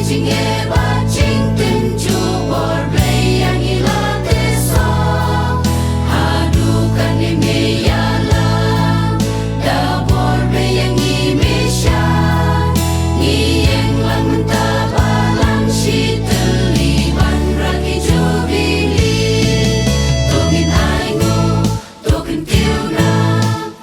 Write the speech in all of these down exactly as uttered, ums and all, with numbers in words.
Jingeh bad jingtynjuh bor Blei ïa ngi la tyrsong. Haduh katne me ïalam da bor Blei ïa ngi me shah. Ngi ïeng lang mynta ba lang shi tylli ban rakhe Jubili. To ngin ainguh, to kyntiew nam.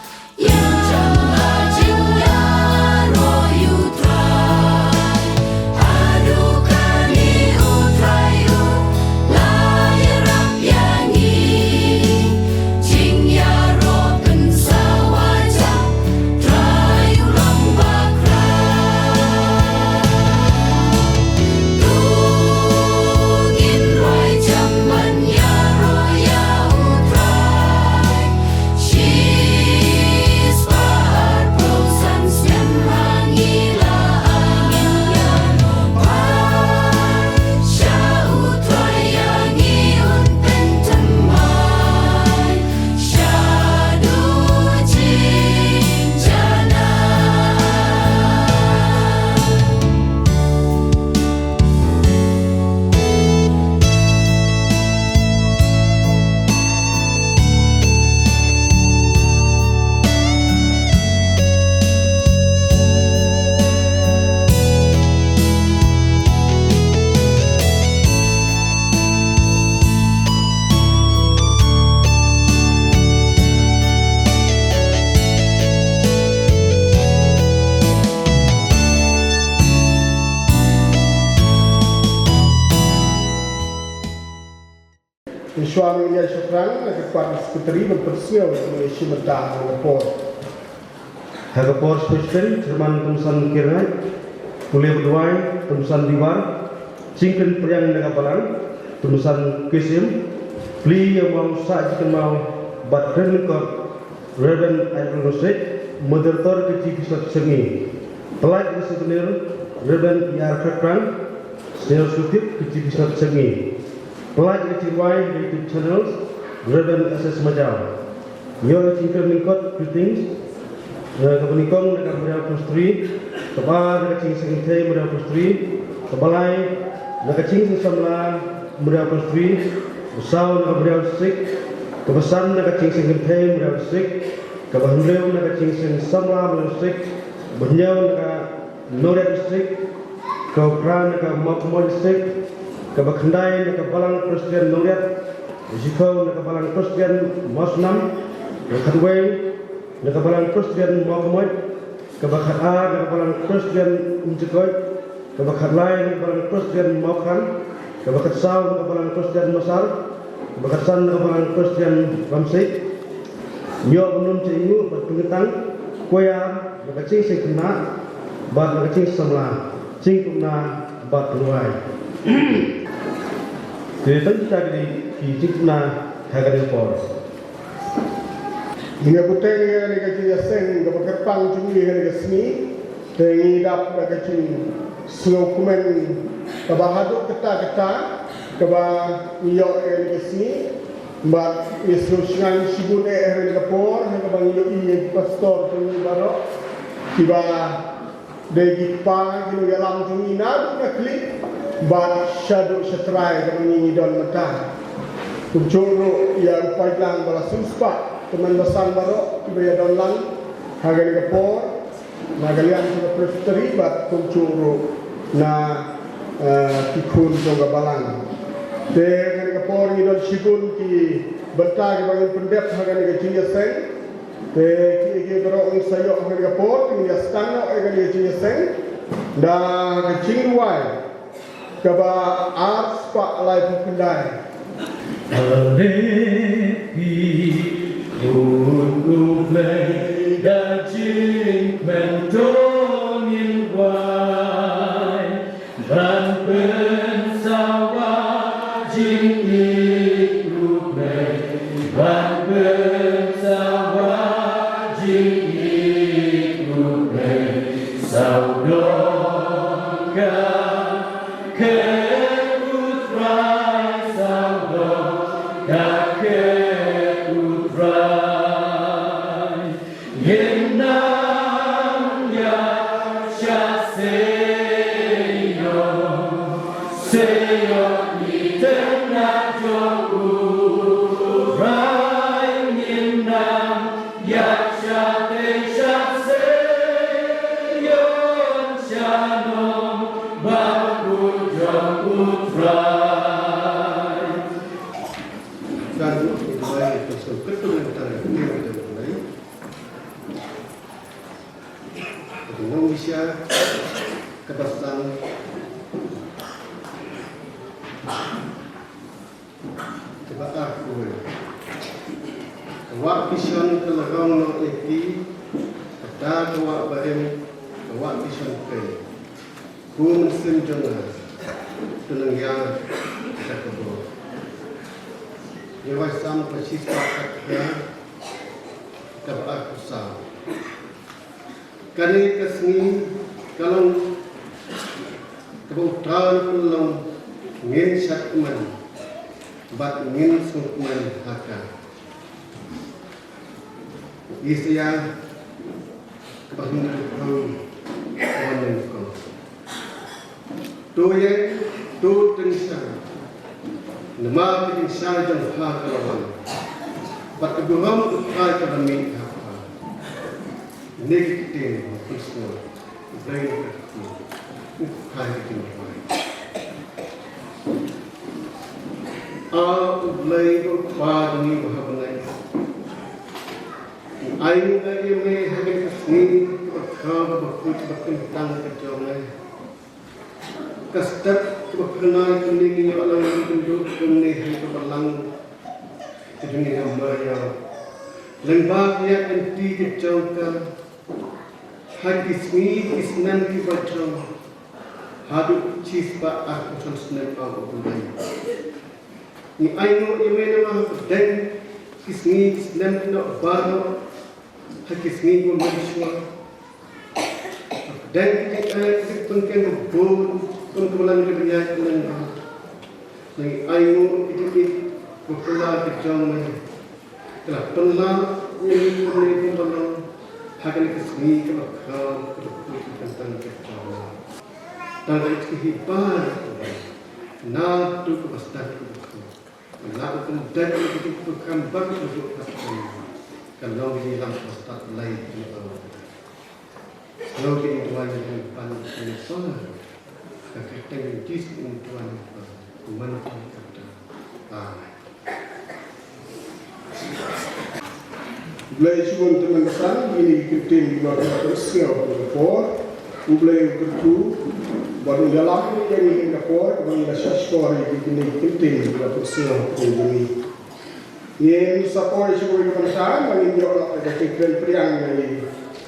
Shuwa ngin ïa shaphrang na ka kwah sekretari ban pynsngew ïa ka por. Ha ka por special, Chairman Khamsan Kyrnai, Pule Badwai, Khamsan Diwar, Jingkren Priang na ka Balang, Khamsan Kisim, Pli ïa Maw Sa Jikmaw, Bad Kren Kot, Reverend April Rosek, Moderator ka Chief Bishop Sengi, Pelaj ka Souvenir, Reverend E R Khakrang, Senior Sukip ka Chief Bishop Sengi, Pelaj ka Chirwai, Creative Channels, Reverend S S Majaw. Ïoh ka jingkren lyngkot, greetings, eh, kaba nyngkong na ka Mariaw Post Three, kaba ar na ka Jingseng Kynthei Mariaw Post Three, kaba lai na ka Jingseng Samla Mariaw Post Three, kaba saw na ka Mariaw District, kaba san na ka Jingseng Kynthei Mariaw District, kaba hynriew na ka Jingseng Samla Mariaw District, kaba hynñiew na ka Nongriat District, kaba phra na ka Mawkmawd District, kaba khyndai na ka Balang Presbyterian Nongriat, kaba shiphew na ka Balang Presbyterian Mawsnam, kaba khatwei na ka Balang Presbyterian Mawkmawd, kaba khatar na ka Balang Presbyterian Umjyrkoit, kaba khatlai na ka Balang Presbyterian Mawkhang, kaba khatsaw na ka Balang Presbyterian Mawsar, kaba khatsan na ka Balang Presbyterian Ramsey. Ïoh ban ym jingïoh bad pynkyntang, kwaya na ka Jingseng Khynnah bad na ka Jingseng Samla, jingkynmaw bad pynwai. Te tang kita ki dei ki jingkynmaw ha kane ka por. Ngi ïa bteng ïa kane ka jingïaseng kaba kyrpang jong ngi ha kane ka sngi. Te ngi dap da ka jingsngewkmen kaba haduh katta katta kaba ngi ïoh ïa kane ka sngi. Bad ngi sngewsynei shibun eh ha kane ka por ha kaba ngi ïohi ïa ki pastor jong ngi baroh kiba dei ki kpa ki nongïalam jong ngi naduh na khlieh bad shaduh shatrai kaba ngi ngi don mynta. Kumjuh ruh ïa u paidlang ba la sngewspah, tymmen basan baroh kiba ïadon lang ha kane ka por na ka liang jong ka Presbytery bad kumjuh ruh na, eh, ki khun jong ka balang. Te kane ka por ngi don shibun ki bynta kiba ngin pyndep ha kane ka jingïaseng. Te kiei kiei baroh ngin sa ïoh ha kane ka por, te ngin ïa sdang noh ïa kane ka jingïaseng da ka jingrwai kaba ar spah laiphew khyndai. Are phi khun U Blei, da jingkmen to ngin rwai. Ban pynsawa jingïeit U Blei, ban pynsawa jingïeit U Blei, sawdong ka khet U Trai, sawdong ka khet U Trai. Ngin nang ïa sha seng ïa Pride. Kan duh ki duwai ka sngewthuh ka tang ka tang ka tang. Ka nong Asia ka ba san ka ba ar kawei. Ka wah ki shon ka la rong noh ïa ki, kata ka wah barim ka wah ki shon pei. Ko mynsiem jong nga, to nang ïa ka ka bor. Ïa wai sam ka shispah ka ka ba ar phew saw. Kane ka sngi ka long kaba u Trai u pynlong ngin shad kmen bad ngin sngewkmen ha ka. Isaïah kaba hynriewphew kaba nyngkong. To ïeng, to tyngshaiñ. Namar ka jingshai jong pha ka la wan. Bad ka burom u Trai ka la mih ha pha. Kine ki ktien pynsngew. U Blei u kyrkhu. U Trai ka jingduwai. A U Blei u Kpa jong ngi uba ha bneng. Ai nguh ïa me ha kane ka sngi kaba khraw kaba khuid kaba kyntang ka jong me. Ka step kaba khynnai kumne ngi ïoh lang ngi kynduh kumne ha ka balang ka jong ngi ha Mariaw. Lyngba ka ïaid lynti ka jong ka ha ki sngi ki snem kiba jrong haduh shispah arphew san snem, A U Blei. Ngi ai nguh ïa me namar hapdeng ki sngi ki snem ki noh baroh ha ki sngi ba mynshuwa. Hapdeng ki jingeh ki jingpynkhiah bun kum ka balang ka bniat ka lyngba. Ngi ai nguh ïa ki jingïeit ba pynlah ka jong me. Ka la pynlah ïa ngi kumne kumba long ha kane ka sngi kaba khraw kaba khuid ka kyntang ka jong me. Tang ïa ki hi ba naduh kaba stad kaba khuid. Nga la u pyndet ïa ki jingpyrkhat bad ka jingpyrkhat ka long ïa ki lam ba stad lai ki ong. Long ki jingduwai ïa ki ban ki sona. Ka kyrteng Jisu ki jingduwai ïa ki ban. Kumne ka kyrteng. Amen. Blei shibun tymmen basan ïa kine ki ktien kiba la pynsngew ha kane ka por. U Blei u kyrkhu bad u ïalam ïa kane ka por kaba ngi la shah shkor ïa kine ki ktien kiba la pynsngew ha kane ka por. Ngin sa poi shibun ïa ka bynta ba ngin ïoh noh ïa ka jingkren pdiang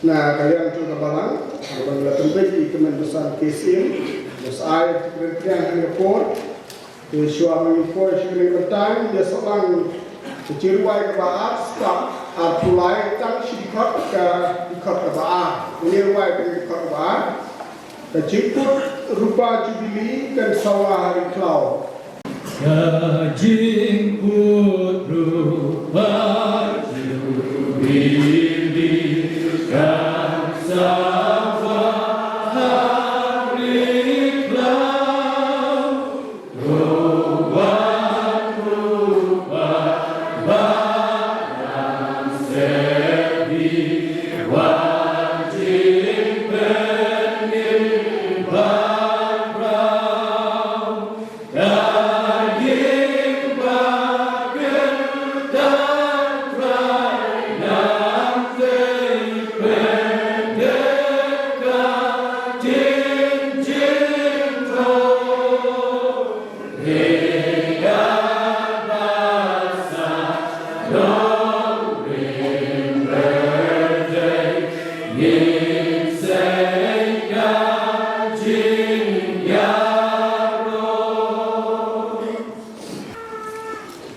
na ka liang jong ka balang kaba ngi la pynbeit ïa ka tymmen basan K C M. Ngin sa ai ka jingkren pdiang ha kane ka por. Te shuwa ba ngin poi sha kane ka bynta, ngin ïa sah lang ka jingrwai kaba ar, step arphew lai, tang shi dkhot, ka dkhot kaba ar. Ngin ïa rwai ka dkhot kaba ar. Ka jingput rupa Jubili kan sawa ha ri khlaw. Ka jingput rupa Jubili kan sawa ha ri khlaw.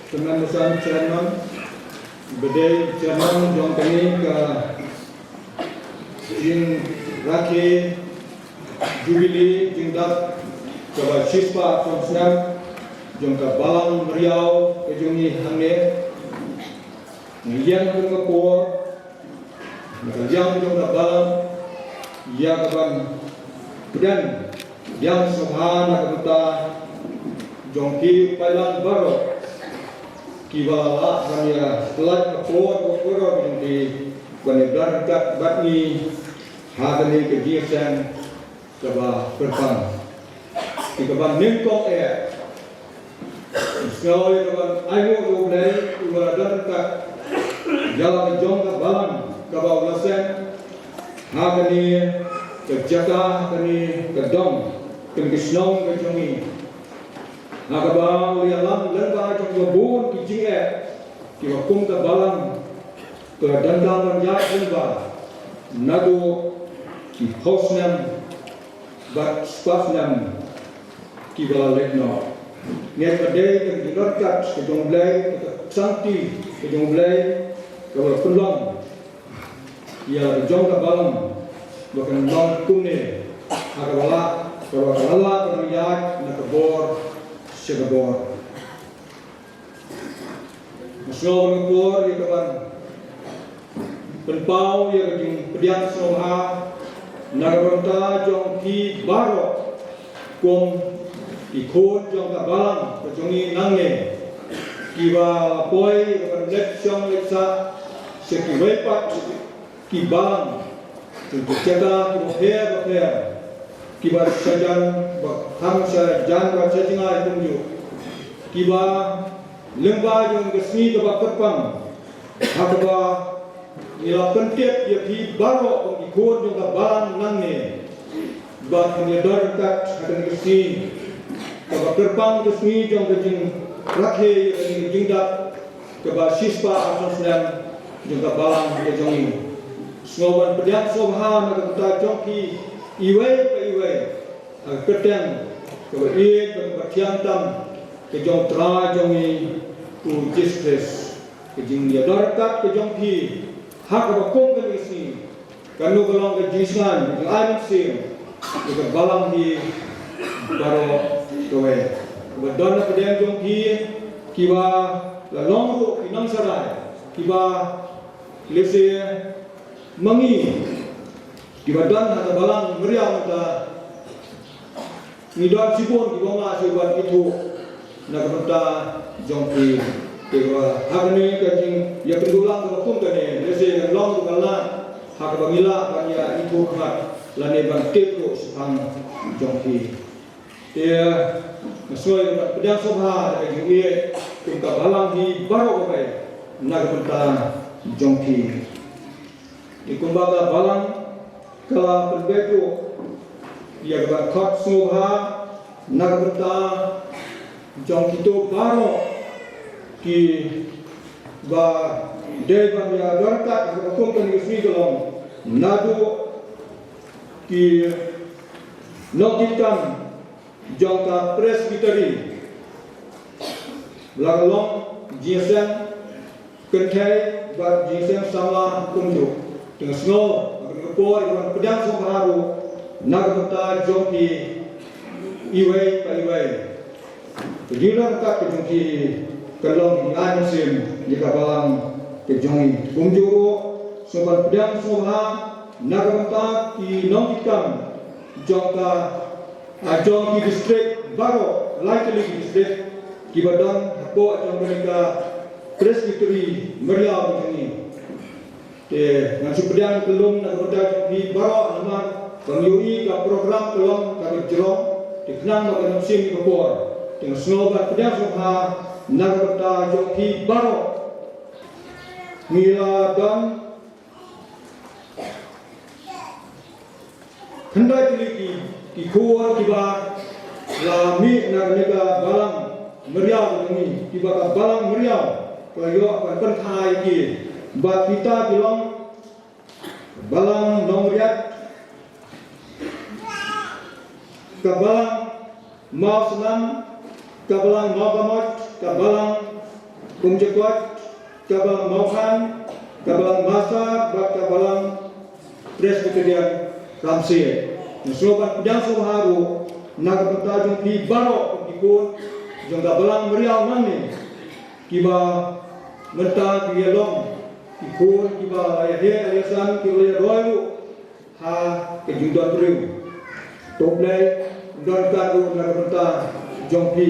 Tymmen basan chairman, ba dei chairman jong kane ka jingrakhe Jubili jingdap kaba shispah arphew snem jong ka Balang Mariaw ka jong ngi hangne. Nga ïeng ha kane ka por na ka liang jong ka balang ïa ka ban pdiang ïa ka sngewbha na ka bynta jong ki paidlang baroh kiba la lah ban ïa pynlait ka por ka por ka jong ki ban ïa bad kat bad ngi ha kane ka jingïaseng kaba kyrpang. Ki kaba nyngkong eh Sngewbha ïa ka ban ai nguh ïa U Blei uba la don ryngkat ïa la ka jong ka balang kaba u la seng ha kane ka jaka, ha kane ka dong, kane ka shnong ka jong ngi. Ha kaba u la ïalam lyngba jong ka bun ki jingeh kiba kum ka balang ka la dang dang ban ïaid lyngba naduh ki phew snem bad spah snem kiba la leit noh. Ngi ba dei ka jingdonkam ka jong U Blei, ka jingsanti ka jong U Blei, kaba la pynlong ïa la ka jong ka balang ba kan long kumne ha kaba la, kaba la, kaba la ïaid na ka bor sha ka bor. Nga sngew ban pynbor ïa ka ban pynpaw ïa ka jingpdiang sngewbha na ka bynta jong phi baroh kum ki khun jong ka balang ka jong ngi nangne, kiba la poi ïa ka ban leit shong leit sah sha kiwei pat ki balang, ki jaka kiba pher ba pher, kiba shajan ba kham shajan ba shajngai kumjuh, kiba lyngba jong ka sngi kaba kyrpang ha kaba ngi la pyntip ïa phi baroh kum ki khun jong ka balang nangne, ba kan ïadon ryngkat ha kane ka sngi kaba kyrpang, ka sngi jong ka jingrakhe ïa kane ka jingdap kaba shispah arphew snem jong ka balang ka jong ngi. Sngew ban pdiang sngewbha na ka bynta jong phi iwei pa iwei ha ka kyrteng kaba ïeit bad kaba thiang tam ka jong U Trai jong ngi U Jisu Khrist. Ka jingïadon ryngkat ka jong phi ha kaba kum kane ka sngi kan long ka long ka jingsngew, ka jingai mynsiem ïa ka balang hi baroh kawei. Kaba don hapdeng jong phi kiba la long ruh ki nongshakri, kiba lehse ma ngi kiba don ha ka balang Mawriaw mynta, ngi don shibun kiba ong la shu ban ithuh na ka bynta jong phi. Te ba ha kane ka jingïakynduh lang kaba kum kane, lehse kan long ruh ka lad ha kaba ngi lah ban ïa ithuh khmat lane ban tip ruh shaphang jong phi. Te nga sngew ban pdiang sngewbha da ka jingïeit kum ka balang hi baroh kawei na ka bynta jong phi. Te kumba ka balang ka la pynbeit ruh ïa ka ban khot sngewbha na ka bynta jong kito baroh kiba dei ban ïadon ryngkat ha kaba kum kane ka sngi ka long naduh ki nongkitkam jong ka Presbytery, la ka long jingïaseng kynthei bad jingïaseng samla kumjuh. Te nga sngew ha kane ka por ïa ka ban pdiang sngewbha ruh na ka bynta jong phi iwei pa iwei. Ka jingïadon ryngkat ka jong phi kan long ka jingai mynsiem ïa ka balang ka jong ngi. Kumjuh ruh sngew ban pdiang sngewbha na ka bynta ki nongkitkam jong ka, ah, jong ki district baroh, lai tylli ki district kiba don hapoh jong kane ka Presbytery Mawriaw ka jong ngi. Te ngan shu pdiang kyllum na ka bynta jong phi baroh namar ba ngi ïohi ka program ka long kaba jrong, te khnang ba kan ym shim ïa ka por. Te nga sngew ban pdiang sngewbha na ka bynta jong phi baroh. Ngi la don khyndai tylli ki, ki khun kiba la mih na kane ka balang Mawriaw ka jong ngi, kiba ka balang Mawriaw ka ïoh ban pynthait ïa ki. Bad kita ki long balang Nongriat, ka balang Mawsnam, ka balang Mawkamot, ka balang Umjakoit, ka balang Mawkhan, ka balang Mawsar bad ka balang Presbyterian Ramsey. Nga sngew ban pdiang sngewbha ruh na ka bynta jong phi baroh kum ki khun jong ka balang Mawriaw nangne, kiba mynta ki ïa long ki khun kiba la ïa heh ïa san, kiba la ïa roi ruh ha ka jingdon briew. To U Blei un don ryngkat ruh na ka bynta jong phi,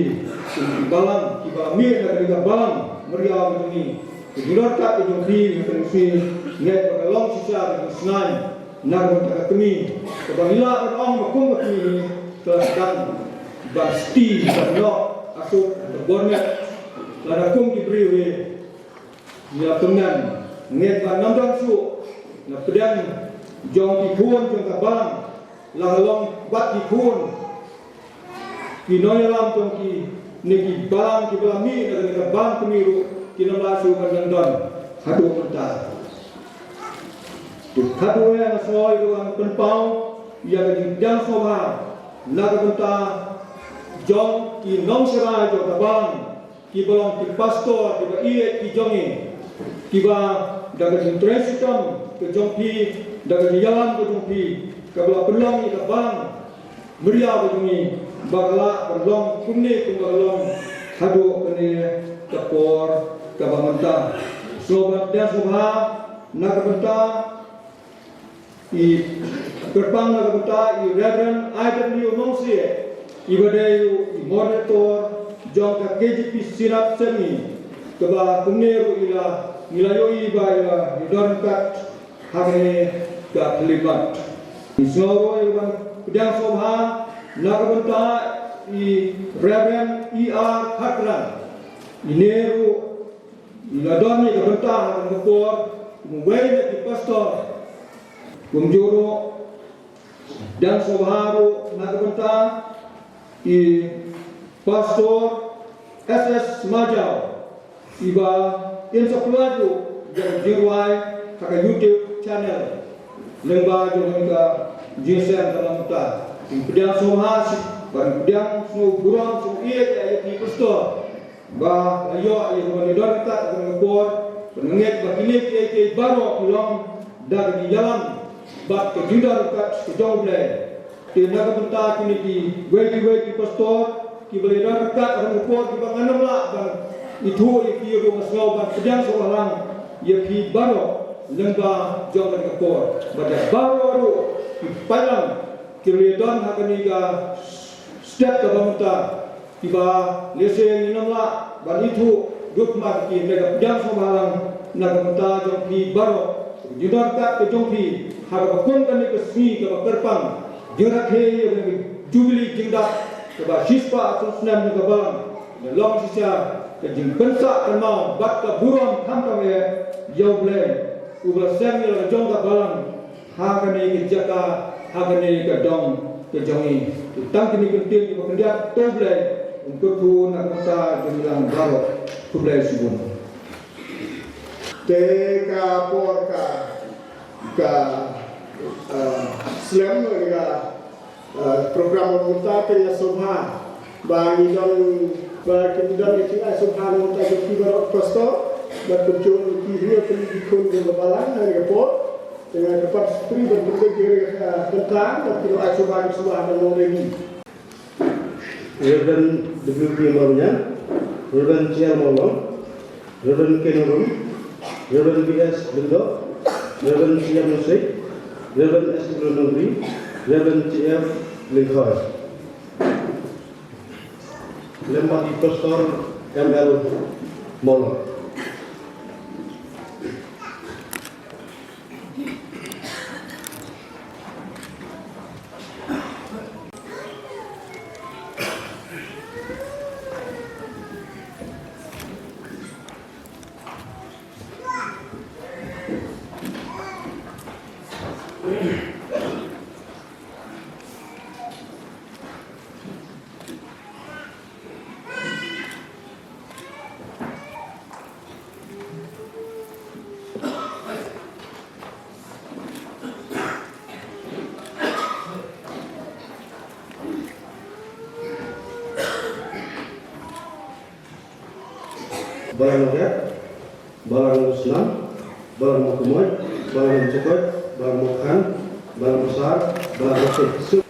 ki balang kiba mih na ka bynta balang Mawriaw ka jong ngi. Ka jingdon ryngkat ka jong phi ha kane ka sngi, nga ngeit ba ka long shisha ka jingsngew na ka bynta ka kmie, kaba ngi lah ban ong ba kum ka kmie hi ka la sdang ban sti ban noh Suk, ka bor met, lada kum ki briew hi, ïa tymmen, ngeit ba ngam don shuh, na pdeng jong ki khun jong ka balang, la ka long bad ki khun, ki nongïalam jong ki, ne ki balang ki ba la mih, na ka balang kmie ruh, kin ym lah shuh ban don, haduh mynta. Te khatduh nga sngew ïa ka ban pynpaw ïa ka jingpdiang sngewbha na ka bynta jong ki nongsharai jong ka balang, ki ba long ki pastor, ki ba ïeit ki jong ngi, ki ba da ka jingtrei shitom ka jong phi, da ka jingïalam ka jong phi, ka ba la pynlong ïa ka balang Maria ka jong ngi, ba ka lah ban long kumne kumba ka long haduh kane ka por kaba mynta. Sngewbha pdiang sngewbha na ka bynta i kyrpang na ka bynta i Reverend I W Nongsiej, i ba dei i moderator jong ka K J P Synod Sepngi, kaba kumne ruh i la, ngi la ïohi ba i la ïadon ryngkat ha kane ka khyllipmat. Ngi sngew ruh ïa ka ban pdiang sngewbha na ka bynta i Reverend E R Kharkran. Ine ruh i la don ïa ka bynta ha kane ka por kum uwei na ki pastor. Kumjuh ruh pdiang sngewbha ruh na ka bynta i Pastor S S Majaw, i ba in sa pynlait ruh ïa ka jingrwai ha ka YouTube channel lyngba jong ka jingïaseng kaba mynta. Ngi pdiang sngewbha shi, ba ngi pdiang sngewburom sngewbha ïa ki pastor ba la ïoh ïa ka ban ïadon ryngkat ha kane ka por, ba nga ngeit ba kine kiei kiei baroh ki long da ka jingïalam bad ka jingïadon ryngkat ka jong U Blei. Te na ka bynta kine kiwei kiwei ki pastor kiba la ïadon ryngkat ha kane ka por, kiba ngan ym lah ban ithuh ïa ki ruh, nga sngew ban pdiang sngewbha lang ïa phi baroh lyngba jong kane ka por. Bad ïa baroh ruh ki paidlang ki la ïadon ha kane ka step kaba mynta, kiba lehse ngin ym lah ban ithuh duh khmat ïa ki, hynrei ka pdiang sngewbha lang na ka bynta jong phi baroh, ka jingïadon ryngkat ka jong phi ha kaba kum kane ka sngi kaba kyrpang jingrakhe ïa ka Jubili Jingdap kaba shispah arphew snem jong ka balang. Ka long shisha ka jingpynsah kynmaw bad ka burom khamtam eh ïa U Blei uba la seng ïa la ka jong ka balang ha kane ka jaka, ha kane ka dong ka jong ngi. Te tang kine ki ktien kiba khyndiat, to U Blei un kyrkhu na ka bynta jong ngi lang baroh. Khublei shibun. Te ka por ka, ka, eh, slem ka, eh, program ba mynta, te ïa sngewbha ba ngi don ba kin don ka jingai sngewbha na ka bynta jong phi baroh pastor bad kumjuh ki hynñiew tylli ki khun jong ka balang ha kane ka por. Te nga kyrpad Secretary ban pynbeit ïa ka bynta bad kin ai sngewbha, sngewbha ban long ready. Reverend W P Mawlynñiar, Reverend J L Mawlong, Reverend Ken Rum, Reverend B S Lyngdoh, Reverend C M Nongsiej, Reverend S W Nongri, Reverend J F Lyngkhoi. Lem bad i Pastor M L Mawlong. Balang Nohkriat, Balang Nongshnar, Balang Mawkynmoit, Balang Mawkynmoit, Balang Mawkhan, Balang Mawsar, Balang Mawkhan.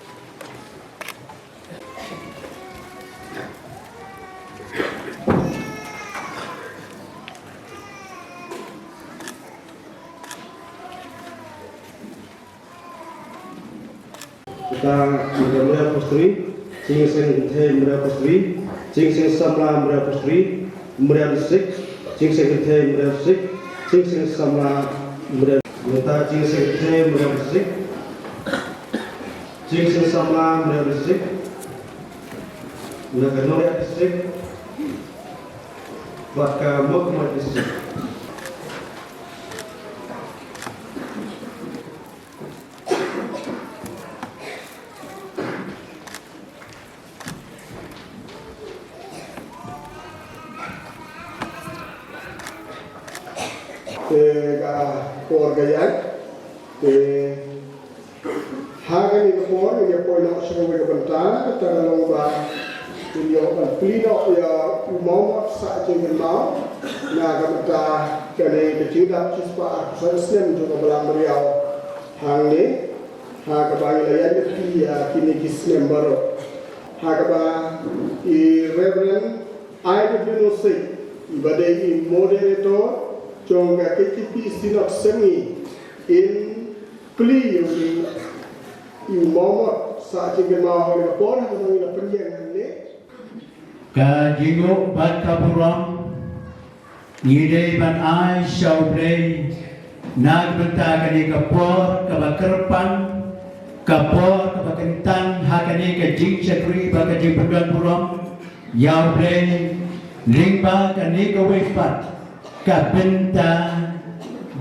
Kita Mawria Postri, Jingseng Kynthei Mawria Postri, Jingseng Samla Mawria Postri, Mawria District, Jingseng Kynthei Mawria District, Jingseng Samla Mawria, kita Jingseng Kynthei Mawria District, Jingseng Samla Mawria District, na ka Nohkriat District, Bad ka Mawkmai District. Te ka por ka ïaid. Te ha kane ka por ngi ïa poi noh sha kawei ka bynta, kata ka long ba ngin ïoh ban plie noh ïa u mawmot sah jingkynmaw na ka bynta kane ka jingdap shispah arphew san snem jong ka Balang Meriaw hangne, ha kaba ngi la ïaid lynti ïa kine ki snem baroh. Ha kaba i Reverend I W Nongsiej, iba dei i moderator jong ka K J P Synod Sepngi, in plie ïa u, ïa u mawmot sah jingkynmaw ha kane ka por, ha kaba ngi la pynïeng hangne. Ka jingnguh bad ka burom ngi dei ban ai sha U Blei na ka bynta kane ka por kaba kyrpang, ka por kaba kyntang ha kane ka jingshakri bad ka jingpyndonkam burom ïa U Blei, lyngba kane kawei pat ka bynta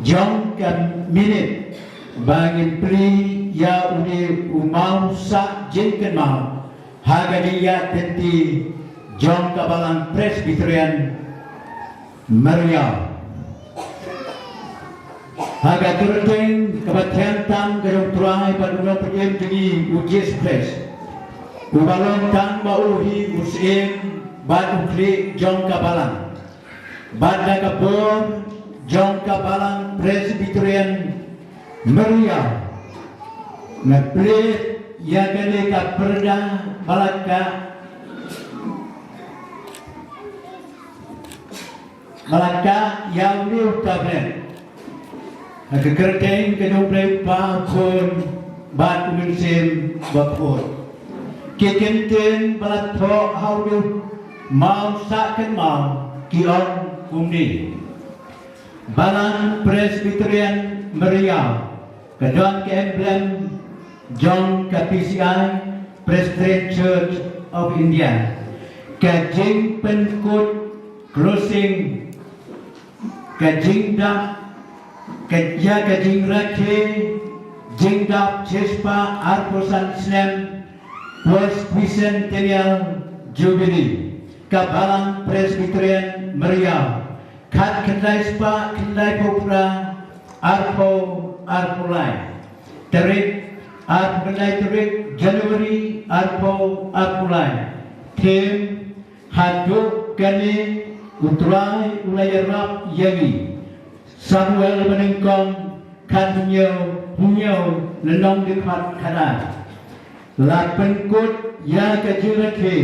jong ka minit ba ngin plie ïa une u maw sah jingkynmaw ha ka jingïaid lynti jong ka Balang Presbyterian Meriaw. Ha ka kyrteng kaba thiang tam ka jong U Trai bad U Nongpynim jong ngi U Jisu Khrist, uba long tang ma u hi u syiem bad u khlieh jong ka Balang, bad da ka bor jong ka Balang Presbyterian Meriaw, nga plie ïa kane ka pyrda ba la kah, ba la kah ïa une u tablet. Ha ka kyrteng ka jong U Blei Kpa, U Khun bad U Mynsiem Bakhuid. Ki kyntien ba la thoh ha une u maw sah kynmaw ki ong kumne: Balang Presbyterian Meriaw ka don ka emblem jong ka P C I, Presbyterian Church of India. Ka jingpynkut, closing, ka jingdap, ka, ïa ka jingrakhe jingdap shispah arphew san snem Post Bicentennial Jubilee ka Balang Presbyterian Meriaw, khatkhyndai spah khyndaiphew phra, arphew arphew lai. Tarik, arphew khyndai tarik January arphew arphew lai. Theme: Haduh kane U Trai u la ïarap ïa ngi. Samuel banyngkong khathynñiew, hynñiew lynnong dkhot khatar. La pynkut ïa ka jingrakhe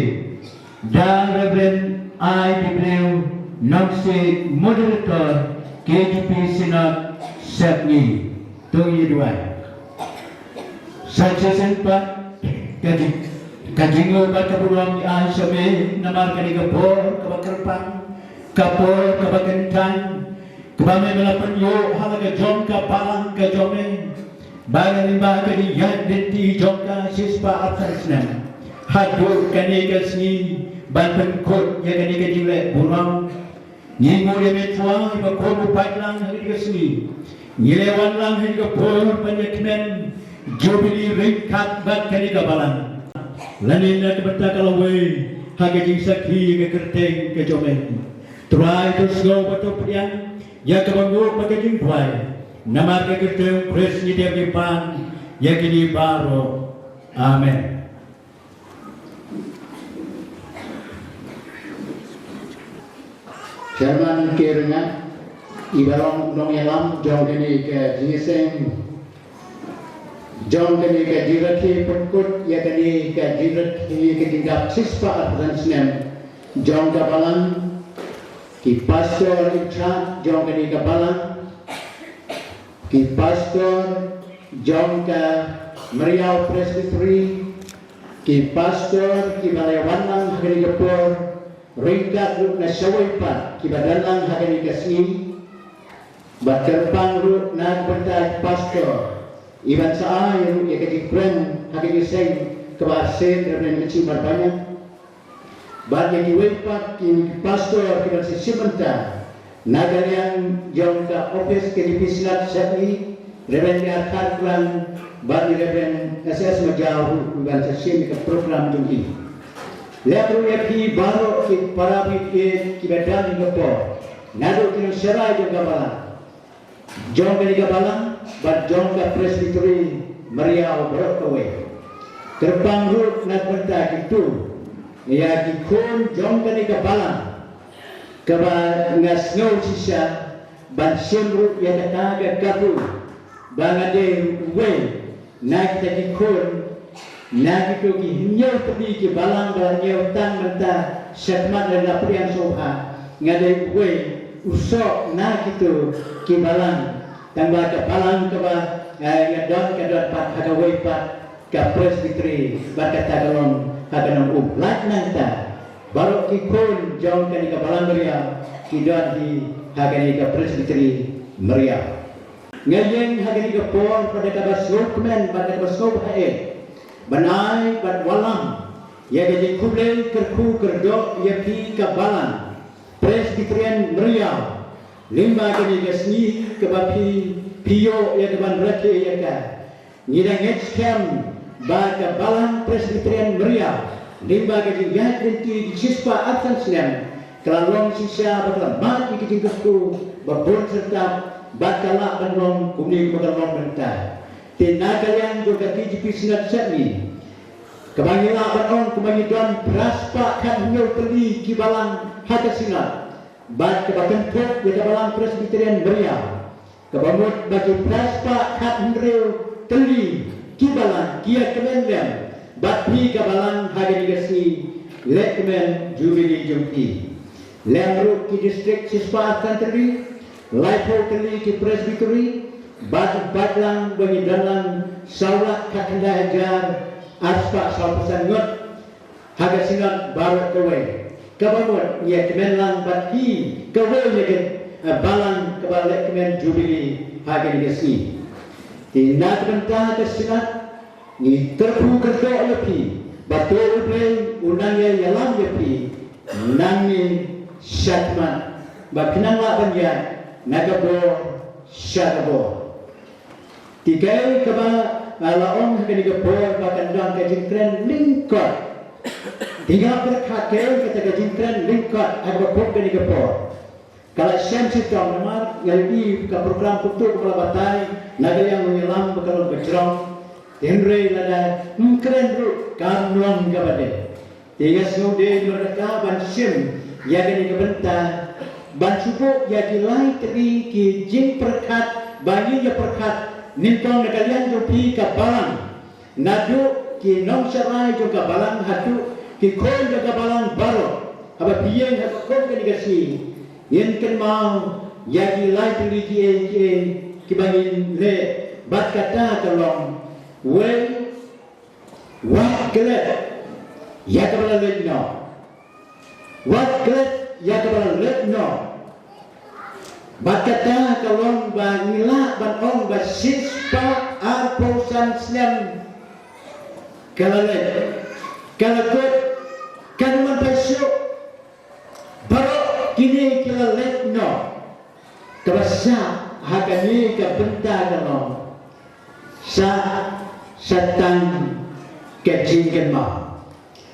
da Reverend I W Nongsiej, moderator, K J P Synod Sepngi. To ïa duwai. Sa shisien pat ka jing, ka jingnguh bad ka burom ngi ai sha me namar kane ka por kaba kyrpang, ka por kaba kyntang, kaba me la pynïoh ha la ka jong ka balang ka jong me, ba lyngba ka jingïaid lynti jong ka shispah arphew san snem haduh kane ka sngi ban pynkut ïa kane ka jingleh burom. Ngi nguh ïa me Trai ba kum u paidlang ha kane ka sngi ngi la wan lang ha kane ka por ban ïakmen Jubilee ryngkat bad kane ka balang. Lane na ka bynta ka lawei ha ka jingsakhi ïa ka kyrteng ka jong me. Trai to sngew bad to pdiang ïa kaba nguh bad ka jingduwai. Namar ka kyrteng Khrist ngi dei ngi pan ïa kine baroh. Amen. Chairman Kerynga, iba long nongïalam jong kane ka jingïaseng, jong kane ka jingrakhe pynkut ïa kane ka jingrakhe ka jingdap shispah arphew san snem jong ka balang, ki pastor in charge jong kane ka balang, ki pastor jong ka Meriaw Presbytery, ki pastor kiba la wan lang ha kane ka por, ryngkat ruh na shawei pat kiba don lang ha kane ka sngi, bad kyrpang ruh na ka bynta ki pastor iban sa ai ruh ïa ka jingkren ha kane ka seng kaba arsien, Reverend Mynsiem Marbaniang. Bad ïa kiwei pat ki pastor kiba sa shim bynta na ka liang jong ka ophis ka J P Synod Sepngi, Reverend R Kharklang bad Reverend S S Majaw ruh kiban sa shim ïa ka program jong ki. Lem ruh ïa phi baroh ki para bangeit kiba don ha ka por, naduh ki nongsharai jong ka balang, jong kane ka balang bad jong ka Presbytery Meriaw baroh kawei. Kyrpang ruh na ka bynta kito, ïa ki khun jong kane ka balang, kaba nga sngew shisha ban shim ruh ïa kata ka kabu ba nga dei ruh uwei na kita ki khun, na kito ki hynñiew tylli ki balang ba la ñiew tang mynta shakhmat lada pdiang sngewbha, nga dei uwei u soh na kito ki balang. Tangba ka balang kaba, eh, nga don ka don pat ha kawei pat ka Presbytery bad kata ka long ha ka nong Um. Lait nangta baroh ki khun jong kane ka balang Meriaw ki don hi ha kane ka Presbytery Meriaw. Nga ïeng ha kane ka por pat da kaba sngewkmen bad da kaba sngewbha eh ban ai bad wallam ïa ka jingkhublei kyrkhu kyrdoh ïa phi ka balang Presbyterian Meriaw lyngba kane ka sngi kaba phi, phi ïoh ïa ka ban rakhe ïa ka. Ngi dang ngeit skhem ba ka balang Presbyterian Meriaw lyngba ka jingïaid lynti ki shispah arphew san snem ka la long shisha ba ka la mad ïa ki jingkyrkhu ba bun syrtap bad ka lah ban long kumne kumba ka long mynta. Te na ka liang jong ka K J P Synod Sepngi, kaba ngi lah ban ong kumba ngi don phra spah khathynñiew tylli ki balang ha ka Synod, bad kaba kynthup ïa ka balang Presbyterian Meriaw, kaba mut ba ki phra spah khathynriew tylli ki balang ki ïa kmen lem bad phi ka balang ha kane ka sngi leh kmen Jubilee jong phi. Lem ruh ki district shispah arphew san tylli, laiphew tylli ki Presbytery, bad u paidlang ba ngi don lang saw lak khatkhyndai hajar arspah sawphew san ngut ha ka Synod baroh kawei. Kaba mut ngi ïa kmen lang bad phi kawei na ka, eh, balang kaba leh kmen Jubilee ha kane ka sngi. Te na ka bynta ka Synod, ngi kyrkhu kyrdoh ïa phi ba to U Blei un nang ïa ïalam ïa phi nangne shakhmat ba phin nang lah ban ïaid na ka bor sha ka bor. Te kaei kaba, ah, la ong ha kane ka por ba kan don ka jingkren lyngkot. Te nga pyrkhat kaei kata ka jingkren lyngkot ha kaba kum kane ka por. Ka la shem shitom namar nga ïohi ka program kumto kaba la batai na ka liang u ïalam ba ka long ba jrong. Hynrei lada ym kren ruh kam long kaba dei. Te nga sngew dei ba ka ban shim ïa kane ka bynta ban shu buh ïa ki lai tylli ki jingpyrkhat ba ngi ïa pyrkhat nyngkong na ka liang jong phi ka balang. Naduh ki nongsharai jong ka balang haduh ki khun jong ka balang baroh, haba phi ïeng ha ka khun kane ka sngi, ngin kynmaw ïa ki lai tylli kiei kiei kiba ngin leh, bad kata ka long, wei, wat klet ïa kaba la leit noh. Wat klet ïa kaba la leit noh. Bad kata ka long ba ngi lah ban ong ba shispah arphew san snem ka la leit, ka la kut, kan ym man pyrshah. Baroh kine ki la leit noh. Kaba sah ha kane ka bynta ka long, sah, sah tang ka jingkynmaw.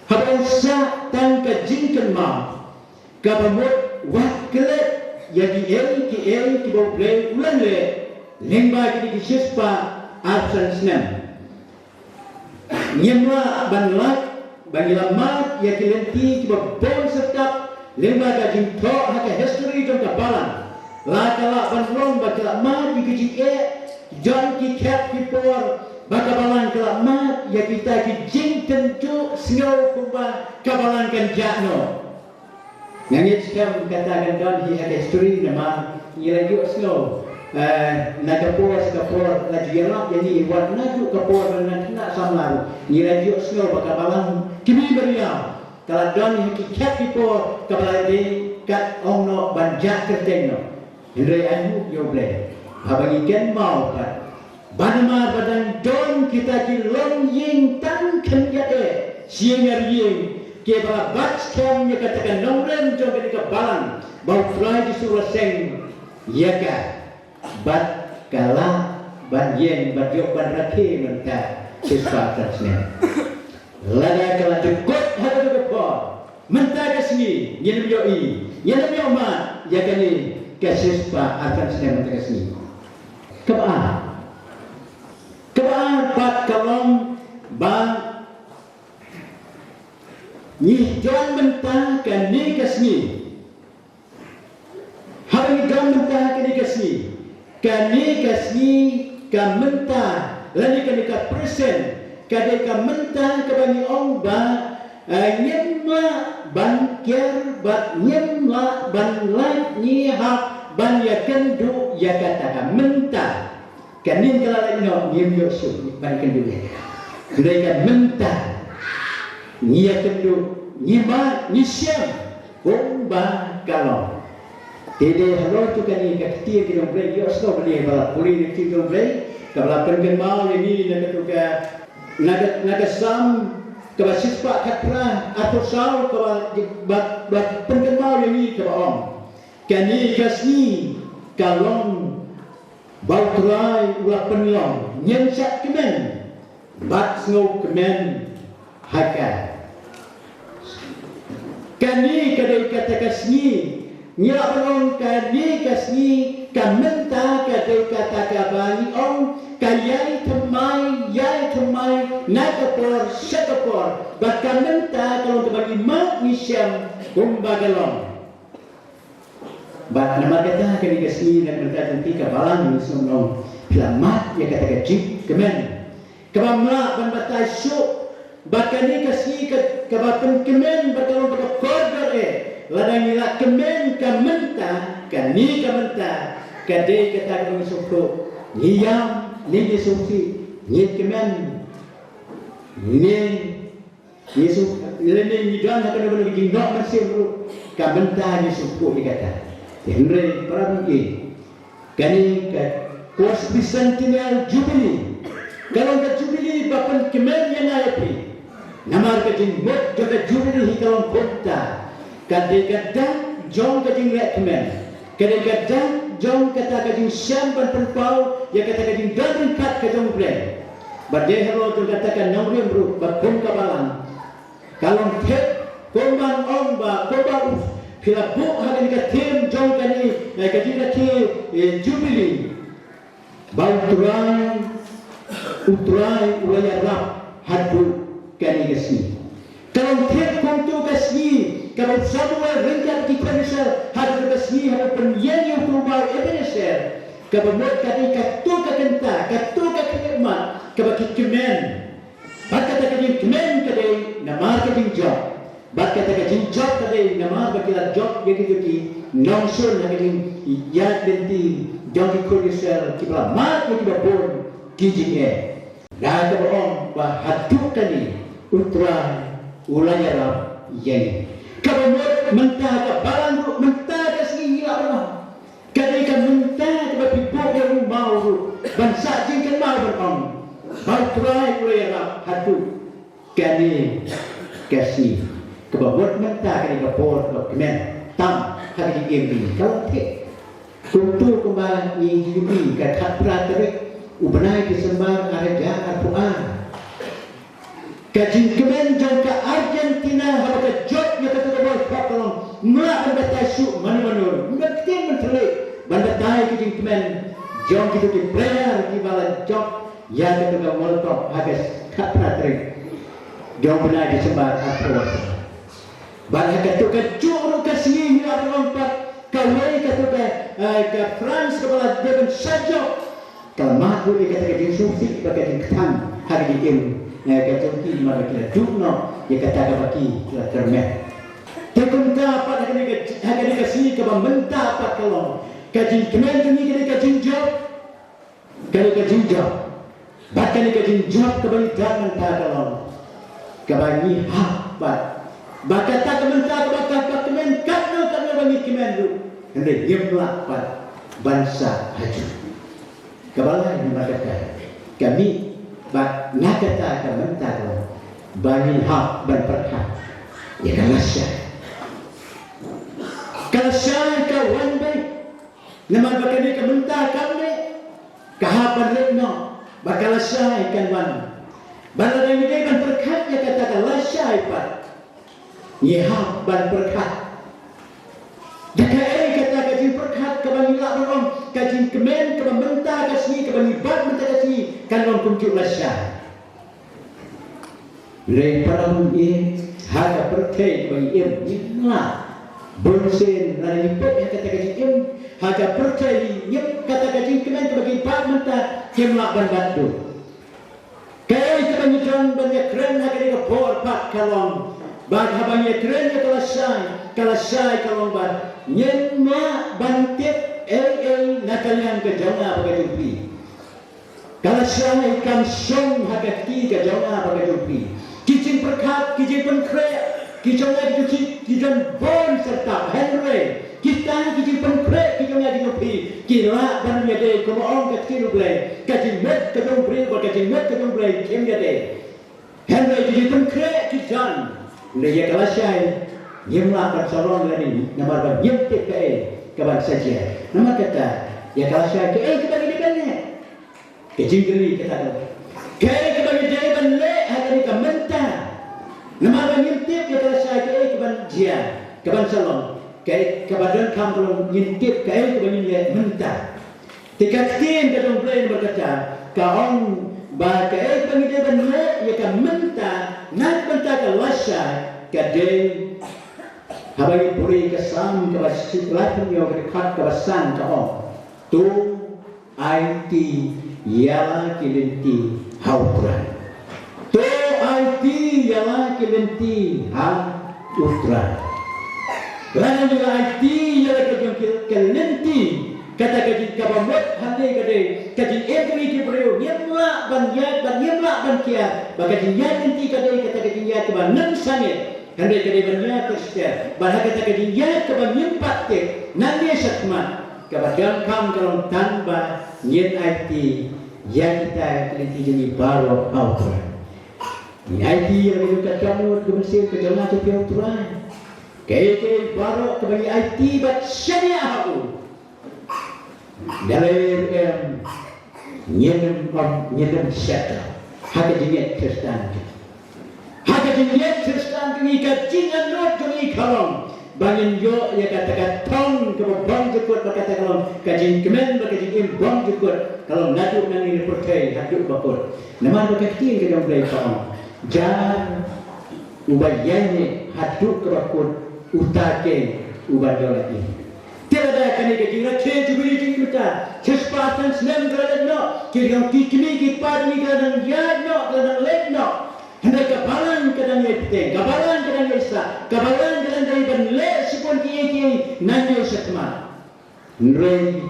Haba sah tang ka jingkynmaw, kaba mut wat klet ïa kiei kiei kiba U Blei u la leh lyngba kine ki shispah arphew san snem. Ngim lah ban lait ba ngi la mad ïa ki lynti kiba bun syrtap lyngba ka jingthoh ha ka history jong ka balang. La ka lah ban long ba ka la mad ïa ki jingeh, don ki khep ki por ba ka balang ka la mad ïa kita ki jingtynjuh sngew kumba ka balang kan jah noh. Nga ngeit skhem kata kan don hi ha ka history namar ngi la ïohsngew, eh, na ka por sha ka por la ju ïarap ïa ngi, wat naduh ka por ba nang khynnah samla ruh ngi la ïohsngew ba ka balang Kmie Meriaw ka la don hi ha ki khep ki por kaba la dei kat ong noh ban jah kyrteng noh. Hynrei ai nguh ïa U Blei haba ngi kynmaw pat ba namar ba dang don kita ki longïing tang khyndiat eh, shi ïing ar ïing, Kiba la bat skhem ïa kata ka nongrim jong kane ka balang ba U Trai Jisu u la seng ïa ka, bad ka lah ban ïeng bad ïoh ban rakhe mynta shispah arphew snem. Lada ka la jukut ha kata ka por, mynta ka sngi ngin ym ïohi, ngin ym ïoh mad ïa kane ka shispah arphew snem mynta ka sngi. Kaba ar, kaba ar pat ka long ba ngi don mynta kane ka sngi. Haba ngi don mynta kane ka sngi, kane ka sngi ka mynta, lane kane ka present, ka dei ka mynta kaba ngi ong ba, eh, ngim lah ban ker bad ngim lah ban lait, ngi hap ban ïakynduh ïa kata ka mynta. Kane ka la lait noh, ngim ïoh shuh ban kynduh ïa ka. Hynrei ka mynta ngi ïakynduh, ngi mad, ngi shem kumba ka long. Te dei halor katu kane ka ktien ki nongbriew, ïohsngew balei ba la pule ïa ka ktien ki nongbriew, kaba la pynkynmaw ïa ngi na katu ka, na ka, na ka Salm kaba shispah khatphra, arphew saw, kaba, ba, ba pynkynmaw ïa ngi kaba ong, kane ka sngi ka long ba U Trai u la pynlong, ngin shah kmen bad sngewkmen ha ka. Kane ka dei kata ka sngi, ngi lah ban ong kane ka sngi, ka mynta ka dei kata kaba ngi ong ka ïai thymmai, ïai thymmai na ka por sha ka por, bad ka mynta ka long kaba ngi mad ngi shem kumba ka long. Bad namar kata kane ka sngi na ka bynta jong phi ka balang, ngi sngewbha phi la mad ïa kata ka jingkmen kaba ym lah ban batai shuh. Bad kane ka sngi ka, kaba pynkmen bad ka long kaba kordor eh, lada ngi la kmen ka mynta, kane ka mynta ka dei kata kaba ngi sngewthuh, ngi ïam, ngi sngewsih, ngi kmen, ngi Ngi shu, lane ngi don ha kano kano ka jingnoh mynsiem ruh, ka mynta ngi shu phuh ïa kata. Te hynrei para bangeit, kane ka Quasbicentennial Jubilee ka long ka Jubilee ba pynkmen ïa nga ïa phi. Namar ka jingmut jong ka Jubilee hi ka long kumta, ka dei ka dak jong ka jingleh kmen. Ka dei ka dak jong kata ka jingshem ban pynpaw ïa kata ka jingdon ryngkat ka jong U Blei. Bad dei halor jong kata ka nongrim ruh ba kum ka balang, ka long thep kumba ong ba, kumba u, phi la buh ha kane ka theme jong kane, eh, ka jingrakhe, eh, Jubilee. Ba U Trai, U Trai u la ïarap haduh kane ka sngi. Ka long thep kumto ka sngi kaba u Samuel ryngkat ki khun Israel, ha kata ka sngi haba u pynïeng ïa uto u maw Ebenezer, kaba mut ka dei kato ka kynta, kato ka khlieh mat kaba ki kmen. Bad kata ka jingkmen ka dei namar ka jingjop. Bad kata ka jingjop ka dei namar ba ki la jop ïa kito ki nongshun ha ka jingïaid lynti jong ki khun Israel kiba la mad ïa kiba bun ki jingeh. Da kaba ong ba haduh kane U Trai u la ïarap ïa ngi. Kaba mut mynta ka balang ruh, mynta ka sngi ngi lah ban ong, ka dei ka mynta kaba phi buh ïa u maw ruh ban sah jingkynmaw ban ong ba U Trai u la ïarap haduh kane ka sngi. Kaba mut mynta ka dei ka por kaba kmen tam ha ka jingim jong ngi. Ka long thep kumto kumba ngi ju ïohi, ka khatphra tarik u bnai December ar hajar arphew ar. Ka jingkmen jong ka Argentina haba ka jop ïa kata ka World Cup ka long, ym lah ban batai shuh mano mano, ym don ktien ban thylliej ban batai ka jingkmen jong kito ki player kiba la jop ïa kata ka World Cup ha ka khatphra tarik jong u bnai December arphew ar. Bad ha kato kajuh ruh ka sngi ngi la ïohi pat kawei kato ka, eh, ka France kaba la dei ban shah jop. Ka la mad ruh ïa kata ka jingsngewsih bad ka jingkthang ha ka jingim, eh, ka jong ki, namar ba ki la duh noh ïa kata kaba ki la kyrmen. Te kumta pat ha kane ka, ha kane ka sngi kaba mynta pat ka long, ka jingkmen jong ngi ka dei ka jingjop. Ka dei ka jingjop. Bad kane ka jingjop kaba ngi don mynta ka long kaba ngi hap pat ba kata ka mynta kaba, kaba kmen katno katno ba ngi kmen ruh, hynrei ngim lah pat ban sah hajuh. Kaba lai namar kata ka mih bad na kata ka mynta ka long ba ngi hap ban pyrkhat. ïa ka lashai. Ka lashai ka wan beit namar ba kane ka mynta kam leh, ka hap ban leh noh, bad ka lashai kan wan. Bad lada ngi dei ban pyrkhat ïa kata ka lashai pat, ngi hap ban pyrkhat da kaei kata ka jingpyrkhat kaba ngi lah ban ong, ka jingkmen kaba mynta ka sngi, kaba ngi bat mynta ka sngi, kan long kumjuh lashai. Hynrei para bangeit, ha ka pyrthei kaba ngi im, ngim lah bunsien lada ngi peit ha kata ka jingim, ha ka pyrthei, ngim, kata ka jingkmen kaba ngi bat mynta, ngim lah ban bat duh. Kaei kaba ngi don ban ïakren ha kane ka por pat ka long ba haba ngi ïakren ïa ka lashai, ka lashai ka long ba ngim lah ban tip ei ei na ka liang ka jong nga bad ka jong phi. Ka lashai kam shong ha ka kti ka jong nga bad ka jong phi. Ki jingpyrkhat, ki jingpynkhreh ki jong nga ki jong phi ki don bun syrtap, hynrei kita ki jingpynkhreh ki jong nga ki jong phi ki lah ban ïadei, kumba ong ka ktien U Blei, ka jingmut ka jong u briew bad ka jingmut ka jong U Blei kim ïadei. Hynrei ki jingpynkhreh ki don, hynrei ïa ka lashai ngim lah ban sah long lane, namar ba ngim tip kaei kaban sa jia. Namar kata, ïa ka lashai kaei kaba ngi dei ban leh? Ka jingkylli kata ka, kaei kaba ngi dei ban leh ha kane ka mynta? Namar ba ngim tip ïa ka lashai kaei kaban jia, kaban sa long. Kaei kaba donkam ka long ngin tip kaei kaba ngin leh mynta. Te ka ktien ka jong U Blei namar kata ka ong ba kaei kaba ngi dei ban leh ïa ka mynta, na ka bynta ka lashai, ka dei, haba ngi pule ka Salm kaba shi, laiphew hynñiew, ka dkhot kaba san ka ong, to aiti ïa la ki lynti ha U Trai. To aiti ïa la ki lynti ha U Trai. Lada ngi la aiti ïa la ka jong ki, ka lynti, kata ka jing, kaba mut hangne ka dei ka jingim jong ngi ki briew, ngim lah ban ïaid, ban, ngim lah ban kiar ba ka jingïaid lynti ka dei kata ka jingïaid kaba nym sangeh. Hynrei ka dei ban ïaid ka shter, bad ha kata ka jingïaid kaba ngim pat tip, nangne shakhmat, kaba donkam ka long tang ba ngin aiti ïa kita ki lynti jong ngi baroh ha U Trai. Ngin aiti ïa la ka jong ka dohnud, ka mynsiem, ka jong nga jong phi ha U Trai. Kaei kaei baroh kaba ngi aiti bad shaniah ha u, da lei ruh em, ngin ym, ngin ym shet ha ka jingngeit Khristan. Ha ka jingngeit Khristan jong ngi, ka jingangnud jong ngi ka long ba ngin ïoh ïa kata ka thong kaba bymjukut, ba kata ka long ka jingkmen, ba ka jingim bymjukut, ka long naduh nangne ha pyrthei haduh bakut. Namar ba ka ktien ka jong U Blei ka ong, jar uba ïaineh haduh kaba kut, uta keiñ uban ïoh lad ïing. Te lada kane ka jingrakhe Jubili jong ngi mynta, shispah san snem ka la leit noh, ki rong ki kmie ki kpa jong ngi ki la nang ïaid noh, ki la nang leit noh. Hynrei ka balang ka dang ïai bteng, ka balang ka dang ïai sah, ka balang ka dang dei ban leh shibun kiei kiei nangne shakhmat. Hynrei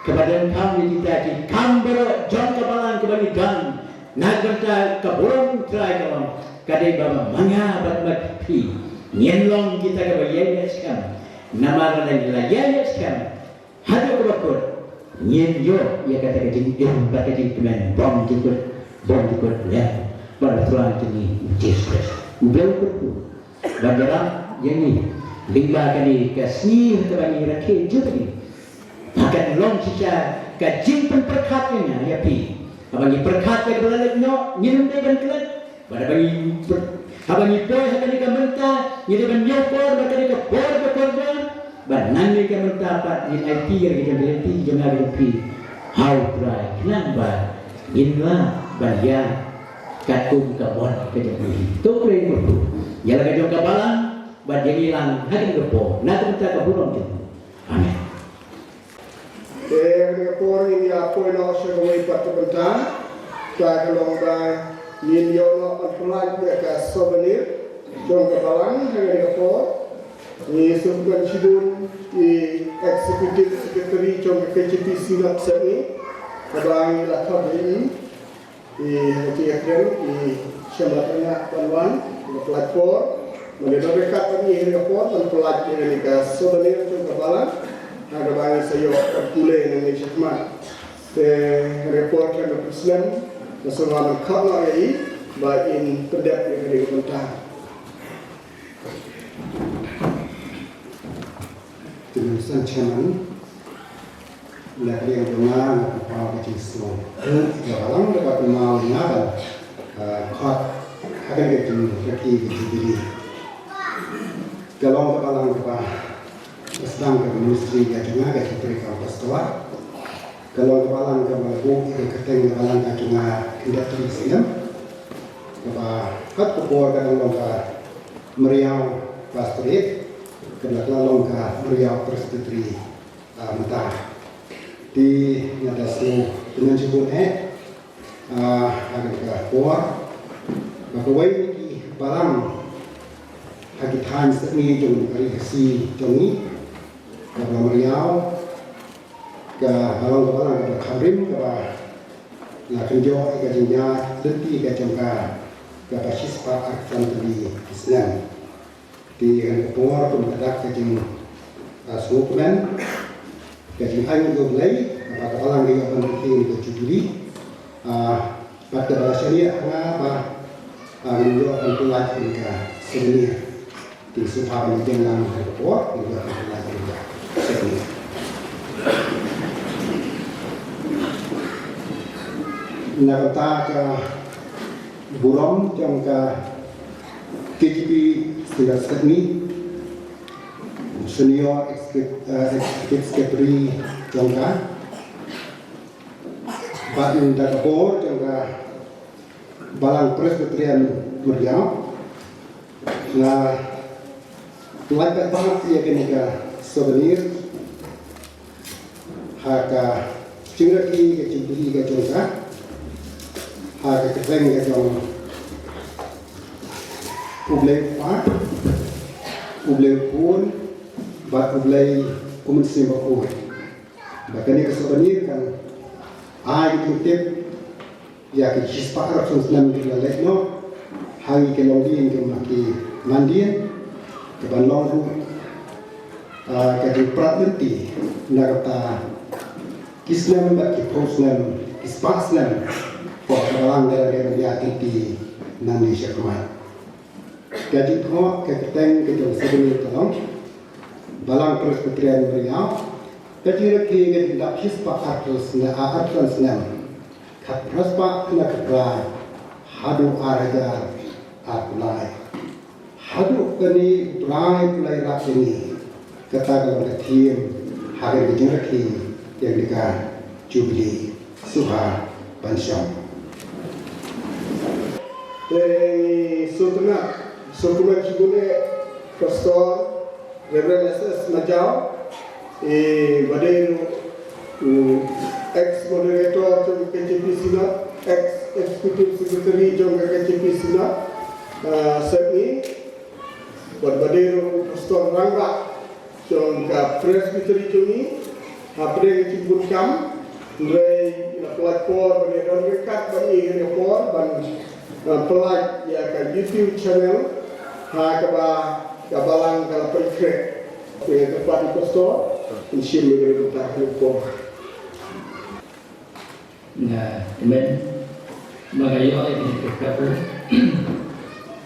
kaba donkam ïa kita ki kam baroh jong ka balang kaba ngi don na ka bynta ka burom U Trai ka long, ka dei ba ma nga bad ma phi ngin long kita kiba ïaineh skhem. Namar lada ngi la ïaineh skhem haduh kaba kut, ngin ïoh ïa kata ka jingim bad ka jingkmen bymjukut, bymjukut lem bad U Trai jong ngi U Jisu Khrist. U Blei u kyrkhu ban ïarap ïa ngi lyngba kane ka sngi ha kaba ngi rakhe Jubili. Ba kan long shisha ka jingpynpyrkhat ïa nga ïa phi. Haba ngi pyrkhat ïa kaba la leit noh, ngin ym dei ban klet. Bad haba ngi, haba ngi poi ha kane ka mynta, ngi dei ban ïoh por bad kane ka por ka por ba, bad nangne ka mynta pat ngin aiti ïa ka jong ka lynti jong nga jong phi ha U Trai, khnang ba ngin lah ban ïaid katkum ka mon ka jong U Blei. To U Blei un kyrkhu ïa la ka jong ka balang bad ïa ngi lang ha kane ka por, na ka bynta ka burom jong U. Amen. Te ha kane ka por ngin ïa poi noh sha kawei pat ka bynta, kata ka long ba ngin ïoh noh ban pynlait ïa ka souvenir jong ka balang ha kane ka por. Ngi sngewbha ban shibun i Executive Secretary jong ka K J P Synod Sepngi, kaba ngi la khot ïa i. I ha ka jingïakren i Shyamlat Rangah ban wan ha ka pynlait por. Mynta don ryngkat bad ngi ha ka por ban pynlait ïa kane ka souvenir jong ka balang, ha kaba ngi sa ïoh ban pule nangne shakhmat. Te ha ka por khlem da pynslem, nga sngewbha ban khot noh ïa i ba in pyndep ïa kane ka bynta. Chairman, na ka liang jong nga nga pynpaw ka jingsngew ïa ka balang kaba pynpaw ïa nga ban, ah, khot ha kane ka jingrakhe ka Jubilee. Ka long ka balang kaba sdang ka ministry ka jong nga ka jingtrei kam pastor. Ka long ka balang kaba la buh ïa ka kyrteng ka balang ka jong nga khyndai tylli snem. Kaba ha ka por ka dang long ka Mariaw Pastorate, kaba la long ka Mariaw Presbytery, ah, mynta. Te nga da sngewthuh shibun eh, ah, ha kane ka por ba kawei na ki balang ha ki thaiñ sepngi jong ka ri Khasi jong ngi, kaba Mariaw, ka balang, ka balang kaba kham rim, kaba la kynjoh ïa ka jingïaid lynti ka jong ka, kaba shispah arphew san tylli ki snem. Te ha kane ka por kum ka dak ka jing, ah, sngewkmen, ka jingaiñ ïa U Blei, kaba ka balang ka ïoh ban rakhe ïa ka Jubilee, ah, bad kaba la shaniah ha nga ba, ah, ngin ïoh ban pyllait ïa ka souvenir. Te sngewbha ban ïeng lang ha ka por, ngin ïoh ban pyllait ïa ka souvenir. Na ka bynta ka burom jong ka K J P Synod Sepngi, Senior Executive, eh, Executive Secretary jong ka, bad na ka bor jong ka Balang Presbyterian Mariaw, nga pynlait paidbah ïa kane ka souvenir ha ka jingrakhe ka Jubilee ka jong ka, ha ka kyrteng ka jong U Blei U Kpa, U Blei U Khun, bad U Blei U Mynsiem Bakhuid. Ba kane ka souvenir kan ai ka jingtip ïa ka shispah arphew san snem ki la leit noh ha ngi ki longdien ki ma ki mandien, ka ban long ruh, ah, ka jingprat lynti na ka bynta ki snem bad ki phew snem, ki spah snem, ko ka balang ka la dei ban ïaid lynti nangne sha khmat. Ka jingthoh ka kyrteng ka jong souvenir ka long Balang Presbyterian Mariaw, ka jingrakhe ka jingdap shispah arphew snem, ah, arphew san snem. Khatphra spah khyndai phew phra haduh ar hajar arphew lai. Haduh kane U Trai u la ïarap ïa ngi, kata ka long ka theme ha kane ka jingrakhe ïa kane ka Jubilee. Sngewbha ban shong. Te ngi sngewtynnat, sngewkmen shibun ïa Pastor Reverend S S Majaw, eh, ba dei ruh, mm, ex moderator jong ka K J P Synod, ex executive secretary jong ka K J P Synod, ah, Sepngi, bad ba dei ruh u pastor rangbah jong ka Presbytery jong ngi, hapdeng ka jingbun kam, hynrei la pynlait por ban ïadon ryngkat bad ngi ha kane ka por ban, ah, pynlait ïa ka YouTube channel, ha kaba ka balang ka la pynkhreh. Te kyrpad ïa u pastor, yn shim ïa kane ka bynta ha kane ka por. Nga, amen. Ba nga ïoh ïa kane ka kabu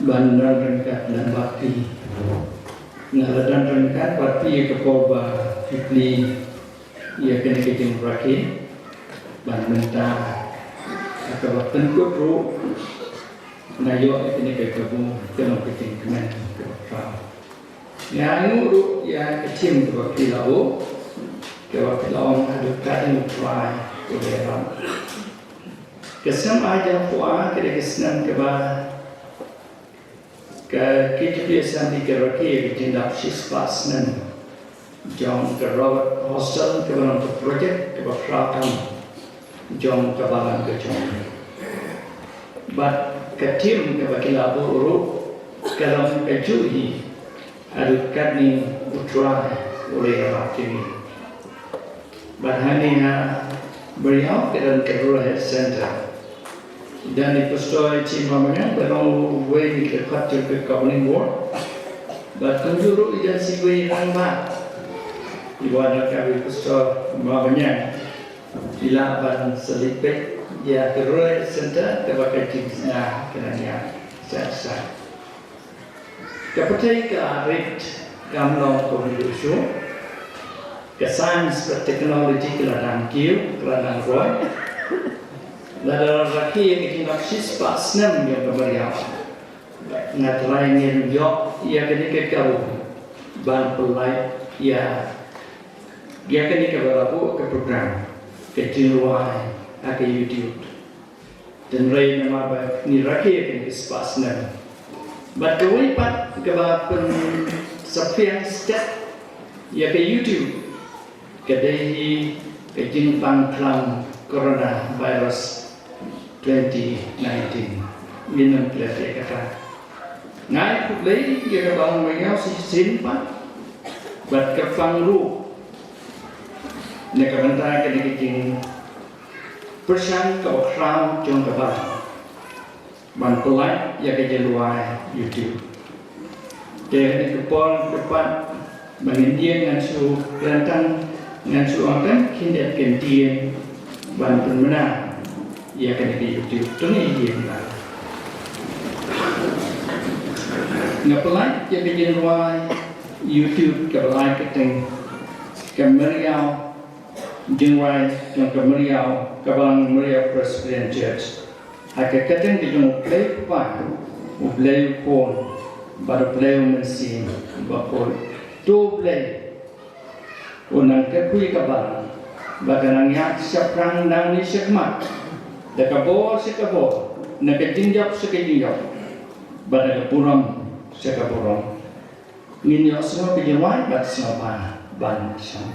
ban don ryngkat lem bad phi. Nga la don ryngkat bad phi ïa ka por ba phi plie ïa kane ka jingrakhe. Bad mynta ha kaba pynkut ruh nga ïoh ïa kane ka kabu, ka long ka jingkmen kaba khraw. Nga ainguh ruh ïa ka theme kaba phi la buh, kaba phi la ong, haduh katno U Trai u la ïarap. Ka snem ar hajar arphew ar ka dei ka snem kaba ka K J P Assembly ka rakhe ïa ka jingdap shispah snem jong ka Robert Hostel, kaba long ka project kaba khraw tam jong ka balang ka jong ngi. Bad ka theme kaba ki la buh ruh ka long kajuh hi, haduh katne U Trai u la ïarap ïa ngi. Bad hangne ha Mariaw ka don ka Rural Health Centre. Don i Pastor Chief Mawbaniang, ba long uwei na ki dkhot jong ka governing board. Bad kumjuh ruh i don sa iwei i rangbah, i wan na ka, i Pastor Mawbaniang. Phi lah ban sa leit peit ïa ka Rural Health Centre, kaba ka jingsneng ka nang ïa sa sa. Ka pyrthei ka rit, kam long kumba shuh. Ka science bad technology ka la dang kiew, ka la dang roi. Lada rakhe ïa ka jingdap shispah snem jong ka mariaw, nga trai ngin ïoh ïa kane ka kabu ban pynlait ïa, ïa kane kaba la buh ka program, ka jingrwai ha ka YouTube. Hynrei namar ba ngi rakhe ïa kane ka spah snem. Bad kawei pat kaba pynsaphriang step ïa ka YouTube ka dei hi ka jingpang khlam coronavirus twenty nineteen. Ngin ym klet ïa kata. Nga ai khublei ïa ka Balang Mawïaw shisien pat bad kyrpang ruh na ka bynta kane ka jing pyrshang kaba khraw jong ka Balang ban pynlait ïa ka jingrwai YouTube. Te ha kane ka por kaba ngin ïeng ngan shu kren tang, ngan shu ong tang khyndiat kyntien ban pynbna ïa kane ka YouTube. To ngin ïeng. Nga pynlait ïa ka jingrwai YouTube kaba lai kyrteng Ka Mariaw, jingrwai jong ka mariaw, ka Balang Mariaw Presbyterian Church. Ha ka kyrteng ka jong U Blei Kpa, U Blei U Khun, bad U Blei U Mynsiem Bakhuid. To U Blei un nang kyrkhu ïa ka Balang, ba kan nang ïaid shaphrang nangne shakhmat, da ka bor sha ka bor, na ka jingjop sha ka jingjop, bad na ka burom sha ka burom. Ngin ïohsngew ka jingrwai bad sngewbha ban shong.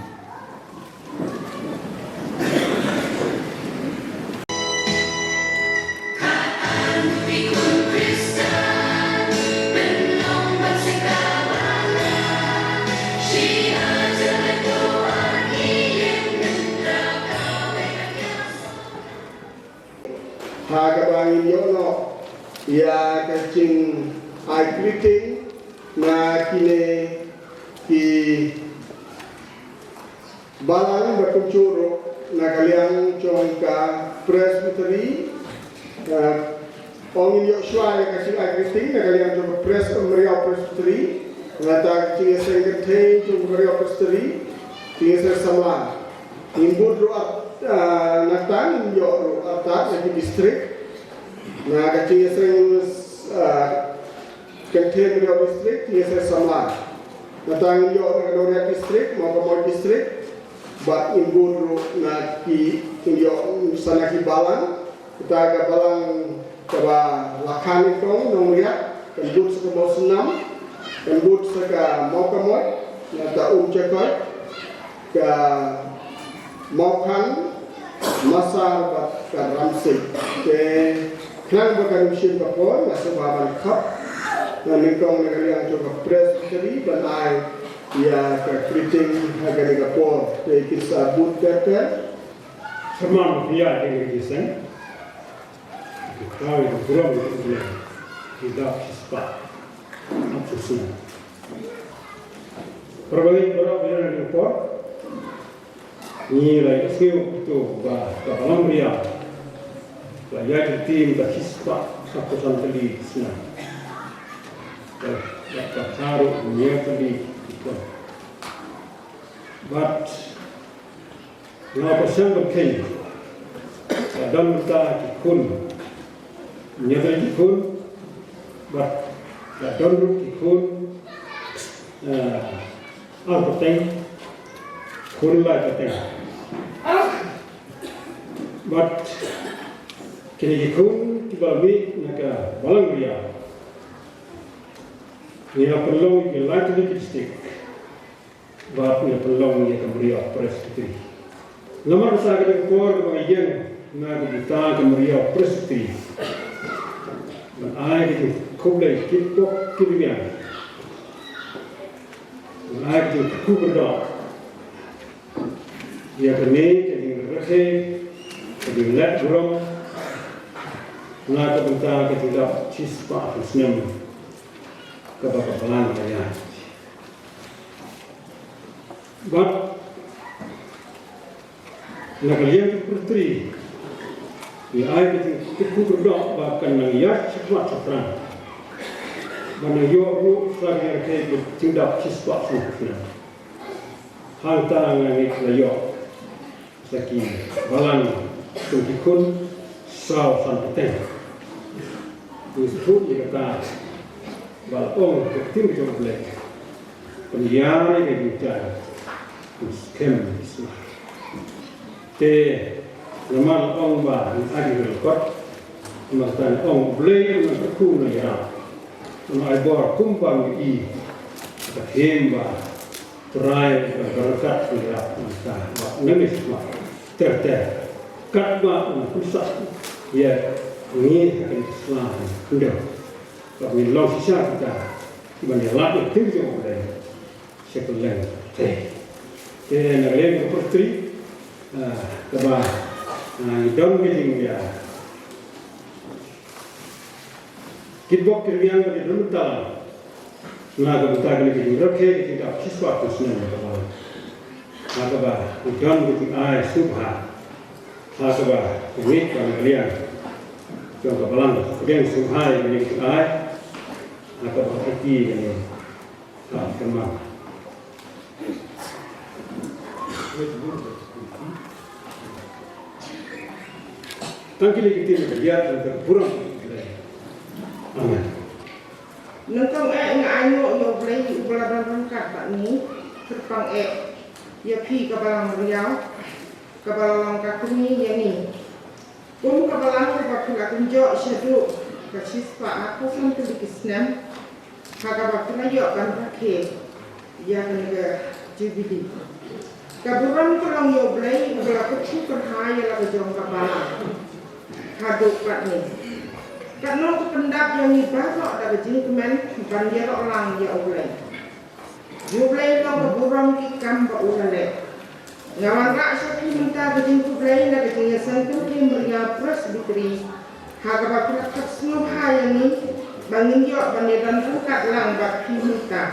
Ha kaba ngin ïoh noh ïa ka jingai kyrteng na kine ki balang ba kumjuh ruh na ka liang jong ka Presbytery. Ah, ong ngin ïoh shuwa ïa ka jingai kyrteng na ka liang jong ka Pres-, Mariaw Presbytery. Nangta ka jingïaseng kynthei jong ka Mariaw Presbytery, jingïaseng samla. Ngin bud ruh ar-, ah, nangta ngin ïoh ruh artat na ki district. Na ka jingïaseng, ah, kynthei Mariaw District, jingïaseng samla. Nangta ngin ïoh na ka Nongriat District, Mawkynmaw District. Bad ngin bud ruh na ki, ngin ïoh sa na ki balang. Kata ka balang kaba la kha nyngkong, Nongriat, kan bud sa ka Mawsynram, kan bud sa ka Mawkynmaw, nangta Umjakoi, ka Mawkhan, Massar bad ka Ramsing. Te khnang ba kan ym shim ka por, nga sngewbha ban khot na nyngkong na ka liang jong ka Presbytery ban ai ïa ka kyrteng ha kane ka por. Te kin sa bud ter ter. Sngewbha ban ïa kane ka jingïaseng. Ki khaw ïa ka burom ïa U Blei. Ki dap shispah hapdeng snem. Para bangeit baroh, ïa kane ka por ngi la ïohsngew ïa kito ba ka Balang Mariaw la ïaid lynti mynta shispah hapdeng san tylli ki snem. Ba, ba, ba haduh hynñiew tylli ki por. Bad nga pyrshang ban kheiñ, la don mynta ki khun, hynñiew tylli ki khun, bad la don ruh ki khun, eh, ar pateng, khun lai pateng. Bad kine ki khun kiba la mih na ka Balang Mariaw, ngi la pynlong ïa ki lai tylli ki district. Bad ngi la pynlong ïa ka Mariaw Presbytery. Namar kata ka dei ka por kaba nga ïeng na ka bynta ka Mariaw Presbytery ban ai ka jingkhublei kit pok kit biang, ban ai ka jingkyrkhu kyrdoh ïa kane ka jingrakhe, ka jingleh burom na ka bynta ka jingdap shispah snem kaba ka Balang ka ïaid. Bad na ka liang ka Presbytery, ngi ai ka jingkyrkhu kyrdoh ba kan nang ïaid shakhmat shaphrang. Ban ïoh ruh sha ki rkhie ki jingdap shispah snem. Hangta nga ngeit la ïoh sha ki balang kum ki khun saw san pateng. Ngi sngewthuh ïa kata ba la ong ka ktien ka jong U Blei. Pynïar ïa ka jingthaw skhem sma. Te namar ong ba ngi adi ngi kot, namar ta ong U Blei un kyrkhu na ïa. Un ai bor kumba ngi i. Ka thiem ba Trai ba barakat ïa ta ba ngi sma. Ter ter. Kat ba un khusa ïa ngi ha ka Islam. Nda ba ngi long shisha kita. Ba ngi lap ïa tim jong U Blei. Sha kylleng. Te. Te na ka liang ka Purtri, ah, kaba, ah, ngi don ka jingïa. Kitbok kitrwiang ka jingdon talang. Na ka bynta ka jingrakhe ka jingdap shispah ka snem kaba. Na kaba ngi don ka jingai sngewbha. Na kaba ngi ka na ka liang. Jong ka balang ka jingïasngewbha ka jingai. Na kaba aiti ka jing Ka kynmaw. Tang kine ki ktien ka ïa ka burom. Amen. Nyngkong eh nga ainguh ïa U Blei uba la don ryngkat bad ngi, kyrpang eh ïa phi ka balang Riaw, kaba la long ka kmie ïa ngi. Kum ka balang kaba phi la kynjoh shaduh ka shispah arphew san tylli ki snem, ha kaba phi la ïoh ban rakhe ïa kane ka jubili. Ka burom ka long ïa U Blei uba la kyrkhu kyrhai ïa la ka jong ka balang haduh katne. Katno ka pyndap ïa ngi baroh da ka jingkmen ban ïaroh lang ïa U Blei. Ïa U Blei long ka burom ki kam ba u la leh. Nga wanrah sha phi mynta ka jingkhublei na ka jingïaseng kynthei Maria Presbytery. Ha kaba phi la khot sngewbha ïa ngi ba ngin ïoh ban ïadon ryngkat lang bad phi mynta.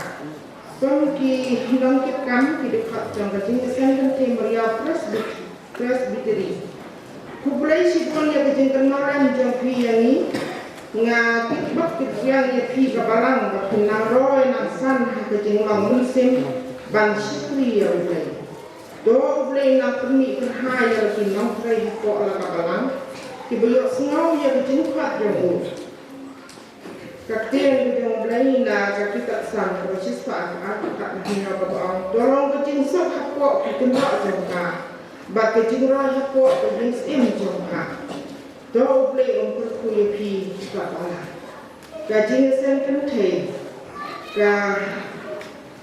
Kum ki nongkitkam ki dkhot jong ka jingïaseng kynthei Maria Presbytery. Presbytery. Khublei shibun ïa ka jingkynmaw lem jong phi ïa ngi. Nga kitbok kitrwiang ïa phi ka balang ba phin nang roi nang san ha ka jinglong mynsiem ban shakri ïa U Blei. To U Blei nang pynmih kyrhai ïa la ki nongtrei hapoh la ka balang kiba ïohsngew ïa ka jingkhot jong u. Ka ktien ka jong U Blei na ka kitab Salm kaba shispah arphew ar, ka dkhot hynñiew kaba ong, to long ka jingsuk hapoh ki kynroh jong ka, bad ka jingroi hapoh ka jingsyiem jong ka. To U Blei un kyrkhu ïa phi, ka balang. Ka jingïaseng kynthei, ka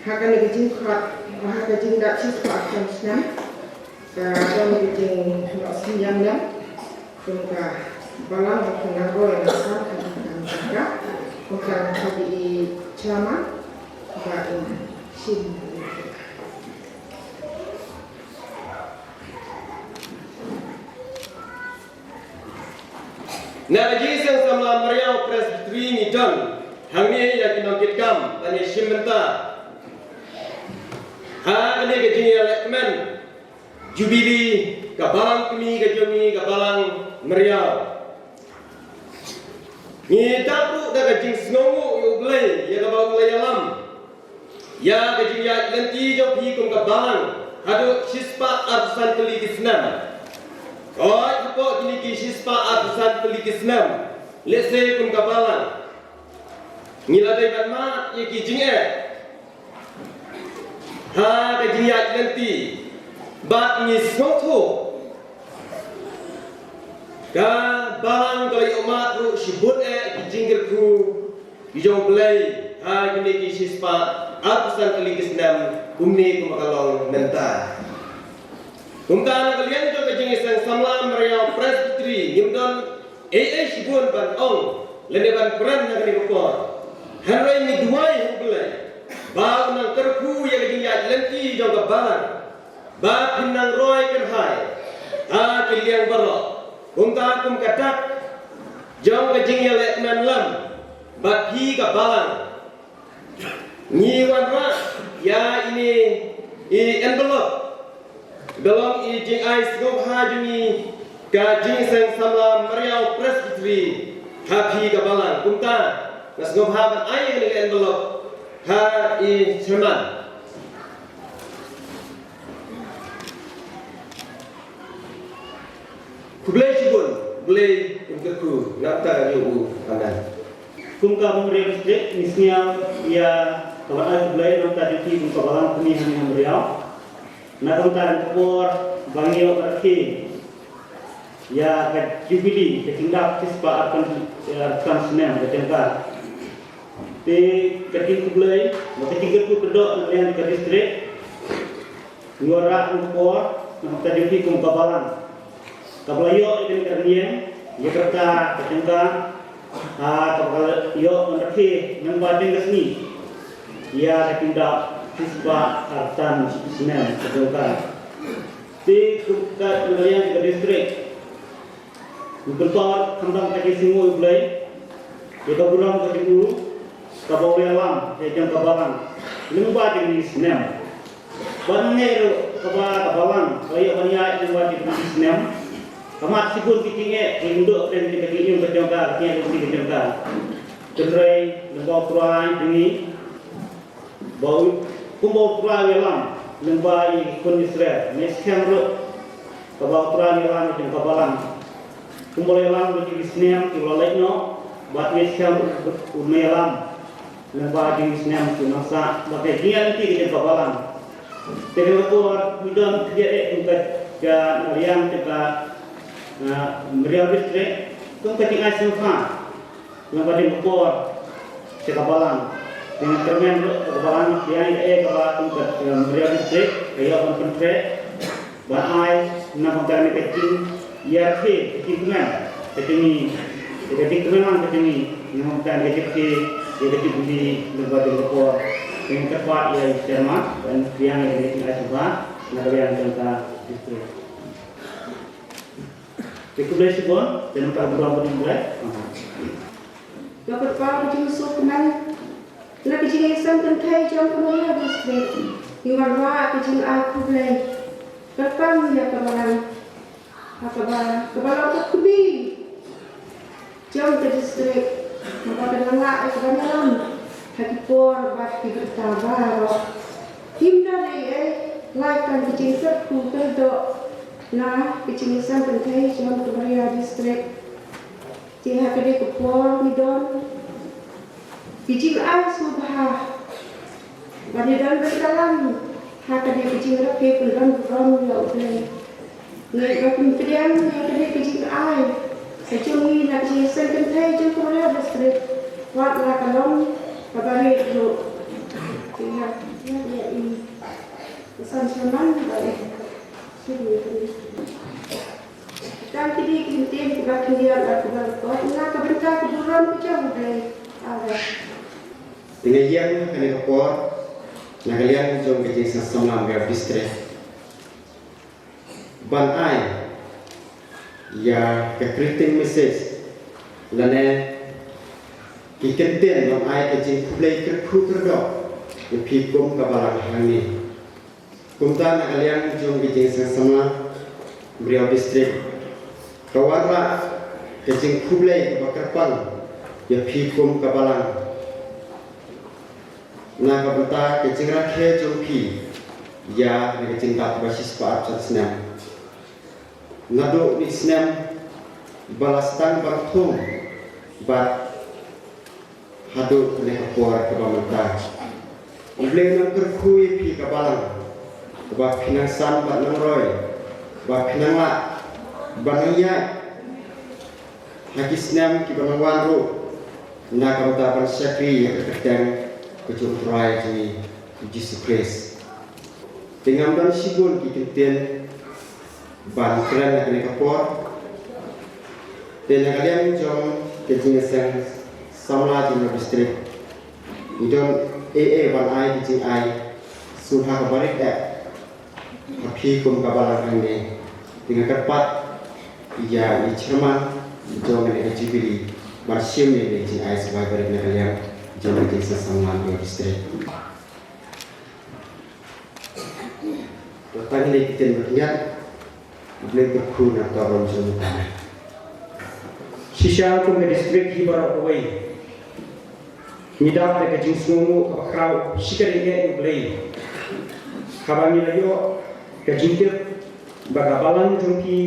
ha kane ka jingkhot, ha ka jingdap shispah arphew snem, ka don ka jingnoh synñiang lem. Kum ka balang ba phin nang roi nang san ha ka kam jong ka. Kum ka ha ki i chairman ba in shim. Na ka jingïaseng samla Mariaw Presbytery ngi don hangne ïa ki nongkitkam ban ïashim bynta ha kane ka jingïalehkmen Jubili ka balang kmie ka jong ngi ka balang Mariaw. Ngi dap ruh da ka jingsngewnguh ïa U Blei ïa kaba u la ïalam ïa ka jingïaid lynti jong phi kum ka balang haduh shispah arphew san tylli ki snem. Hooid, hapoh kine ki shispah arphew san tylli ki snem, lehse kum ka balang ngi la dei ban mad ïa ki jingeh ha ka jingïaid lynti, bad ngi sngewthuh ka balang ka la ïohmad ruh shibun eh ki jingkyrkhu ki jong U Blei ha kine ki shispah arphew san tylli ki snem, kumne kumba ka long mynta. Kumta na ka liang jong ka jingïaseng samla Mariaw Presbytery ngim don ei ei shibun ban ong lane ban kren ha kane ka por. Hynrei ngi duwai ha U Blei ba un nang kyrkhu ïa ka jingïaid lynti jong ka balang, ba phin nang roi kyrhai ha ki liang baroh. Kumta kum ka dak jong ka jingïalehkmen lem bad phi ka balang, ngi wanrah ïa ine i envelope ba long i jingai sngewbha jong ngi ka jingïaseng samla Mariaw Presbytery ha phi ka balang. Kumta Nga sngewbha ban ai ïa kane ka envelope ha i chairman. Khublei shibun, Blei un kyrkhu na ka bynta ka jong u. Amen. Kum ka Mawriat District, ngi sngew ïa ka ban ai khublei na ka bynta jong phi kum ka balang kmie hangne ha Mawriat. Na ka bynta ka por ba ngi ïoh ban rakhe ïa ka Jubilee ka jingdap shispah arphew, eh, arphew snem ka jong ka. Te ka jingkhublei bad ka jingkyrkhu kyrdoh na ka liang ka district. Ngi wanrah kum ka por na ka bynta jong phi kum ka balang kaba la ïoh ïa kane ka rynïeng ïa ka rta ka jong ka, ha kaba la ïoh ban rakhe lyngba jong ka sngi ïa ka jingdap shispah arphew snem ka jong ka. Te kum ka na ka liang ka district, ngi pynpaw khamtam ka jingsngewnguh ïa U Blei ïa ka burom ka jong u kaba u ïalam ïa jong ka balang lyngba jong ki snem. Ba ngi ruh kaba ka balang ka ïoh ban ïaid lyngba jong ki snem, ka mat shibun ki jingeh, ki ïing duh kren ki jingim ka jong ka, ki jingeh ka jong ka. Hynrei lyngba U Trai jong ngi, ba u, kumba U Trai u ïalam lyngba ïa ki khun Israel, ne skhem ruh kaba U Trai u ïalam ïa jong ka balang. Kumba u ïalam ïa ki snem kiba la leit noh, bad ne skhem ruh u ïalam lyngba ïa ki snem kiba nang sah, bad ka jingïaid lynti ka jong ka balang. Te ka por ngi don khyndiat eh kum ka, ka na liang ka, ah, Mawriat District, kum ka jingai sngewbha. Lyngba jong ka por sha ka balang. Te nga kyrmen ruh ka balang, ïa, ïa, ïa, kaba kum ka, eh, Mawriat District, ka ïoh ban pyntrei ban ai na ka bynta kane ka jingïarkhie, ka jingkmen ka jong ngi, ka jingkmen lang ka jong ngi na ka bynta kane ka jingïarkhie ïa ka Jubilee lyngba jong ka por. Te nga kyrpad ïa i chairman ban pdiang ïa kane ka jingai sngewbha na ka liang jong ka district. Te khublei shibun, te nangta ka burom ka jong U Blei. Nga kyrpad ka jingsuk kmen na ka jingïaseng kynthei jong ka Mawriat District. Ngi wanrah ka jingai khublei kyrpang ïa ka balang ha kaba, kaba long ka kmie jong ka district, kaba ka dang lah ïa ka ban ïalam ha ki por bad ki rta baroh. Hynrei ei ei, lait tang ka jingkyrkhu kyrdoh na ka jingïaseng kynthei jong ka Mawriat District. Te ha kane ka por ngi don ki jingai sngewbha ba ngi don ban ïalam ha kane ka jingrakhe pynban burom ïa U Blei. Ngi ba pynpdiang ïa kane ka jingai ka jong ngi na ka jingïaseng kynthei jong ka Mawriat District, wat la ka long kaba rit ruh. Te nga ïa i San Sherman ba i. Tang kine ki ktien kiba khyndiat bad kiba lyngkot na ka bynta ka burom ka jong U Blei. Amen. Te nga ïeng ha kane ka por na ka liang jong ka jingseng samla Mawriat District ban ai ïa ka greeting message lane ki kyntien ban ai ka jingkhublei kyrkhu kyrdoh ïa phi kum ka balang hangne. Kumta na ka liang jong ka jingseng samla Mawriat District, ka wanrah ka jingkhublei kaba kyrpang ïa phi kum ka balang na ka bynta ka jingrakhe jong phi ïa kane ka jingdap ba shispah arphew snem. Naduh une u snem ba la sdang ban thung bad haduh kane ka por kaba mynta. U Blei un nang kyrkhu ïa phi ka balang, kaba phin nang san bad nang roi, ba phin nang lah ban nang ïaid ha ki snem kiba nang wan ruh na ka bynta ban shakri ïa ka kyrteng ka jong U Trai jong ngi U Jisu Khrist. Te ngam don shibun ki kyntien ban kren ha kane ka por. Te na ka liang jong ka jingïaseng samla jong ka district, ngi don ei ei ban ai ka jingai sngewbha kaba rit eh ha phi kum ka balang hangne. Te nga kyrpad ïa i chairman jong kane ka jubilee ban shim ïa kane ka jingai sngewbha kaba rit na ka liang jong ka jingïaseng samla jong ka district. Tang kine ki ktien ba khyndiat, U Blei un kyrkhu na ka burom jong u. Shisha kum ka district hi baroh kawei, Ngi dap da ka jingsngewnguh kaba khraw shikatdei ïa U Blei haba ngi la ïoh ka jingtip ba ka balang jong phi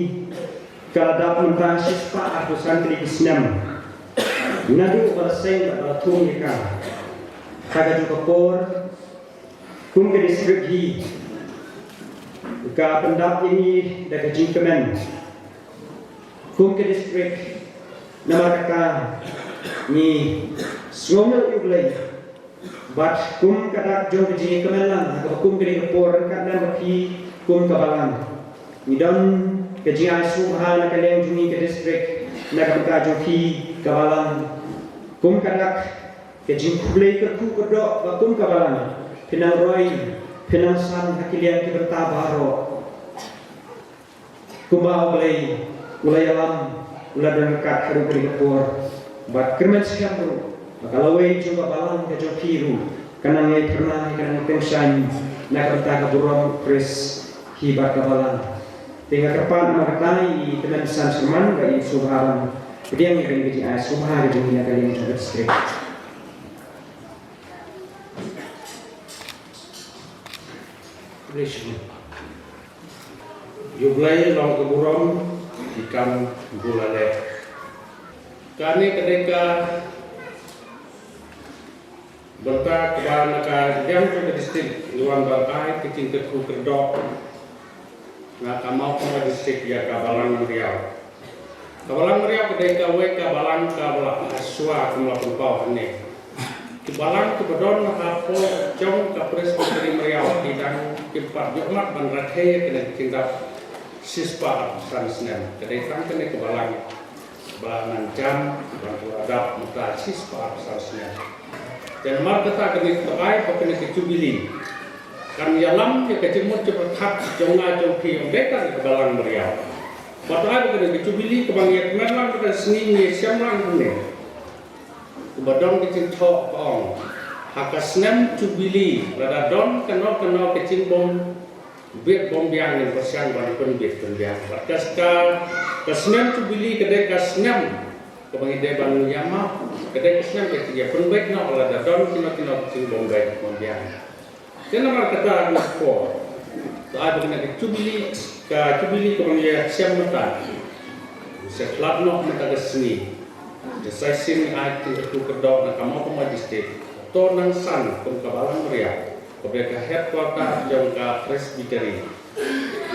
ka la dap mynta shispah arphew san tylli ki snem naduh ba la seng bad ba la thung ïa ka. Ha kajuh ka por, kum ka district hi, ka pyndap ïa ngi da ka jingkmen. Kum ka district, namar kata ngi sngewnguh ïa U Blei. Bad kum ka dak jong ka jingkmen lang, ha kaba kum kane ka por ryngkat lem bad phi kum ka balang, ngi don ka jingai sngewbha na ka liang jong ngi ka district, na ka bynta jong phi ka balang. Kum ka dak ka jingkhublei kyrkhu kyrdoh ba kum ka balang phin nang roi, phin nang san ha ki liang ki bynta baroh. Kumba U Blei u la ïalam, u la don ryngkat haduh kane ka por. Bad kyrmen skhem ruh ba ka lawei jong ka balang ka jong phi ruh kan nang ïai phyrnai, kan nang ïai tyngshaiñ na ka bynta ka burom U Khrist hi bad ka balang. Te nga kyrpad namar kata i Tymmen San Sherman ba in sngewbha ban pdiang ïa kane ka jingai sngewbha ka jong ngi na ka liang jong ka district. Ïa U Blei long ka burom, ki kam bun la leh. Kane ka dei ka bynta kaba na ka liang jong ka district ngi wan ban ai ka jingkyrkhu kyrdoh na ka Mawkynrew district ïa ka Balang Mawriaw. Ka Balang Mawriaw ka dei kawei ka balang kaba la hashwa kum la pynpaw hangne. Ki balang kiba don hapoh jong ka Presbytery Mawriaw ki dang kim pat ïohmad ban rakhe ïa kane ka jingdap shispah arphew san snem. Ka dei tang kane ka balang ba nang jam ban ïoh dap mynta shispah arphew san snem. Te namar kata kane ka ai ba kane ka jubili kan ïalam ïa ka jingmut jingpyrkhat jong nga jong phi, ym dei tang ka Balang Mawriaw. Bad ai ba kane ka jubili kaba ngi ïa kmen lang, ka sngi ngi ïa shem lang kumne. Kumba don ka jingthoh ba ong, ha ka snem jubili lada don kano kano ka jingbym bit bym biang, ngin pyrshang ban pynbit pynbiang. Bad ka, ka, ka snem jubili ka dei ka snem kaba ngi dei ban ïa map, ka dei ka snem ka jingïa pynbeit noh lada don kino kino ka jingbym bit bym biang. Te namar kata ha kane ka por, to ai ba kane ka jubili, ka jubili kaba ngi ïa shem mynta, sa khlad noh mynta ka sngi. Te sa shisien ai ka jingkyrkhu kyrdoh na ka Mawkynrew District, to nang san kum ka Balang Mawriaw, kaba dei ka headquarter jong ka Presbytery.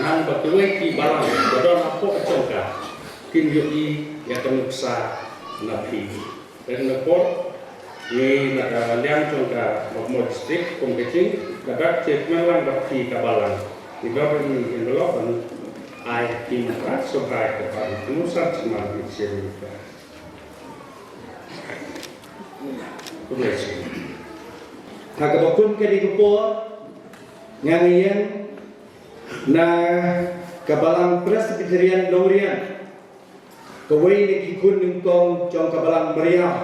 Nang ba kiwei ki balang ba don hapoh jong ka kin ïohi ïa ka nuksa na phi. Te na ka por ngi na ka liang jong ka Mawkynrew District kum ka jingkyrkhu kyrdoh, kmen lang bad phi ka balang. Ngi don ïa kane ka envelope ban ai ki mantra sngewbha ïa ka Balang. Tymmen San Sherman, ngi sngewbha ïa ka. Khublei shibun. Ha kaba kum kane ka por, nga ïeng na ka Balang Presbyterian Nongrian, kawei na ki khun nyngkong jong ka Balang Mawriaw.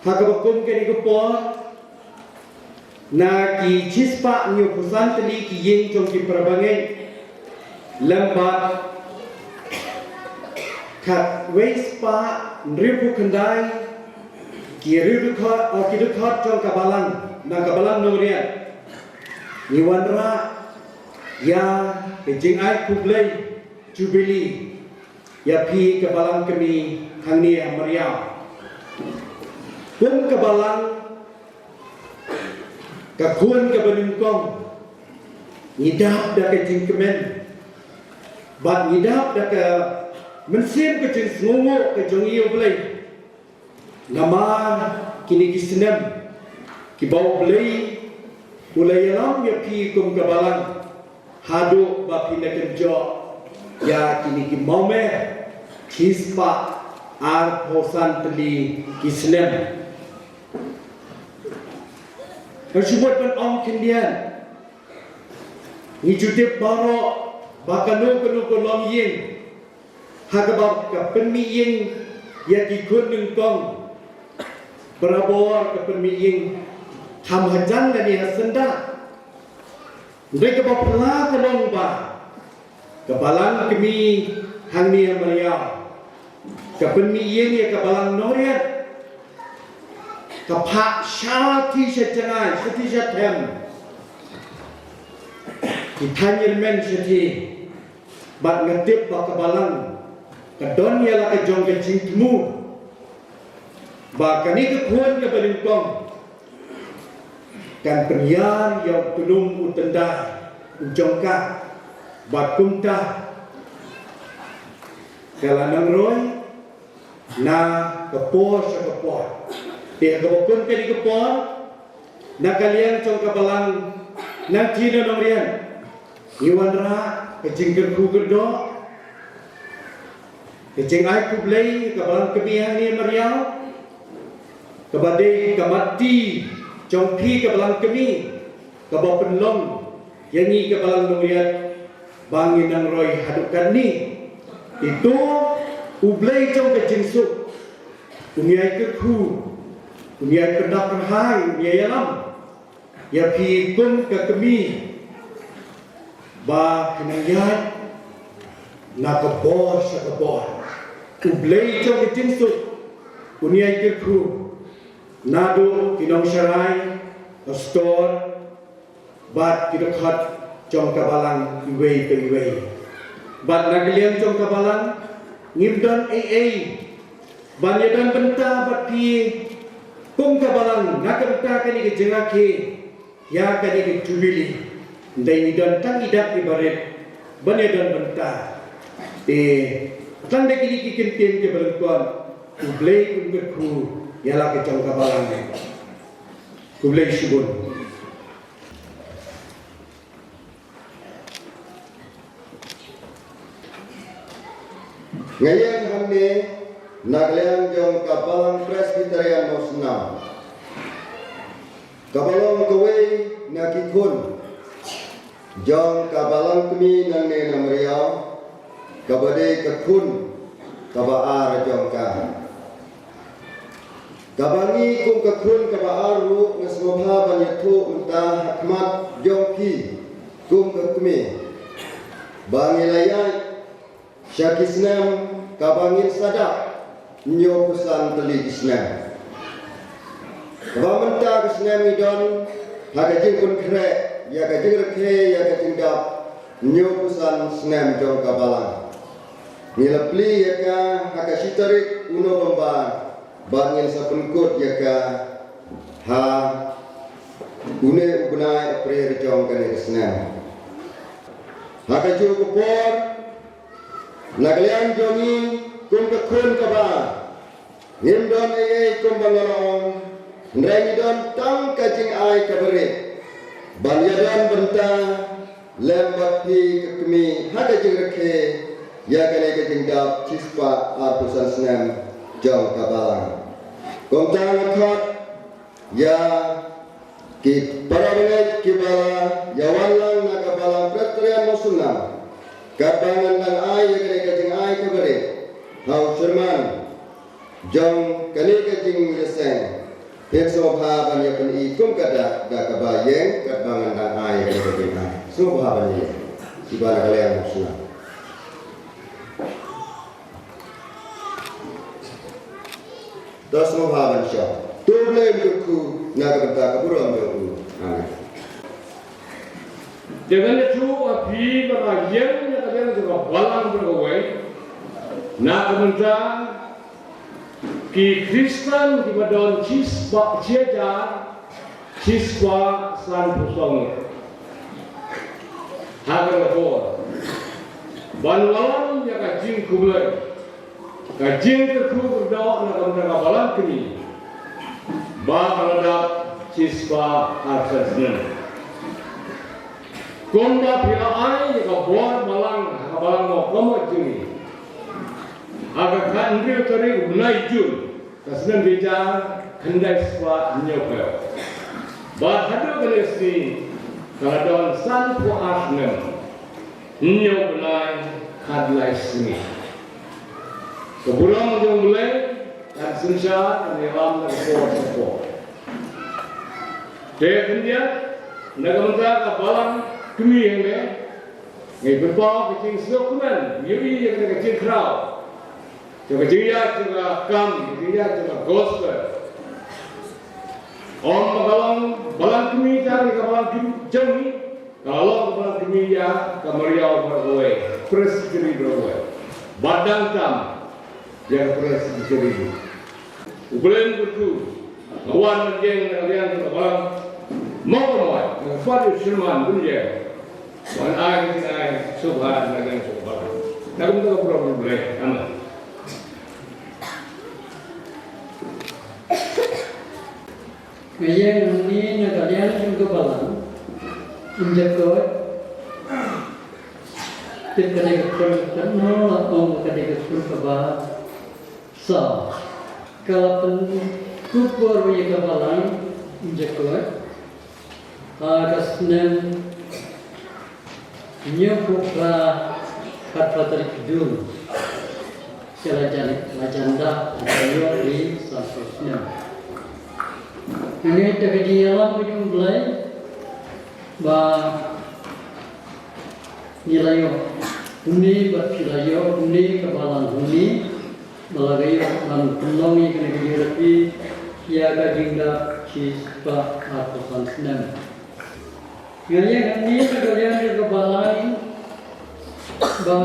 Ha kaba kum kane ka por, na ki shispah hynñiewphew san tylli ki ïing jong ki parabangeit, lem bad khatwei spah hynriewphew khyndai ki riew dkhot, ki dkhot jong ka balang, na ka Balang Nongrian, ngi wanrah ïa ka jingai khublei jubili ïa phi ka balang kmie hangne ha Mawriaw. Kum ka balang, ka khun kaba nyngkong, ngi dap da ka jingkmen bad ngi dap da ka mynsiem ka jingsngewnguh ka jong ngi ïa U Blei. Namar kine ki snem kiba U Blei u la ïalam ïa phi kum ka balang, haduh ba phin da kynjoh ïa kine ki mawmer shispah arphew san tylli ki snem. Nga shu mut ban ong khyndiat, ngi ju tip baroh ba kano kano ka longïing, ha kaba ka pynmih ïing ïa ki khun nyngkong, barabor ka pynmih ïing, kham hajan lane ha syndah. Hynrei kaba phylla ka long ba ka balang kmie hangne ha Mawriaw, Ka pynmih ïing ïa ka balang nongriat. Ka phah shathie sha jngai, shathie sha them. Ki thaiñ rymmen shathie. Bad nga tip ba ka balang ka don ïa la ka jong ka jingthmu ba kane ka khun kaba nyngkong kan pynïar ïa u tnum u tyndai u jong ka. Bad kumta ka la nangroi na ka por sha ka por. Te ha kaba kum kane ka por, na ka liang jong ka balang, nangta na nongriat, ngi wanrah ka jingkyrkhu kyrdoh, ka jingai khublei ka balang kmie hangne mariaw, kaba dei ka matti jong phi ka balang kmie, kaba pynlong ïa ngi ka balang nongriat ba ngin nangroi haduh katne. Te to U Blei jong ka jingsuk un ïai kyrkhu, un ïai pyndap pyrhai, un ïai ïalam ïa phi kum ka kmie ba phin nang ïaid na ka bor sha ka bor. U Blei jong ka jingsuk un ïai kyrkhu naduh ki nongsharai, pastor, bad ki dkhot jong ka balang iwei pa iwei. Bad na ka liang jong ka balang ngim don ei ei ban ïadon bynta bad phi kum ka balang na ka bynta kane ka jingrakhe ïa kane ka jubili. Hynrei ngi don tang i dak i barit ban ïadon bynta. Te tang da kine ki kyntien kiba lyngkot, U Blei un kyrkhu ïa la ka jong ka balang. Khublei shibun. Nga ïeng hangne na ka liang jong ka Balang Presbyterian Mawsynram, kaba long kawei na ki khun jong ka balang kmie nangne na Mawriaw, kaba dei ka khun kaba ar jong ka. Kaba ngi kum ka khun kaba ar ruh nga sngewbha ban ïathuh mynta ha khmat jong phi kum ka kmie ba ngi la ïaid sha ki snem kaba ngin sa dap hynñiewphew san tylli ki snem. Kaba mynta ka snem ngi don ha ka jingpynkhreh ïa ka jingrakhe ïa ka jingdap hynñiewphew san snem jong ka balang. Ngi la plie ïa ka ha ka shi tarik u November bad ngin sa pynkut ïa ka ha une u bnai April jong kane ka snem. Ha kajuh ka por, na ka liang jong ngi kum ka khun kaba ar, ngim don ei ei kumba nga la ong, hynrei ngi don tang ka jingai kaba rit ban ïadon bynta lem bad phi ka kmie ha ka jingrakhe ïa kane ka jingdap shispah arphew san snem jong ka balang. Kumta nga khot ïa ki para bangeit kiba la ïawan lang na ka Balang Presbyterian Mawsynram, katba ngan dang ai ïa kane ka jingai kaba rit ha u chairman jong kane ka jingïaseng, phin sngewbha ban ïa pyni kum ka dak da kaba ïeng katba ngan dang ai ïa kane ka jingai. Sngewbha ban ïeng. Kiba na ka liang Mawsynram. To sngewbha ban shong. To U Blei un kyrkhu na ka bynta ka burom jong u. Amen. Te ngan ïathuh ha phi ba nga ïeng na ka liang jong ka balang ba kawei na ka bynta ki Khristan kiba don shispah, shi hajar shispah sanphew saw ngut ha kane ka por ban wallam ïa ka jingkhublei, ka jingkyrkhu kyrdoh na ka bynta ka balang kmie ba ka la dap shispah arphew san snem. Kumba phi la ai ïa ka bor balang ha ka balang Mawkyrwat jong ngi ha ka khathynriew tarik u bnai Jun, ka snem shi hajar khyndai spah hynñiewphew. Bad haduh kane ka sngi ka la don sanphew ar snem, hynñiew bnai khatlai sngi. Ka burom jong U Blei kan synshar, kan ïalam na ka por sha ka por. Te khyndiat na ka bynta ka balang kmie hangne, ngi pynpaw ka jingsngewkmen, ngi ïohi ïa ka jingkhraw Ka jingïaid jong ka kam, ka jingïaid jong ka gospel. Ym ba ka long balang kmie tang ïa ka balang kmie jong ngi, ka la long ka balang kmie ïa ka Mariaw baroh kawei, Presbytery baroh kawei. Bad dang tam ïa ka Presbytery. U Blei un kyrkhu, nga wan mynjur na ka liang jong ka balang, mo ka mo, na ka Father Sherman Bunjel. Wan ai ka jingai sngewbha na ka liang jong ka balang. Na ka bynta ka burom U Blei. Amen. Nga ïeng hangne na ka liang jong ka balang, in da koit tip ka dei ka khun kaba nyngkong, la ong ka dei ka khun kaba saw. Ka la pynkup bor ïa ka balang, in da koit. Ha ka snem hynñiewphew phra, khatphra tarik Jun, ka la jan, la jan da, ka la ïoh ïa ka sanphew snem. Nga ngeit da ka jingïalam ka jong U Blei ba ngi la ïoh kumne, bad phi la ïoh kumne ka balang kumne. Ba la ka ïoh ban pynlong ïa kane ka jingrakhe ïa ka jingdap shispah arphew san snem. Nga ïeng hangne na ka liang jong ka balang ba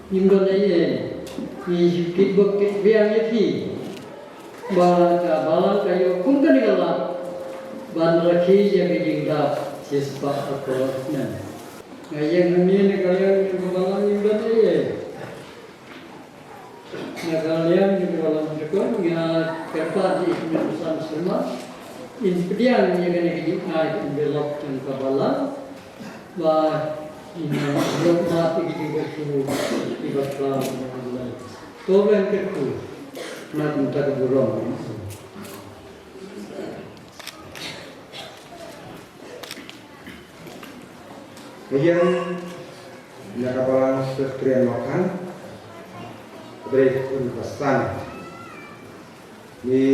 ngim don ei ei. Ngi shu kit bok kit biang ïa phi ba ka balang ka ïoh kum kane ka lad ban rakhe ïa ka jingdap shispah arphew san snem. Nga ïeng hangne na ka liang jong ka balang, ngim don ei ei. Na ka liang jong ka balang jong ka, nga kyrpad ïa i Kmie San Sirma in pdiang ïa kane ka jingai envelope jong ka balang ba in ïoh mad ïa ki jingkyrkhu kiba khraw na ka balang. To ban kyrkhu na ka bynta ka burom. Ïeng na ka balang Presbyterian Mawkhar, Presbyterian Pastor. Ngi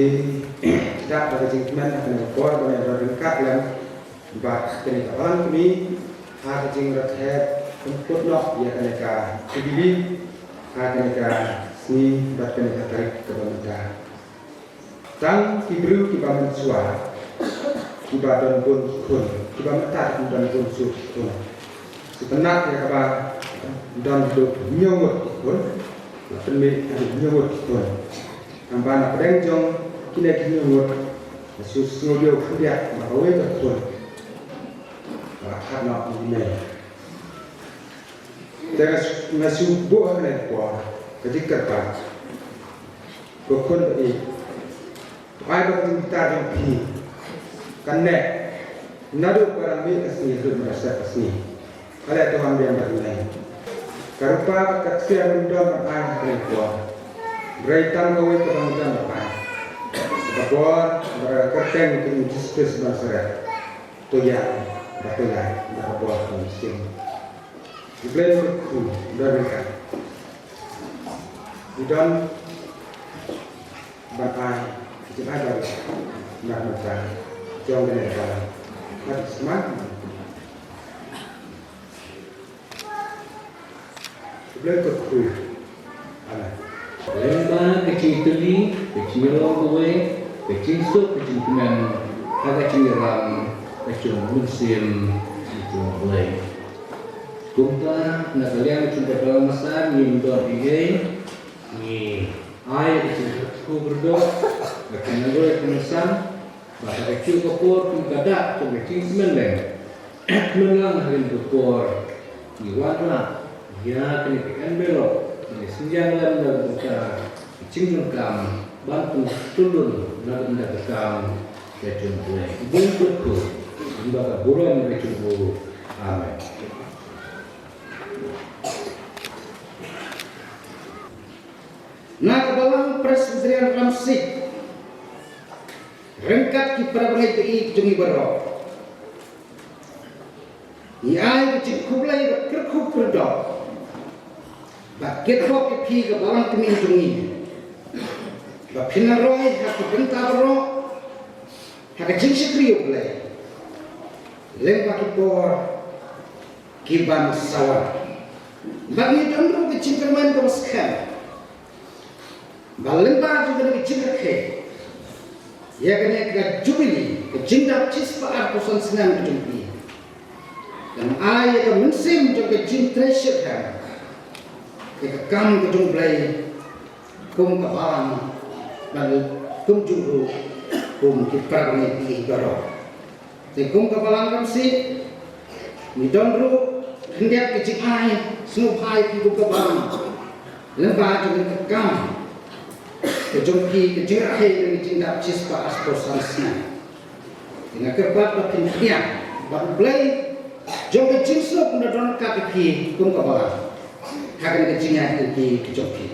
dap da ka jingkmen ha kane ka por ba ngi ïa ryngkat lem bad kane ka balang kmie ha ka jingrakhe pynkut noh ïa kane ka T B B ha kane ka sngi bad kane ka tarik kaba mynta. Tang ki briew kiba mynshuwa, kiba don bun ki khun, kiba mynta ki don bun shuh ki khun. Sngewtynnat ïa kaba don haduh hynñiew ngut ki khun, la pynmih haduh hynñiew ngut ki khun. Tangba na pdeng jong kine ki hynñiew ngut, la shu sngew ïa u khyndiat ba kawei ka khun ka la khadnoh ïa u mei. Te nga shu, nga shu buh ha kane ka por ka jingkyrpad. Ko khun ba ïeit, to ai ba ka jingbitar jong phi kan neh naduh ba dang mih ka sngi haduh ba dang sep ka sngi. Ka leh to wan biang bad ngi. Ka rupa bad ka ksiar ngim don ban ai ha kane ka por. Hynrei tang kawei kaba ngi don ban ai, ka bor bad ka kyrteng jong u Jisu Khrist ban sareh. To ïa, ba to ïa, ba ka bor ka mynsiem. U Blei un kyrkhu, u don ryngkat. U don ban ai, jingaiei, na ka bynta jong kane ka balang. Ka dei shisha. U Blei un kyrkhu. Amen. Lyngba ka jingtylli, ka jingïarap kawei, ka jingsuk, ka jingkmen, ha ka jingïalam ka jong u Mynsiem jong u Blei. Kumta na ka liang jong ka Balang Mawkhar ngim don ei ei, ngi ai ka jingkyrkhu kyrdoh, ka jingïarap ka jingïasam, bad ha kajuh ka por kum ka dak jong ka jingkmen lem, kmen lang ha kane ka por ngi wanrah ïa kane ka envelope, kane ka synñiang lem na ka bynta ka jingdonkam ban pyntyllun na ka bynta ka kam ka jong U Blei. U Blei un kyrkhu, lyngba ka burom ka jong u. Amen. Na ka Balang Presbyterian Ramsik, ryngkat ki para bangeit ba ïeit jong ngi baroh, ngi ai ka jingkhublei bad kyrkhu kyrdoh bad kitbok ïa phi ka balang kmie jong ngi ba phin nang roi ha ki bynta baroh ha ka jingshakri U Blei lyngba ki por ki ban sa wan. Bad ngi don ruh ka jingkyrmen kaba skhem Ba lyngba jong kane ka jingrakhe ïa kane ka jubili, ka jingdap shispah arphew san snem ka jong phi, kan ai ïa ka mynsiem jong ka jingtrei shitrhem ïa ka kam ka jong U Blei kum ka balang, bad kumjuh ruh kum ki para bangeit baroh. Te kum ka balang Khamsih, ngi don ruh khyndiat ka jingai sngewbha ïa phi kum ka balang lyngba jong ka kam ka jong phi, ka jingrakhe ïa ka jingdap shispah arphew san snem. Te nga kyrpad ba phin pdiang, ba U Blei jong ka jingsuk un da don ryngkat ïa phi kum ka balang ha kane ka jingïaid lynti ka jong phi.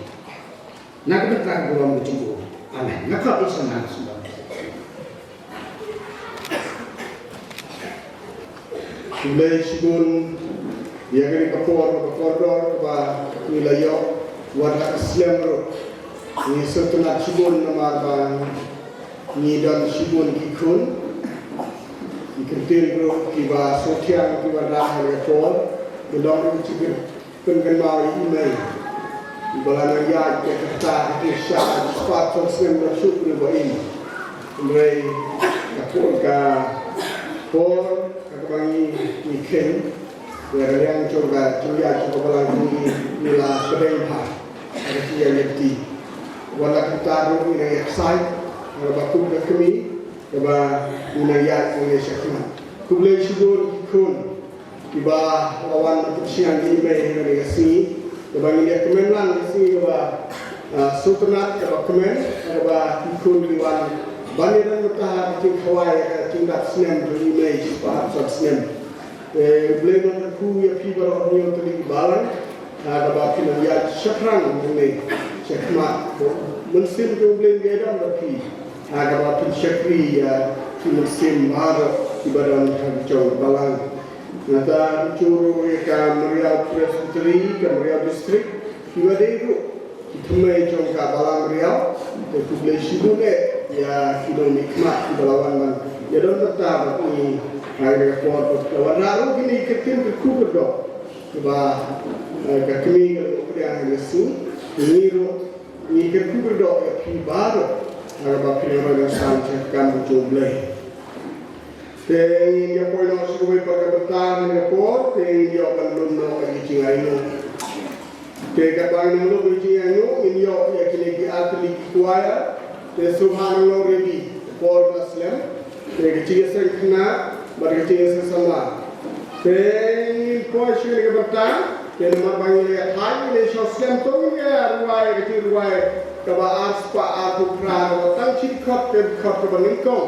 Na ka bynta ka burom ka jong U. Amen. Nga khot ïa u sngewbha. Khublei shibun ïa kane ka por kaba kordor kaba ngi la ïoh, wat la ka slem ruh ngi sngewtynnat shibun namar ba ngi don shibun ki khun, ki ktien ruh kiba sngewthiang kiba wanrah ha kane ka por. Ngi long ruh ki Pynkynmaw ïa i mei iba la nang ïaid ïa kata ka jingshisha, spah arphew snem la shu pynlong ba im. Hynrei ka por, ka por kaba ngi, ngi kheiñ ïa ka liang jong ka jingïaid jong ka balang jong ngi, ngi la pdiang bha ha ka jingïaid lynti. Wat la kumta ruh ngi nang ïa ksaid ha kaba kum ka kmie kaba ngi nang ïaid nang ïa shakhmat. Khublei shibun ki khun kiba la wan ban pynsngew ïa i mei ha kane ka sngi. Kaba ngi ïa kmen lang ka sngi kaba, ah, sngewtynnat kaba kmen, kaba ki khun ki wan ban ïadon bynta ha ka jingkhawai ka jingdap snem jong i mei shispah arphew san snem. Te U Blei un kyrkhu ïa phi baroh hynñiew tylli ki balang, ah, kaba phin nang ïaid shaphrang hangne shakhmat, ba u Mynsiem jong U Blei un ïadon bad phi, ah, kaba phin shakri ïa ki mynsiem baroh kiba don ha ka jong ka balang. Nangta ruh ïa ka Mariaw Presbytery, ka Mariaw District, kiba dei ruh ki thymmei jong ka balang Mariaw. Te khublei shibun eh ïa ki nongmihkhmat kiba la wan ban ïadon bynta bad ngi ha kane ka por, bad la wanrah ruh kine ki ktien kyrkhu kyrdoh kiba, eh, ka kmie ka la pdiang ha kane ka sngi. Ngi ruh ngi kyrkhu kyrdoh ïa phi baroh ha kaba phi nang roi nang san sha ka kam ka jong U Blei. Te ngin ïa poi noh sha kawei pat ka bynta ha kane ka por, te ngin ïoh ban lum noh ïa ki jingainguh. Te katba ngin lum ïa ki jingainguh, ngin ïoh ïa kine ki artylli ki choir. Te sngewbha nang long ready, ka por ka la slem. Te ka jingïaseng khynnah bad ka jingïaseng samla. Te ngin poi sha kane ka bynta. Te namar ba ngi la ïathait, ngin ïa shong slem, to ngin ïa rwai ka jingrwai kaba arspah arphew phra, kaba tang shi dkhot, ka dkhot kaba nyngkong.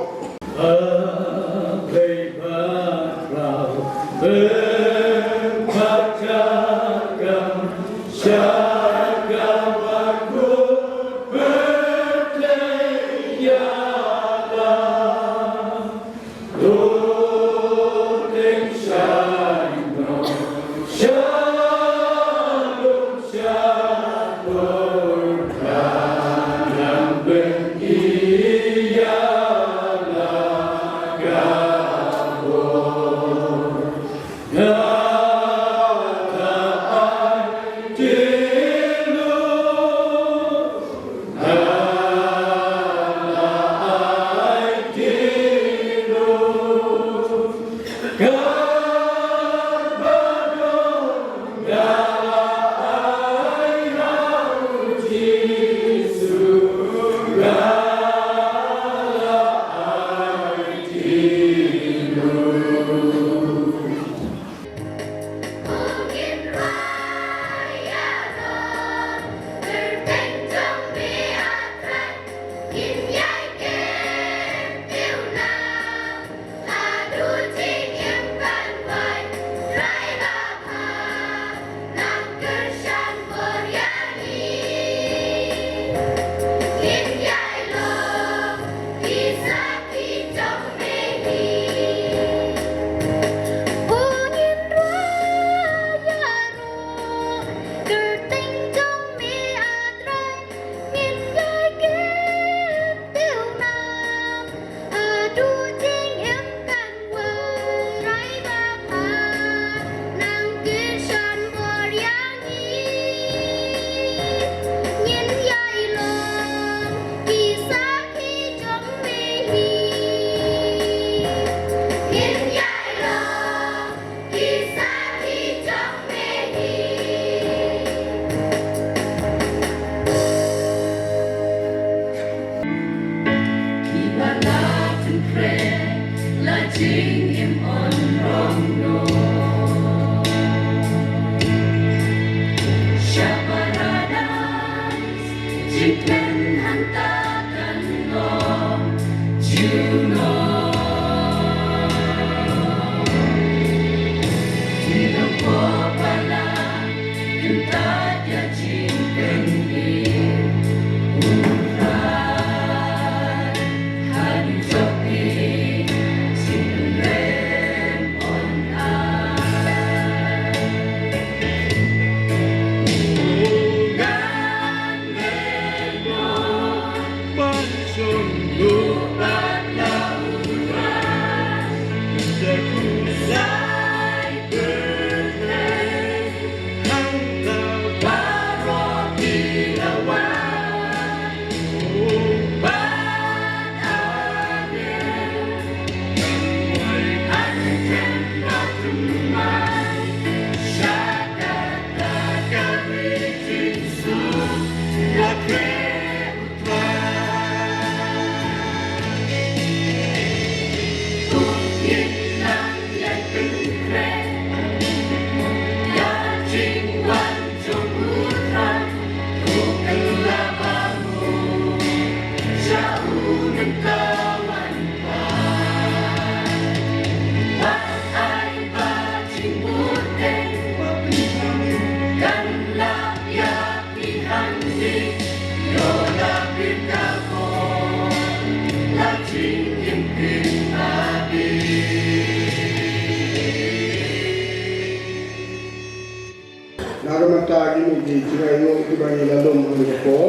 Jingaiei kiba ngi la lum ha kane ka por.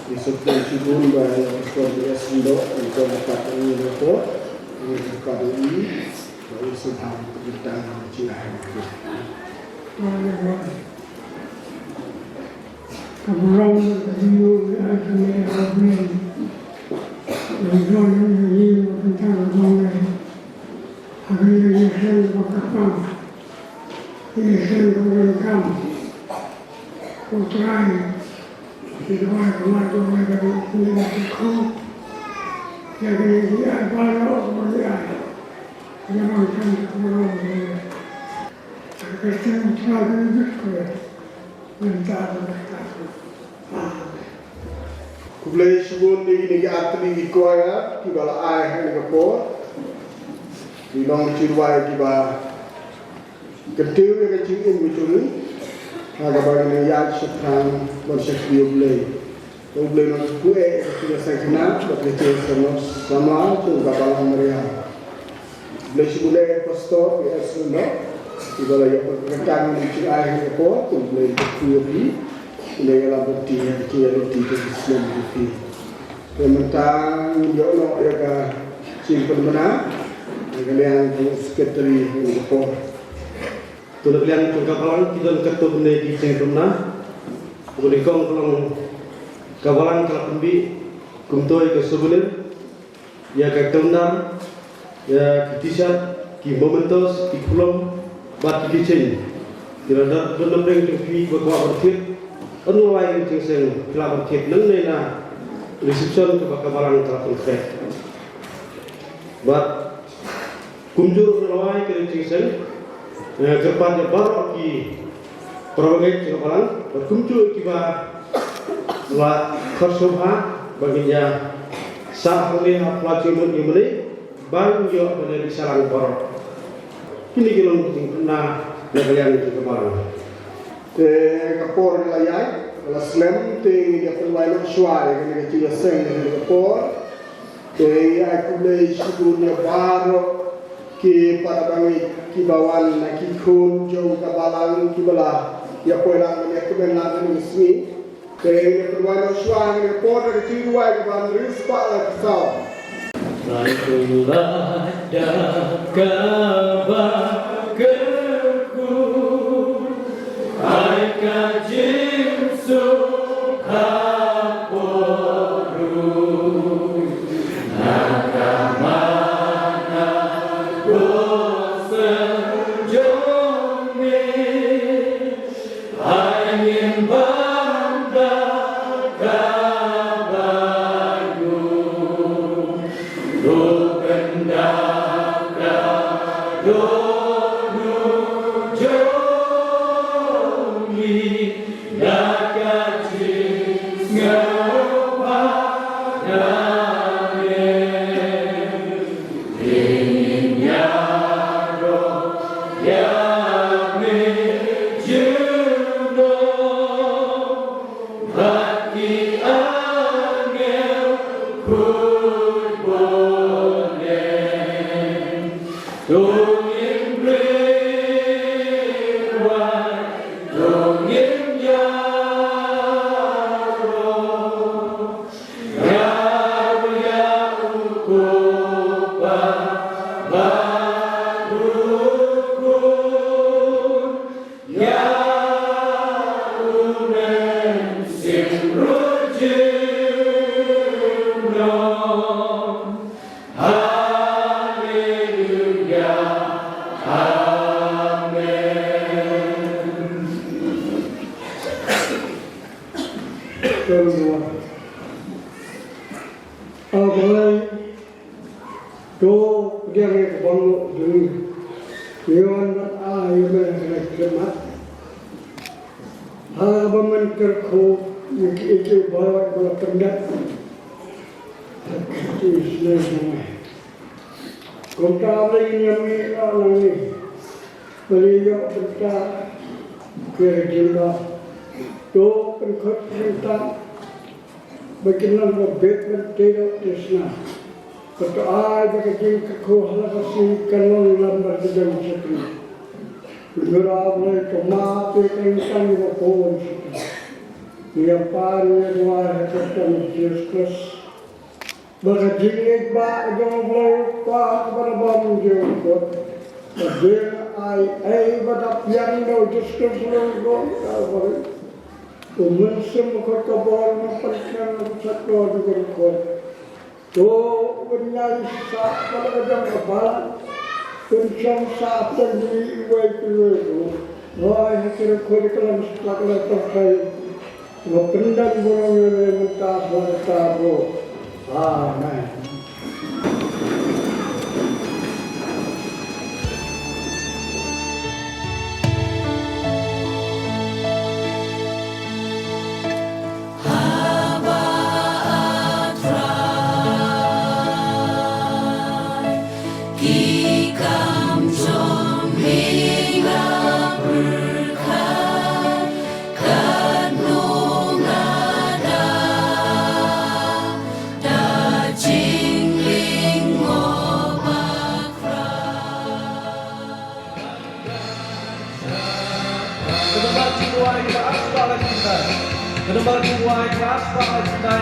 Ngi sngewthuh shibun ba ïa u Pastor B S Lyngdoh, ngi don ryngkat ha kane ka por. Ngi ryngkat ïa i ba u sngewthuh tang jingaiei. Ka burom ka jingmut ka jingmut ka jingmut. Ka burom ka jingmut ka jingmut. Haba ïa ïa shen ba ka pang, ïa shen ba ka kam, U Trai, ïa duwai ka mat duwai ka dei ïa ka khu, ïa ka ïa ïa ba ïa ba ïa, ïa ba shen ka ro ïa, ka shen U Trai ka ïa ka ïa, ïa ta ba ka ta. Khublei shibun ïa kine ki artylli ki choir kiba la ai ha kane ka por. Ki long ki rwai kiba kyntiew ïa ka jingim ka jong ngi ha kaba ngi ïaid shaphrang ban shakri ïa U Blei. Ïa U Blei nongkhublei ïa ka jingïaseng khynnah bad ka jingïaseng samla jong ka Balang Mariang. Khublei shibun ïa u Pastor B S Lyngdoh, uba la ïoh ban pynkyntang ïa kane ka jingai ha kane ka por, U Blei un kyrkhu ïa phi, un ïalam bynta ïa ka jingïaid lynti jong ka snem jong phi. Te mynta ngin ïoh noh ïa ka jingpynbna na ka liang jong u Secretary ha kane ka por. To na ka liang jong ka Balang ki don katto katne ki jingpynbna. Kaba nyngkong ka long ka Balang ka la pynbit kumto ïa ka souvenir, ïa ka calendar, ïa ki T-shirt, ki mementos, ki khulom bad ki keychain. Ki la dap don na pdeng jong phi ba kwah ban thied. Ynda wai ka jingseng phi lah ban thied nangne na reception kaba ka Balang ka la pynkhreh. Bad kumjuh ruh la wai ka jingseng, eh, kyrpad ïa baroh ki para bangeit jong ka Balang bad kumjuh kiba la khot sngewbha ba ngin ïa sah hangne ha pla jingmut ïa mane ban ïoh ban ïa shah lang baroh. Kine ki long ki jingpynbna na ka liang jong ka Balang. Te ka por la ïaid la slem, te ngin ïa pynwai noh shuwa ïa kane ka jingïaseng ha kane ka por. Te ngi ai khublei shibun ïa baroh ki para bangeit kiba wan na ki khun jong ka Balang kiba la ïa poi lang ban ïa kmen lang ha kane ka sngi. Te ngi ïa pynwai noh shuwa ha kane ka por da ka jingrwai kaba hynriew spah lai phew saw. Ba u la da kaba kyrkhu, ai ka jingsuk ha burom na ka mana kosem jong me. Ai ngin bam da kaba ïoh, to pyndap da dohnud jong ngi da ka jingsngewbha na me. Ïa me junom bad ki angel khuid bun lem. To ngin rit wai, to ngin ïaroh. Ïa u Kpa bad u Khun, ïa u Mynsiem ruh junom. Haleluia. Amen. A Blei, to pdiang ïa ka bangno jong ngi. Ngi wan ban ai ïa me ha kane ka khlieh mat. Haba men kyrkhu ïa kiei kiei baroh ba la pyndep ha ka ktien snem jong me. Kumta A Blei ngin ïa mih noh nangne ban ïoh bynta ïa ka jingma. To pynkhuid pynkyntang ba kin long ba bit ban tei doh tei snam. Bad to ai ba ka jingkyrkhu ha la ka sngi kan long lam bad ka jingshakri. Ngi la ïa kynmaw ïa ka jingïasyllok. Ngi ïa pan ïa duwai ha ka kyrteng Jisu Khrist. Ba ka jingïasyllok jong U Blei U Kpa kaba la bam jingkut, ka jingai ei ba da pdiang da u Jisu Khrist ha ka Kalbari. U Mynsiem Bakhuid ka bor na pynkhang na ka jingkut. To u ban ïaisah bad la ka jong ka balang. Pynshong sah pynjli iwei pa iwei ruh. Roi ha ki ryngkew ki klam satlak la tyrkhei. Nga pyndan burom ïa lei mynta sha kata ruh. Amen. Haba a Trai, ki kam jong me nga pyrkhat, katno nga da, da jingling ngo bakhuid. Ka nambar jingduwai kaba ar spah laiphew khyndai. Ka nambar jingduwai kaba ar spah laiphew khyndai.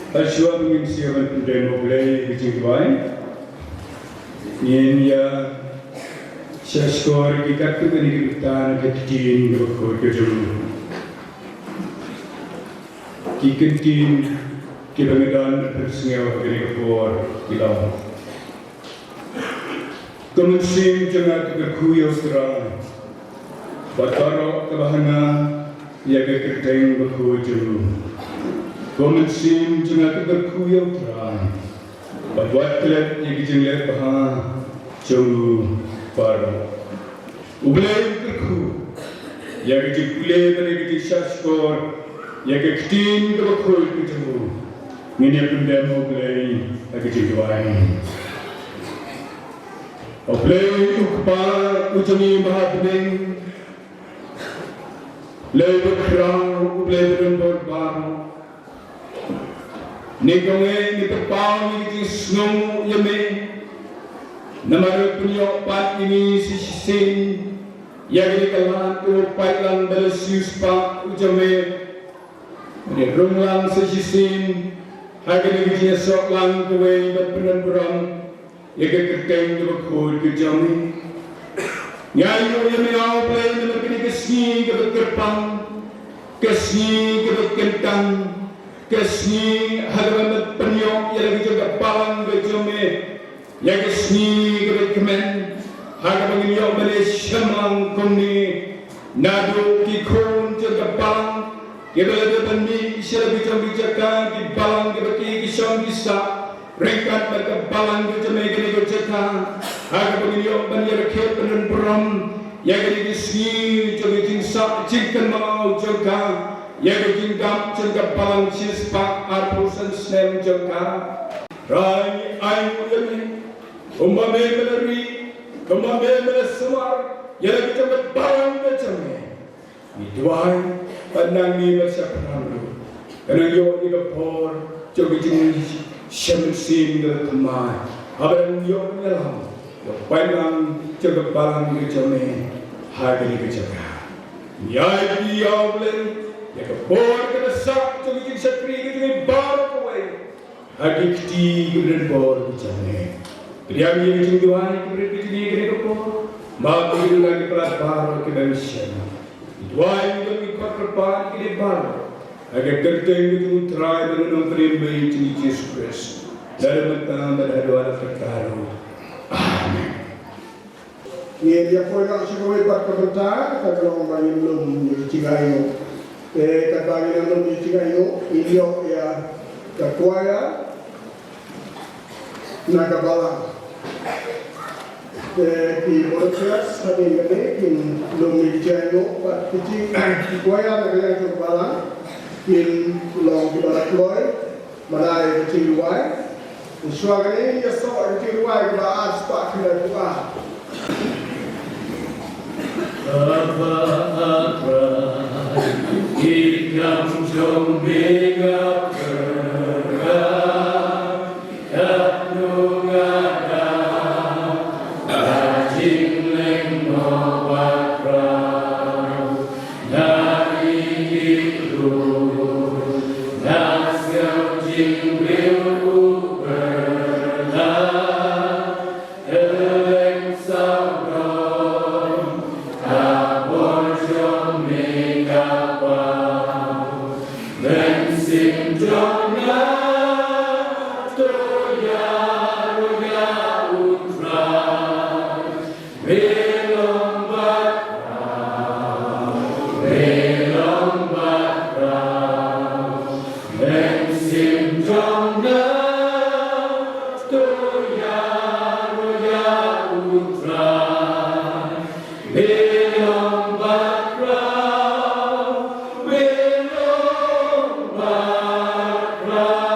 Hashwa ba ngin sa ïa ban pyndem U Blei ïa ka jingduwai, ngin ïa sngap skhor ïa ki katto katne ki bynta na ka ktien kaba khuid ka jong U. Ki ktien kiba ngi don ban pynsngew ha kane ka por ki long: Ko Mynsiem jong nga, kyrkhu ïa U Trai, bad baroh kaba ha nga ïa ka kyrteng bakhuid jong U. Ko Mynsiem jong nga, kyrkhu ïa U Trai, bad wat klet ïa ki jingleh bha jong U baroh. U Blei u kyrkhu ïa ka jingpule bad ïa ka jingsngap skhor ïa ka ktien kaba khuid ka jong U. Ngin ïa pyndem ha U Blei ha ka jingduwai. U Blei U Kpa, U jong ngi ba ha bneng, Blei ba khraw, U Blei ba don bor baroh. Nyngkong eh ngi pynpaw ïa ka jingsngewnguh ïa Me, namar Me pynïoh pat ïa ngi sa shisien ïa kane ka lad kaba pait lang da la ka siewspah u jong Me. Me rung lang sa shisien ha kane ka jingïasoh lang kawei ban pyndon burom ïa ka kyrteng kaba khuid ka jong Me. Ngi ainguh ïa Me, A Blei, namar kane ka sngi kaba kyrpang, ka sngi kaba kyntang, ka sngi ha kaba Me pynïoh ïa la ka jong ka balang ka jong Me, ïa ka sngi kaba kmen ha kaba ngin ïoh ban ïashem lang kumne naduh ki khun jong ka balang kiba la dep ban mih sha la ki jong ki jaka, ki balang kiba ki, ki shong ki sah ryngkat bad ka balang ka jong Me kane ka jaka, ha kaba ngin ïoh ban ïarakhe pyndon burom ïa kane ka sngi jong ka jingsah jingkynmaw jong ka, ïa ka jingdap jong ka balang shispah arphew san snem jong ka. Trai, ainguh ïa Me, kumba Me, Me la ri, kumba Me, Me la sumar ïa la ka jong ka balang ka jong Me. Ngi duwai ba nangne bad shaphrang ruh kan nang ïoh ïa ka bor jong ka jingshem mynsiem kaba thymmai haba nang ïoh ban ïalam ïa ka balang ka jong Me ha kane ka jaka. Ngi ai ïa phi, A Blei, ïa ka bor kaba sah jong ka jingshakri ka jong ngi baroh kawei ha ki kti kiba don bor ki jong Me. Pdiang ïa ka jingduwai kiba rit ka jong ngi ha kane ka por. Map ïa ki duna ki para baroh kiba ngi shem. Ngi duwai ïa ki khun kyrpad ki dei baroh. Ha ka kyrteng ka jong U Trai bad U Nongpynim Baieid jong ngi Jisu Khrist. Lada mynta bad haduh katta ruh. Amen. Ngin ïa poi noh sha kawei pat ka bynta, kata ka long ba ngin lum ïa ki jingaiñguh. Te katba ngin lum ïa ki jingaiñguh, ngin ïoh ïa ka choir na ka balang. Te ki volunteers hadien kane kin lum ïa ki jingaiñguh bad ki jing, ki choir na ka liang jong ka balang kin long kiba la kloi. Mynta ïa ka jingduwai. Shuwa kane ïa soh ïa ka jingduwai kaba ar spah khyndai phew ar. Kaba ar ki kam jong me nga pyrkhat, katno nga dap ka jinglehnoh baroh. Nga ri ki briew, nga sngewthuh jingbriew u Bernard, kylleng sawdong ka bor jong me ka paw. Mynsiem jong nga to ïaroh ïa U Trai. Belong baroh, belong baroh, mynsiem jong nga to ïaroh ïa U Trai. Belong baroh, belong baroh.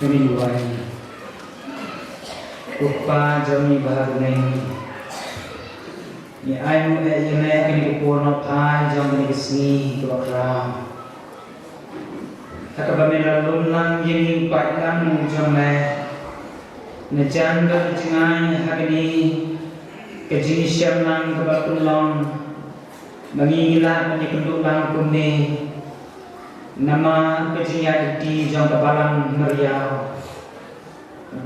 Ngin duwai. Ko Kpa jong ngi ba ha bneng, ngi ainguh ïa me ha kane ka por nohphai jong kane ka sngi kaba khraw, ha kaba me la lum lang ïa ngi u paidlang jong me. Na jan ka jingaiñ ha kane ka jingshem lang kaba pynlong ba ngi ngi lah ban ïakynduh lang kumne. Namar ka jingïaid lynti jong ka balang mariaw.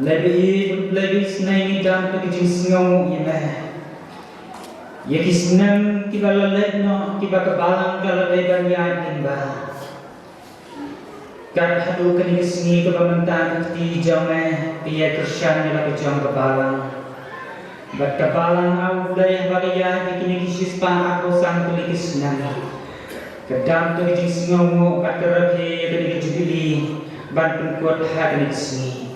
Lei ba ïeit, lei ba isynei ngi dang ka jingsngew ïa me. Ïa ki snem kiba la leit noh, kiba ka balang ka la leit ban ïaid lyngba. Kat haduh kane ka sngi kaba mynta ka kti jong me ka ïa kyrshan ïa la ka jong ka balang. Bad ka balang, A Blei, haba ka ïaid ïa kine ki shispah arphew san tylli ki snem, ka dap da ka jingsngewnguh bad ka rakhe ïa kane ka jubili ban pynkut ha kane ka sngi.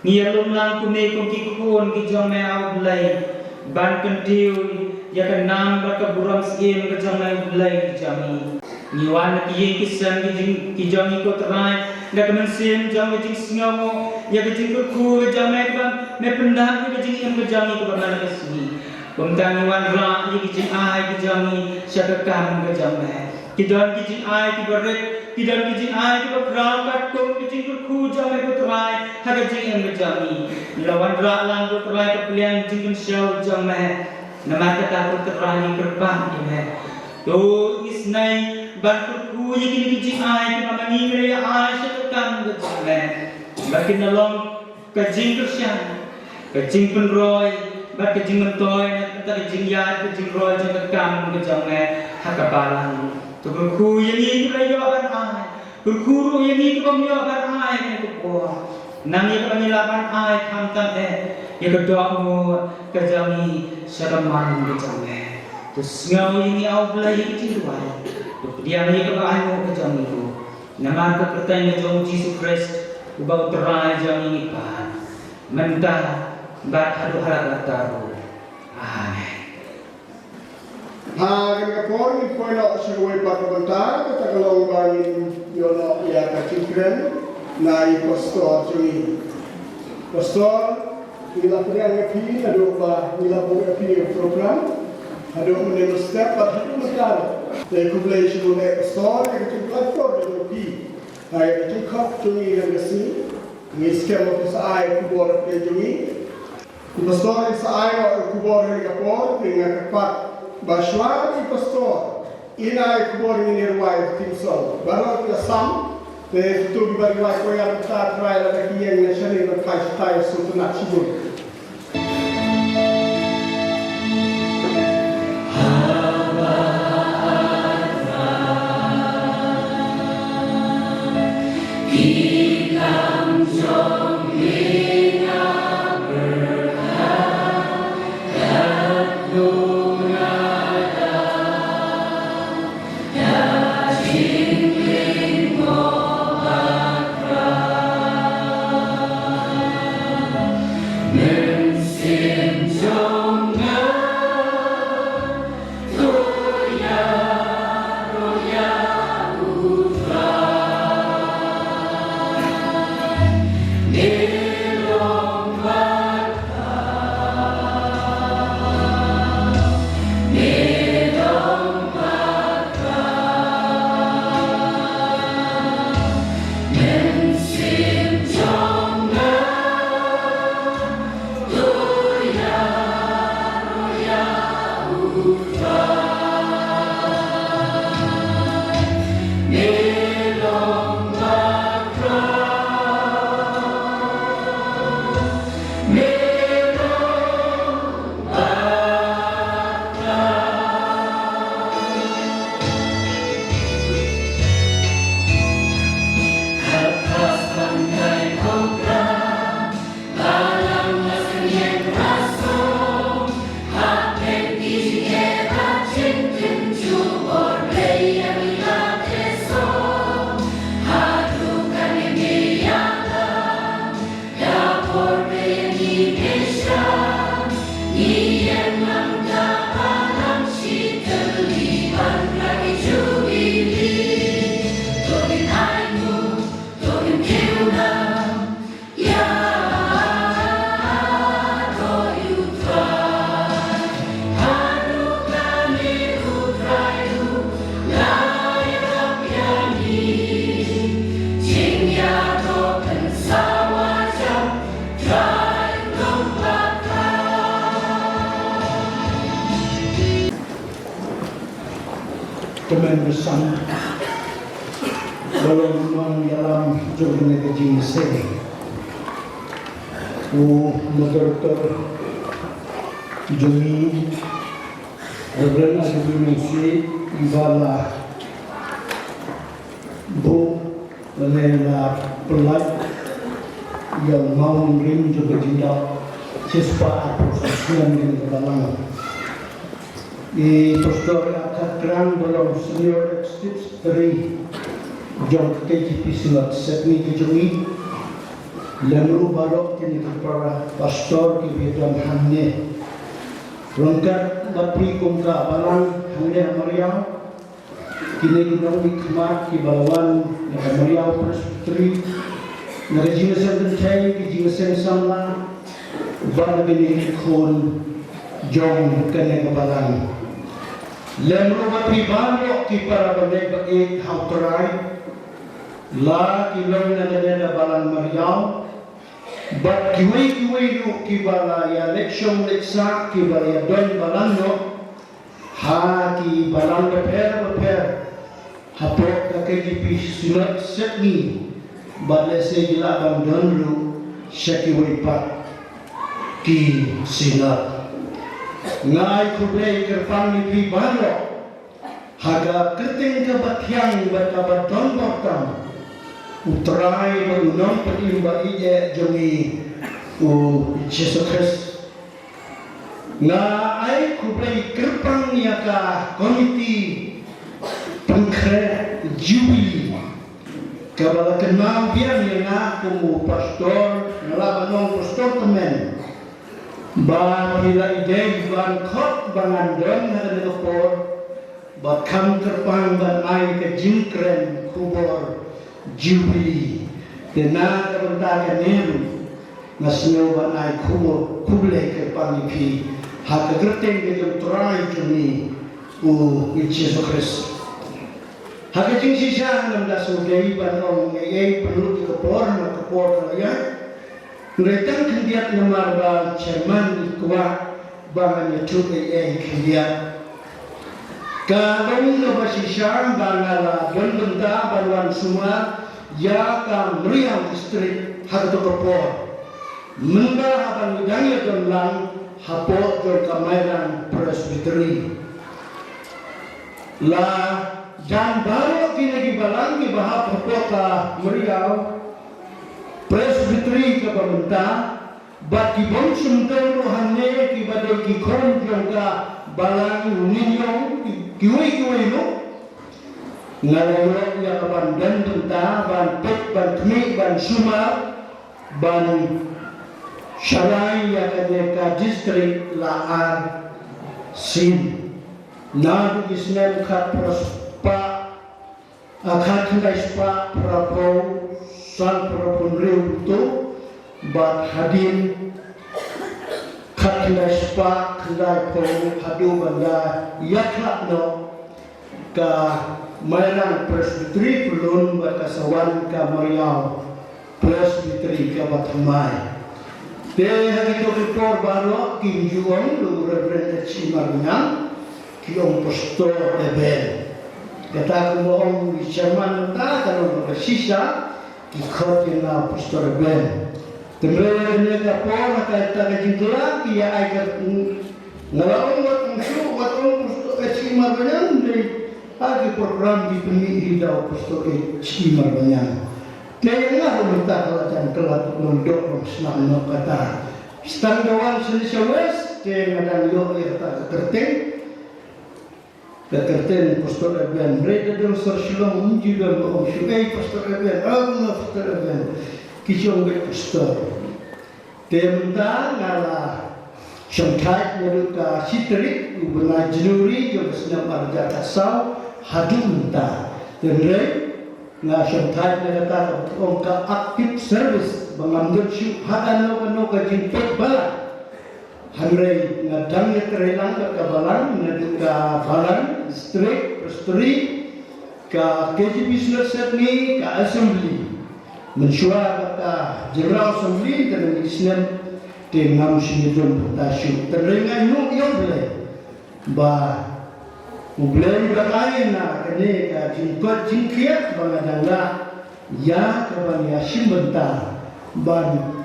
Ngi ïalum lang kumne kum ki khun ki jong me, A Blei, ban kyntiew ïa ka nam bad ka burom syiem ka jong me, A Blei, ki jong ngi. Ngi wan na ki ïing ki sem ki jing, ki jong ngi, ko Trai, da ka mynsiem jong ka jingsngewnguh ïa ka jingkyrkhu ka jong me, kaba me pyndap ïa ka jingim ka jong ngi kaba man la ka sngi. Kumta ngi wanrah ïa ki jingai ki jong ngi sha ka kam ka jong me. Ki don ki jingai kiba rit, ki don ki jingai kiba khraw katkum ki jingkyrkhu jong me, ko Trai, ha ka jingim ka jong ngi. Ngi la wanrah lang, ko Trai, ka pliang jingkynshew jong me. Namar kata, ko Trai, ngi kyrpad ïa me, to isynei ban kyrkhu ïa kine ki jingai kiba ma ngi ngi la ai sha ka kam ka jong me, ba kin long ka jingkyrshan Ka jingpynroi bad ka jingmyntoi na ka bynta ka jingïaid ka jingroi jong ka kam ka jong me ha ka balang. To kyrkhu ïa ngi kiba la ïoh ban ai, kyrkhu ruh ïa ngi kibym ïoh ban ai ha kane ka por. Nang ïa kaba ngi lah ban ai khamtam eh ïa ka dohnud ka jong ngi sha ka man ka jong me. To sngew ïa ngi, A U Blei, ïa ka jingduwai. To pdiang ïa kaba ainguh ka jong ngi ruh. Namar ka kyrteng ka jong U Jisu Khrist uba U Trai jong ngi ngi pan, mynta bad haduh katta katta ruh. Amen. Ha kane ka por ngin poi noh sha kawei pat ka bynta, kata ka long ba ngin ïoh noh ïa ka jingkren na i pastor jong ngi. Pastor, ngi la pdiang ïa phi naduh ba ngi la buh ïa phi ïa ka program haduh mynne mynstep bad haduh mynta. Te khublei shibun eh pastor ïa ka jingpynlait por jong phi ha ïa ka jingkhot jong ngi ïa ka sngi. Ngi skhem ba phi sa ai khubor ïa phi jong ngi. Pastor, in sa ai noh ïa ka khubor ha kane ka por, te nga kyrpad ba shuwa ba i pastor in ai khubor ngin ïa rwai theme song. Baroh ki la sam, te to kiba rwai ko ïa mynta, trai lada ki ïeng na shane ban phai shatai, sngewtynnat shibun. Kmen bsang ba long nongïalam jong kane ka jingïaseng, u moderator jong ngi, Reverend Adoni Mengsi, iba la buh lane la pynlait ïa u mawnongrim jong ka jingdap shispah arphew san snem jong ka balang. I Pastor Arthur Krang ba long Senior Executive Secretary jong ka K J P Synod Sepngi ka jong ngi. Lem ruh baroh kine ki para pastor kiba ïadon hangne. Ryngkat bad phi kum ka balang hangne ha Mariaw. Kine ki nongmihkhmat kiba la wan na ka Mariaw Presbytery, na ka jingïaseng kynthei, ka jingïaseng samla, bad na kine ki khun jong kane ka balang. Lem ruh bad phi baroh ki para bangeit ba ïeit ha U Trai, la ki long na kane ka balang Mariaw, bad kiwei kiwei ruh kiba la ïa leit shong leit sah, kiba la ïa don balang noh ha ki balang bapher bapher hapoh ka K J P Synod Sepngi, bad lehse ki lah ban don ruh sha kiwei pat. Ki Synod. Nga ai khublei kyrpang ïa phi baroh ha ka kyrteng kaba thiang bad kaba donbor tam U Trai bad U Nongpynim ba ïeit jong ngi U Jisu Khrist. Nga ai khublei kyrpang ïa ka komiti pynkhreh Jubilee kaba la kynmaw biang ïa nga kum u pastor, nga lah ban ong pastor tymmen, ba phi la ïadei ban khot ba ngan don ha kane ka por bad kham kyrpang ban ai ka jingkren khubor Jubilee. Te na ka bynta kane ruh nga sngew ban ai khubor khublei kyrpang ïa phi ha ka kyrteng ka jong U Trai jong ngi U Jisu Khrist. Ha ka jingshisha ngam da sngewdei ban ong ei ei pynlut ïa ka por, namar ka por ka la ïaid. Hynrei tang khyndiat namar ba chairman i kwah ba ngan ïathuh ei ei khyndiat. Ka long kaba shisha ba nga la don bynta ban wan sumar ïa ka Mriaw District ha kato ka por. Mynba haba ngi dang ïadon lang hapoh jong ka Mairang Presbytery. La jan baroh kine ki balang kiba hap hapoh ka Mriaw Presbytery kaba mynta, bad ki bym shym don ruh hangne kiba dei ki khun jong ka balang Nginiong, ki, kiwei kiwei ruh. Nga la ïoh ïa ka ban don bynta ban peit ban khmih ban sumar ban sharai ïa kane ka district la ar sien. Naduh ki snem khatphra spah, ah, khatkhyndai spah phraphew san, phraphew hynriew to, bad hadien khatkhyndai spah khyndaiphew haduh ban da ïakhlad noh ka Mairang Presbytery Pyllun bad ka sa wan ka Mriaw Presbytery kaba thymmai. Te ha kito ki por baroh kim ju ong u Reverend H. E. Marbaniang, ki ong Pastor Eben. Kata kumba ong i chairman mynta ka long kaba shisha, ki khot ïa nga Pastor Eben. Te hynrei ha kane ka por ha kata ka jingkylla ki ïa ai ka, nga la ong wat ong shuh, wat ong Pastor H. E. Marbaniang, hynrei ha ki program ki pynmih hi da u Pastor H. E. Marbaniang. Te ïa nga ruh mynta ka la jan kylla, nongdok nongsnam noh kata. Tang da wan shane sha West te nga dang ïoh ïa kata ka kyrteng. Ka kyrteng Pastor Eben. Hynrei da don sor Shillong ym ju don ba ong shuh ei Pastor Eben, ong noh Pastor Eben. Ki shong beit Pastor. Te mynta nga la shongthait naduh ka shi tarik u bnai January jong ka snem ar hajar khatsaw haduh mynta. Te hynrei nga shongthait na kata kaba ong ka active service ba ngam don shuh ha kano kano ka jingpeit balang. Hynrei nga dang ïatrei lang bad ka balang, naduh ka balang, district, presbytery, ka K J B Synod Sepngi, ka assembly. Mynshuwa bad ka General Assembly, te na ki snem te ngam shym ïadon bynta shuh. Te hynrei nga ainguh ïa U Blei ba U Blei u la ai na kane ka jingkoit jingkhiah ba nga dang lah ïa kaban ïashim bynta ban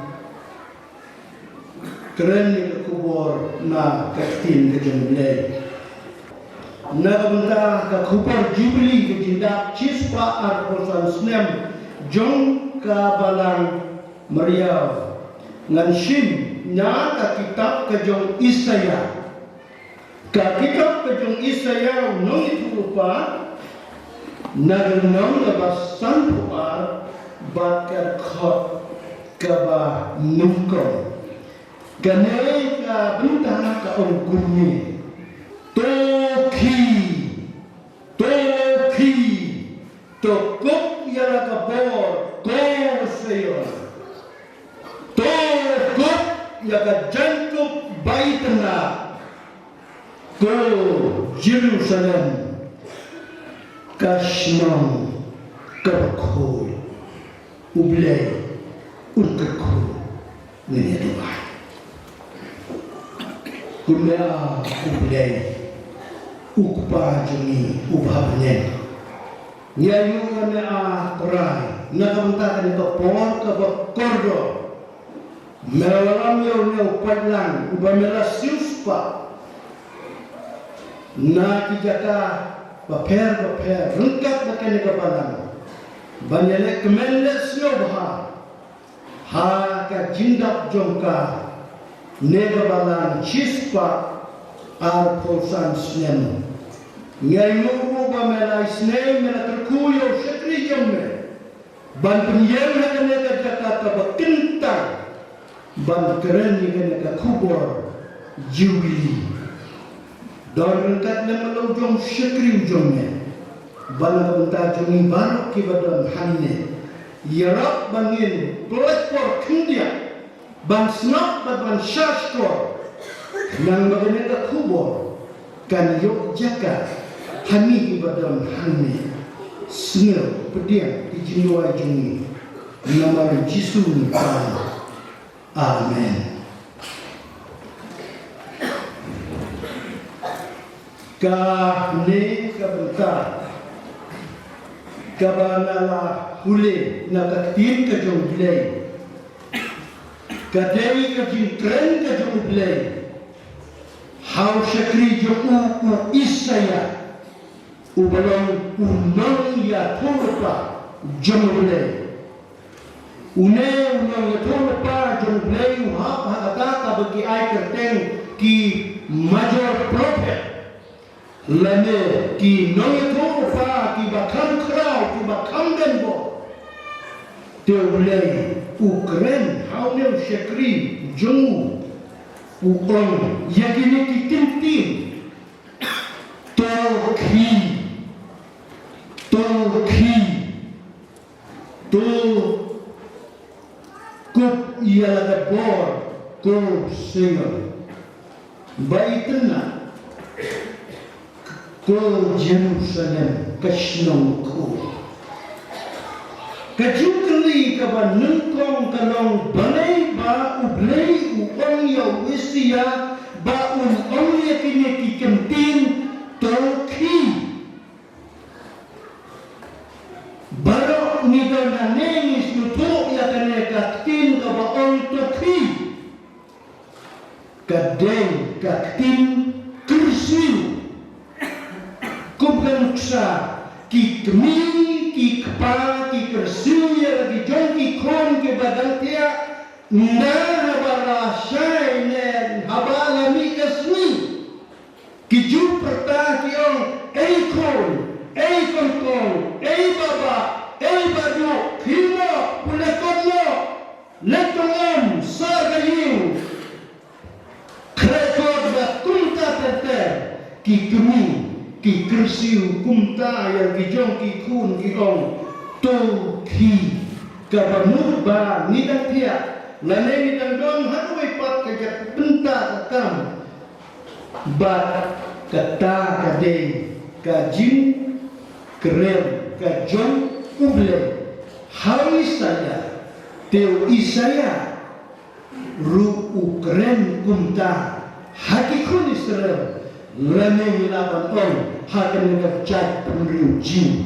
kren ïa ka khubor na ka ktien ka jong U Blei. Na ka bynta ka khubor Jubilee ka jingdap shispah arphew san snem jong ka balang Mriaw, ngan shim na ka kitab ka jong Isaïah. Ka kitab ka jong Isaïah u nongïathuhlypa, na ka lynnong kaba sanphew ar bad ka dkhot kaba nyngkong. Kane ka bynta ka ong kumne. To khie, to khie, to kup ïa la ka bor, ko Sion. To kup ïa ka jaiñkup ba itynnad, ko Jerusalem, ka shnong kaba khuid. U Blei un kyrkhu. Ngin ïa duwai. Kumne ah, U Blei, U Kpa jong ngi uba ha bneng, ngi ïa ïoh ïa me ah Trai na ka bynta kane ka por kaba kordor. Me la wallam ïa une u paidlang uba me la siewspah na ki jaka bapher bapher ryngkat bad kane ka balang ban ïaleh kmen leh sngewbha ha ka jingdap jong ka ne ka balang shispah arphew san snem. Nga ainguh ruh ba me la isynei, me la kyrkhu ïa u shakri jong me ban pynïeng ha kane ka jaka kaba kyntang ban kren ïa kane ka khubor Jubili. Don ryngkat lem la u jong shakri u jong me, ba na ka bynta jong ngi baroh kiba don hangne, ïarap ba ngin pynlait por khyndiat ban sngap bad ban shahshkor, khnang ba kane ka khubor kan ïoh jaka ha ngi kiba don hangne. Sngewpdiang ki jingduwai jong ngi, namar u Jisu ngi pan. Amen. Kane ka bynta kaba nga la pule na ka ktien ka jong U Blei, ka dei ka jingkren ka jong U Blei ha u shakri jong u, u Isaïah, uba long u nongïathuhlypa jong U Blei. Une u nongïathuhlypa jong U Blei u hap ha kata kaba ki ai kyrteng ki major prophet, lane ki nongïathuhlypa kiba kham khraw, kiba kham donbor. Te U Blei u kren ha une u shakri jong u, u ong ïa kine ki ktien: To khie, to khie, to kup ïa la ka bor, ko Sion, ba itynnad, ko Jerusalem ka shnong khuid. Ka jingkylli kaba nyngkong ka long, balei ba U Blei u ong ïa u Isaïah ba un ong ïa kine ki ktien, to khie? Baroh ngi don hangne ngi sngewthuh ïa kane ka ktien kaba ong to khie. Ka dei ka ktien kyrsiew. Kum ka nuksa, ki kmie, ki kpa ki kyrsiew ïa la ki jong ki khun kiba dang thiah, ynda haba la shai ne haba la mih ka sngi, ki ju pyrta ki ong, ei khun, ei kongkong, ei baba, ei baduh, khie noh, pule kot noh, leit tong em, sar ka ïing. Khreh kot ba kumta ter ter, ki kmie ki kyrsiew kumta ïa ki jong ki khun, ki ong, to khie. Kaba mut ba ngi dang thiah lane ngi dang don ha kawei pat ka jaka bynta ka kam. Bad kata ka dei ka jingkren ka jong U Blei ha u Isaïah. Te u Isaïah ruh u kren kumta ha ki khun Israel, lane ngi lah ban ong ha kane ka jaitbynriew Jiw.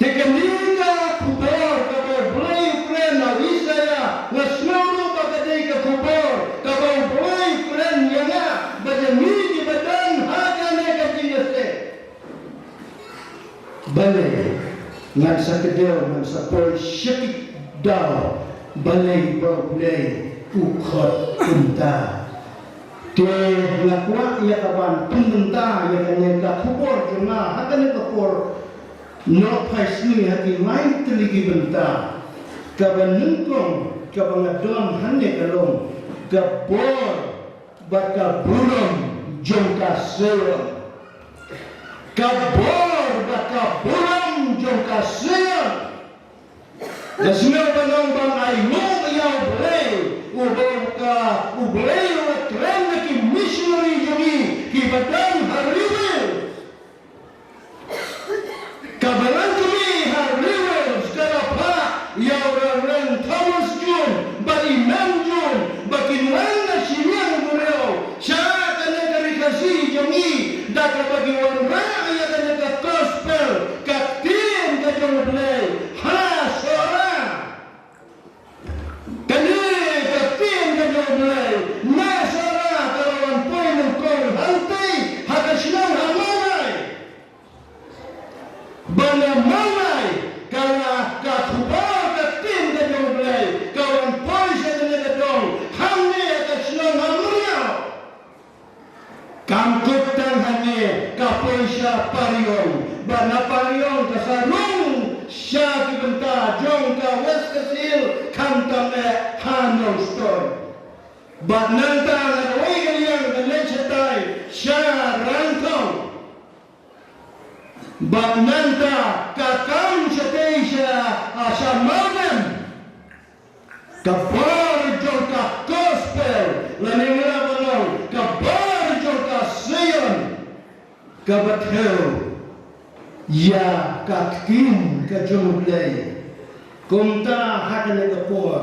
Te kane ka khubor kaba U Blei u kren ha u Isaïah, nga sngew ruh ba ka dei ka khubor kaba U Blei u kren ïa nga bad ïa ngi kiba don ha kane ka jingïaseng. Balei ngan sa kdew, ngan sa poi sha ki daw, balei ba U Blei u khot kumta? Te nga kwah ïa ka ban pynbynta ïa kane ka khubor jong nga ha kane ka por nohphai sngi ha ki lai tylli ki bynta. Kaba nyngkong kaba nga don hangne ka long ka bor bad ka burom jong ka Sion. Ka bor bad ka burom jong ka Sion. Nga sngew ban ong ban ainguh ïa U Blei, uba ka U Blei u la kren na ki missionary jong ngi kiba don ha Ri Wales. Kaba ngan kylli ha Ri Wales ka la phah ïa u Reverend Thomas Jones bad i Mem Jones ba kin wan na shiliang duriaw sha kane ka Ri Khasi jong ngi da kaba ki wanrah ïa kane ka gospel, ka ktien ka jong U Blei ha Sohra. Kane ka ktien jong ka West Khasi Hills khamtam eh ha Nongstoiñ. Bad nangta nga rwai ka liang ka leit shatai sha Rangthong. Bad nangta ka kam shatei sha, ah, sha Mawlem. Ka bor jong ka gospel, lane ngi lah ban ong ka bor jong ka Sion, kaba thew ïa ka ktien ka jong U Blei. Kumta ha kane ka por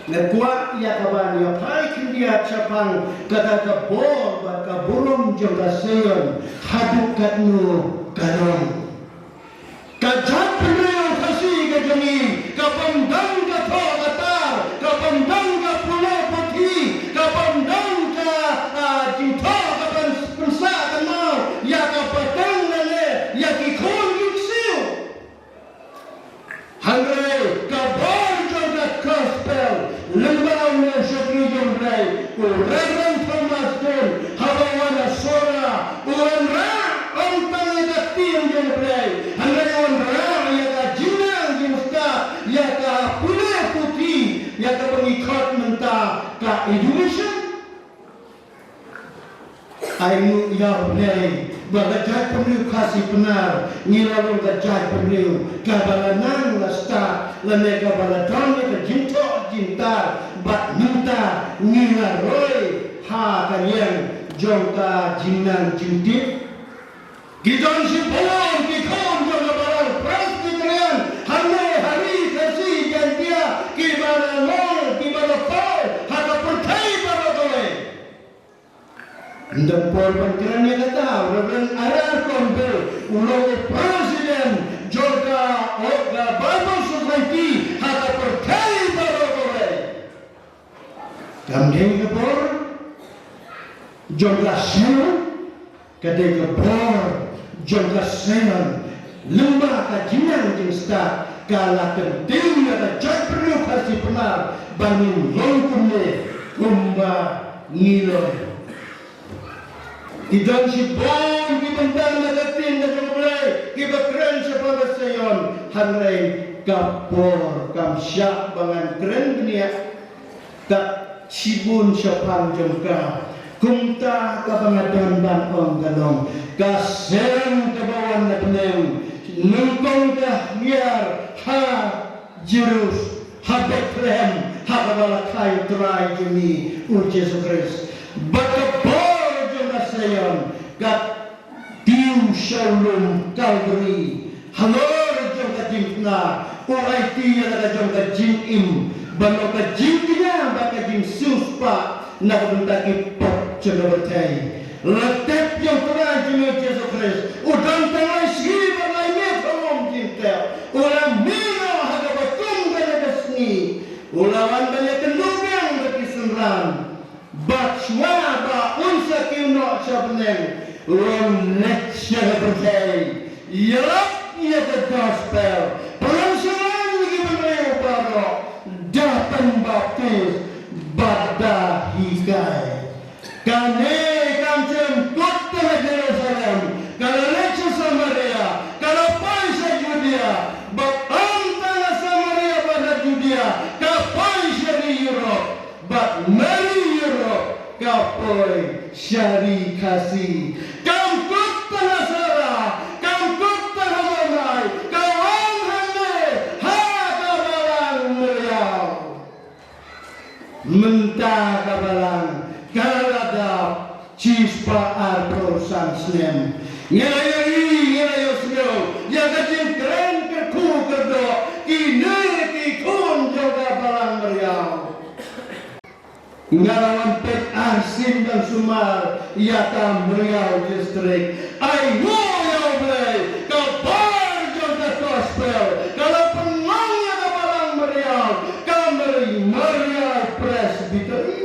nga kwah ïa ka ban ïa phai khyndiat shaphang kata ka bor bad ka burom jong ka Sion haduh katno ka long. Ka jaitbynriew Khasi ka jong ngi, ka bym don ka thoh ka tar, ka bym don ka pule puthi, ka bym don ka, ah, jingthoh ka ban pynsah kynmaw ïa ka pateng lane ïa ki khun ki ksiew. Hynrei ka bor jong ka gospel, lyngba u nongshakri jong U Blei, u Reverend Thomas Jones, haba wan ha Sohra, u wanrah ym tang ïa ka ktien jong U Blei, hynrei u wanrah ïa ka jingnang jingstad, ïa ka pule puthi, ïa kaba ngi khot mynta ka education. Ai nguh ïa U Blei ba ka jaitbynriew Khasi Pnar ngi la long ka jaitbynriew kaba la nang la stad lane kaba la don ïa ka jingthoh jingtar bad mynta ngi la roi ha ka liang jong ka jingnang jingtip. Ki don shibun ki khun jong ka balang Presbyterian hangne ha ri Khasi Jaiñtia kiba la long kiba la poi ha ka pyrthei baroh kawei. Ynda por ban kren ïa kata, Reverend R R Conville u long u president jong ka, oh, ka Bible Society ha ka pyrthei baroh kawei. Kam dei ka bor jong ka Sion, ka dei ka bor jong ka Sion. Lyngba ka jingnang jingstad ka la kyntiew ïa ka jaitbynriew Khasi Pnar ba ngin long kumne kumba ngi long. Ki don shibun ki bynta na ka ktien ka jong U Blei kiba kren shaphang ka Sion, hynrei ka por kam shah ba ngan kren bniah kat shibun shaphang jong ka. Kumta kaba nga don ban ong ka long, ka seng kaba wan na bneng, nyngkong ka hiar ha Jerus, ha Bethlehem, ha kaba la khlaiñ U Trai jong ngi U Jisu Khrist. Bad ka bor jong ka Sion ka tiew sha u lum Kalbari. Halor jong ka jingpynah u aiti ïa la ka jong ka jingim ban long ka jingkñia bad ka jingsiewspah na ka bynta ki pop jong ka pyrthei. La tep ïa U Trai jong ngi Jisu Khrist u don tang lai sngi bad lai miet ha u lum jingtep. U la mih noh ha kaba kum kane ka sngi. U la wan ban ïakynduh biang bad ki synran. Bad shuwa ba un sa kiew noh sha bneng, un leit sha ka pyrthei, ïalap ïa ka gospel, pynlong synran ïa ki bynriew baroh, da pynbaptis bad da hikai. Kane kam shym kut tang ha Jerusalem, ka la leit sha Samaria, ka la poi sha Judea, bad ym tang ha Samaria bad ha Judea, ka poi sha ri Europe. Bad na ri Europe ka poi sha ri Khasi. Kam kut tang ha Sohra, kam kut tang ha Bamai, ka wan hangne ha ka Balang Meriaw. Mynta ka balang ka la dap shispah arphew san snem. Ngi la ïohi, ngi la ïohsngew ïa ka jingkren kyrkhu kyrdoh kine ki khun jong ka Balang Meriaw. Nga la wan peit arsien ban sumar ïa ka Meriaw District. Ai nguh ïa U Blei, ka bor jong ka gospel ka la pynlong ïa ka Balang Meriaw, ka Meri-, Meriaw Presbytery.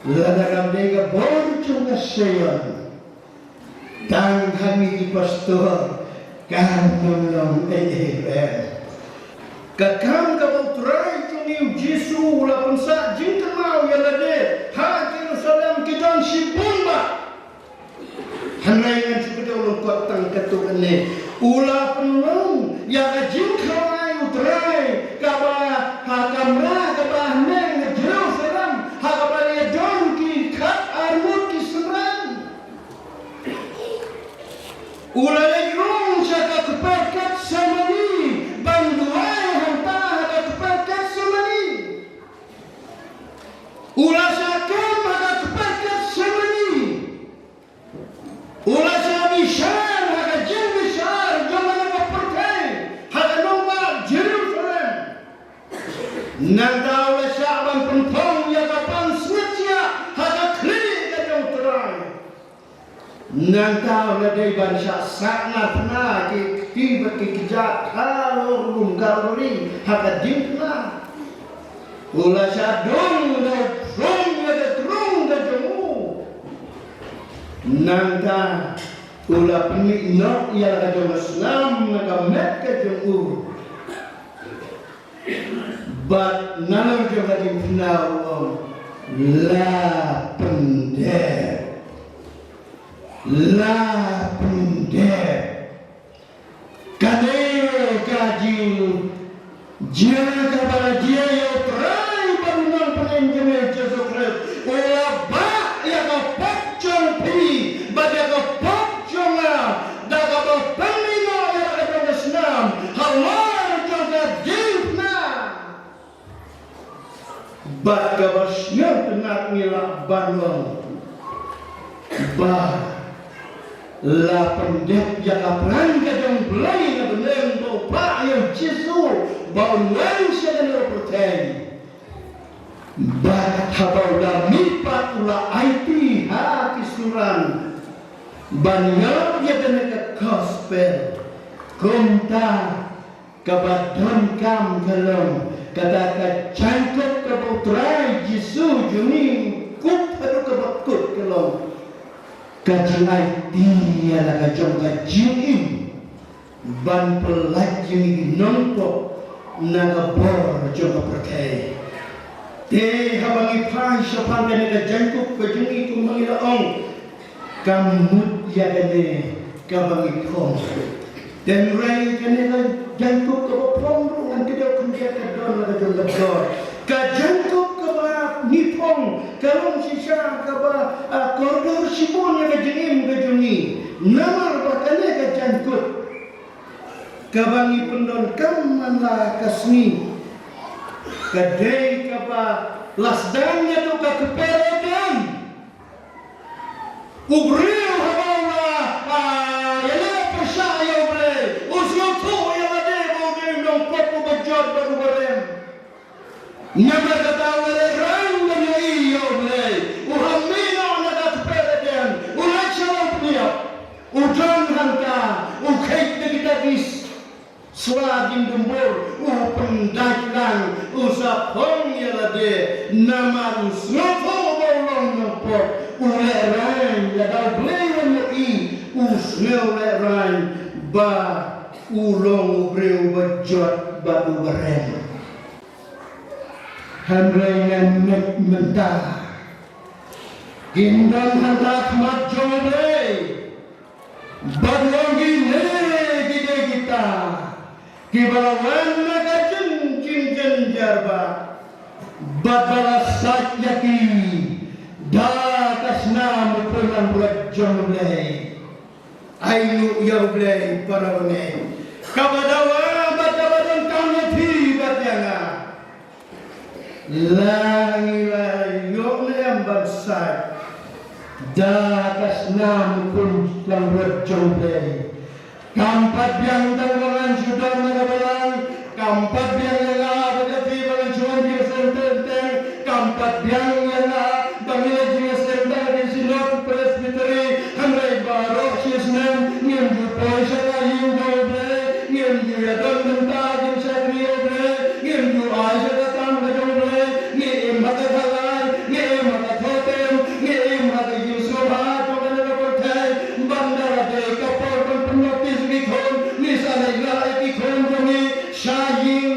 Lada kam dei ka bor jong ka Sion, tang ha ngi ki pastor kan ym long ei ei ruh. Ka kam kaba U Trai jong ngi U Jisu u la pynsah jingkynmaw ïa lade ha Jerusalem ki don shibun bha. Hynrei ngan shu kdew lyngkot tang katto katne. U la pynlong ïa ka jingkhawai U Trai kaba ha kamra kaba haneng ha Jerusalem, ha kaba la don ki khat arngut ki synran. U la leit rung sha ka kper Getsemani ban duwai hangta ha ka kper Getsemani. U la shah kem ha ka kper Getsemani. U la shah bishar ha ka jingbishar jong kane ka pyrthei, ha ka nongbah Jerusalem. Nangta u la shah ban pynphong ïa ka pansngiat ha ka khlieh ka jong U Trai. Nangta u la dei ban shah sahnarphna ki kti bad ki kjat halor lum Kalbari ha ka diengphna. U la shah dung da u throng ïa ka krung ka jong u. Nangta u la pynmih noh ïa la ka jong ka snam na ka met ka jong u. Bad nalor jong ka diengphna u ong, la pyndep. La pyndep. Kane ka jingjia kaba la jia ïa U Trai bad U Nongpynim jong ngi Jisu Khrist. U la bah ïa ka pop jong phi bad ïa ka pop jong nga da kaba pynmih noh ïa la ka jong ka snam halor jong ka diengphna. Bad kaba sngewtynnat ngi lah ban ong ba la pyndep ïa ka plan ka jong U Blei na bneng ba u phah ïa u Jisu ba un wan sha kane ka pyrthei. Bad haba u la mih pat u la aiti ha ki synran ban ïalap ïa kane ka gospel. Kumta kaba donkam ka long kata ka jaiñkup kaba U Trai Jisu jong ngi u kup haduh kaba kut ka long ka jingaiti ïa la ka jong ka jingim ban pyllait jong ngi ki nongpop na ka bor jong ka pyrthei. Te haba ngi phai shaphang kane ka jaiñkup ka jong ngi kumba ngi la ong, ka mut ïa kane kaba ngi phong. Hynrei kane ka jaiñkup kaba phong ruh ngan kdew khyndiat ka don la ka jong ka dor. Ka jaiñkup kaba ngi phong ka long shisha kaba, ah, kordor shibun ïa ka jingim ka jong ngi. Namar ba kane ka jaiñkup kaba ngi pyndonkam man la ka sngi ka dei kaba la sdang naduh ka kper Eden. U briew haba u la, ah, ïaleh pyrshah ïa U Blei, u sngewthuh ïa lade ba u dei u nongpop uba jot bad uba rem. Namar kata u la lehraiñ ban ïohi ïa U Blei, u hap mih noh na ka kper Eden, u leit sha lawpniap, u don hangta, u kheit da kita ki sla jingdumbur, u pyndait lang, u sa phong ïa lade, namar u sngewthuh ba u long nongpop, u lehraiñ, lada U Blei u ïohi, u sngew lehraiñ ba u long u briew uba jot bad uba rem. Hynrei ngan ngeit mynta kin don ha khmat jong U Blei. Bad long kine ki dei kita kiba la wan na ka jing, jingjynjar ba, bad ba la sait ïa ki da ka snam u pynlong brot jong U Blei. Ai nguh ïa U Blei para bangeit. Kaba dawa bad kaba donkam ïa phi bad ïa nga. La ngi la ïoh ne em ban sait da ka snam u pynlong brot jong U Blei. Kam pat biang tang ba ngan shu don na ka balang, kam pat biang ïa nga bad ïa phi ba ngan shu wan jingïaseng teng teng, kam pat biang ïa nga ba ngi leit jingïaseng tang ha ki synod Presbytery, hynrei baroh shi snem ngim ju poi sha ka ïing jong U Blei, ngim ju ïadon bynta jingshakri ïa U Blei, ngim ju ai sha ka kam ka jong U Blei, ngi im ha ka khalai, ngi im ha ka thoh tem, ngi im ha ka jingsngewbha jong kane ka pyrthei, ban da la dei ka por ban pynnotice ïa ki khun, ngi sa leit lah ïa ki khun jong ngi sha ïing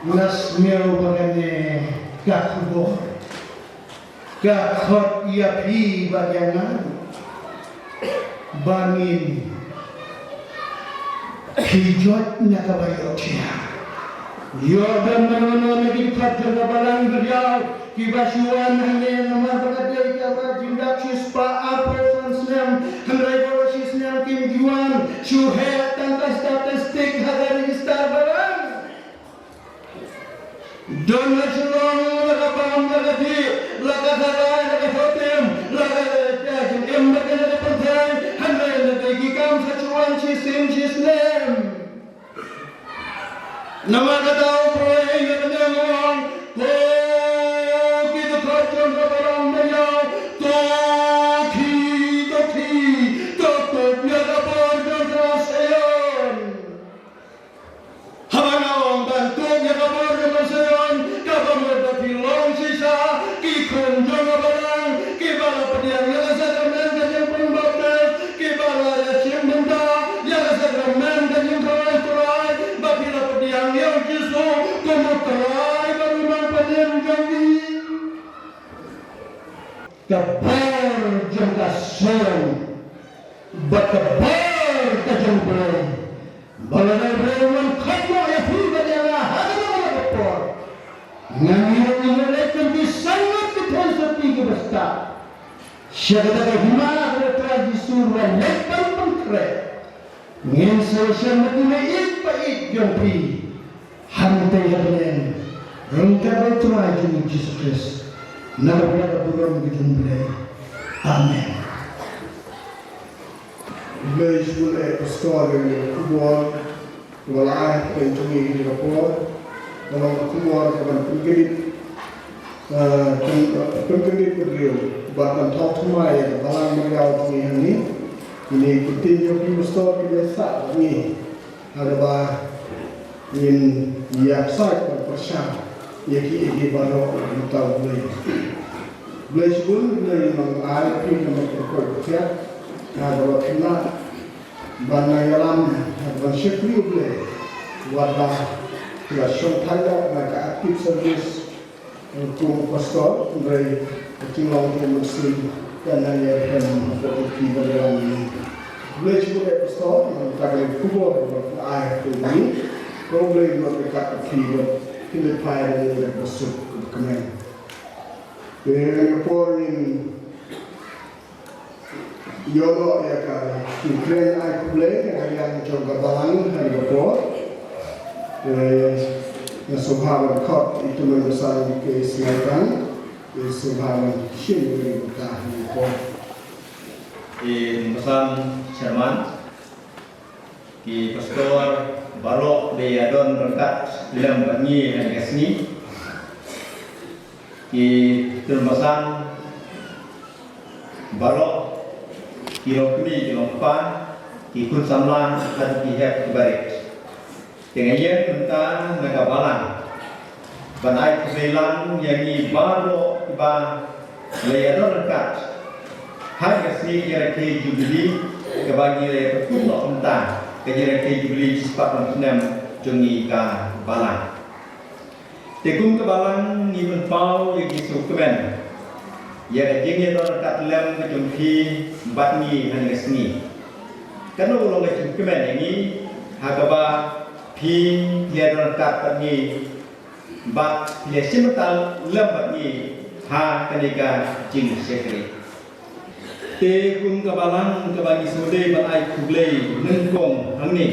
Nga sngewbha kane ka khubor ka khot ïa phi bad ïa nga ba ngin pynjot na kaba ïohthiah. Ïoh ban mano mano na ki dkhot jong ka balang duriaw kiba shu wan hangne, namar ba ka dei kaba jingdap shispah arphew san snem, hynrei baroh shi snem kim ju wan. Shu heh tang ka statistik ha ka register balang. Don ha Shillong la ka bam la ka dih, la ka tharai la ka thohtim, la ka jingim bad ka la ka pyrthei, hynrei lada ki kam sa shu wan shisien shisnem. Namar kata U Blei na ka liang u ong, to ki dkhot jong ka balang duriaw, to khie, to khie, to tup ïa ka bor jong ka Zion. Haba nga ong ban tup ïa ka bor jong ka Zion, kaba mut ba phi long shisha ki khun jong ka balang, kiba la pdiang ïa ka sakramen ka jingpynbaptis, kiba la ïa shim bynta ïa ka sakramen ka jingkhawai Trai, ba phi la pdiang ïa U Jisu kum U Trai bad U Nongpynim jong phi. Ka bor jong ka Zion bad ka bor ka jong U Blei. Ba lada U Blei u wan khot noh ïa phi bad ïa nga ha kane ka por, ngan ïoh leit kum ki san ngut ki thong syrti kiba stad sha kata ka hima kaba U Trai Jisu u la leit ban pynkhreh. Ngin sa ïashem bad une u ïeit ba ïeit jong phi hangtei ha bneng, ryngkat bad U Trai jong ngi U Jisu Khrist. Na ka bynta ka burom ka jong U Blei. Amen. Khublei shibun eh pastor ïa kane ka khubor ba la ai ha pdeng jong ngi ha kane ka por. Ka long ka khubor kaban pynkyndit, eh, pyn, eh, pynkyndit ka briew bad ban thaw thymmai ïa ka balang mariaw jong ngi hangne. Kine ki ktien jong phi pastor ki la sah bad ngi ha kaba ngin ïa pynshai ban pyrshang ïa kiei kiei baroh na ka bynta U Blei. Khublei shibun, U Blei un ai ïa phi ka met ka koit ka khiah ha kaba phin lah ban nang ïalam ha kaban shakri U Blei. Wat la phi la shongthait noh na ka active service kum u pastor, hynrei ka jinglong jong u Mynsiem kan nang ïarem hapoh jong phi ban ïalam ïa ngi. Khublei shibun eh pastor na kata ka khubor ba phi la ai ha pdeng jong ngi. Ko U Blei un ryngkat bad phi bad phin leit phai da ka jingsuk kaba kmen. Te ha kane ka por ngin ïoh noh ïa ka jingkren ai khublei na ka liang jong ka balang ha kane ka por. Te nga sngewbha ban khot ïa i tymmen basan K. Sniper, te sngewbha ban shim ïa kane ka bynta ha kane ka por. I tymmen basan chairman, ki pastor baroh ba ïadon ryngkat lem bad ngi ha kane ka sngi, ki tymmen basan baroh, ki longkmie ki longkpa, ki khun samla haduh ki hep ki barit. Te nga ïeng mynta na ka balang ban ai khublei lang ïa ngi baroh kiba la ïadon ryngkat ha ka sngi jingrakhe Jubilee kaba ngi la ïakynduh mynta, ka jingrakhe Jubilee shispah san snem jong ngi ka balang. Te kum ka balang ngi pynpaw ïa ki sngewkmen ïa ka jingïadon ryngkat lem ka jong phi bad ngi ha kane ka sngi. Kano ka long ka jingkmen ïa ngi ha kaba phi ïadon ryngkat bad ngi bad phi ïashim bynta lem bad ngi ha kane ka jingshakri. Te kum ka balang kaba ngi sngewdei ban ai khublei nyngkong hangne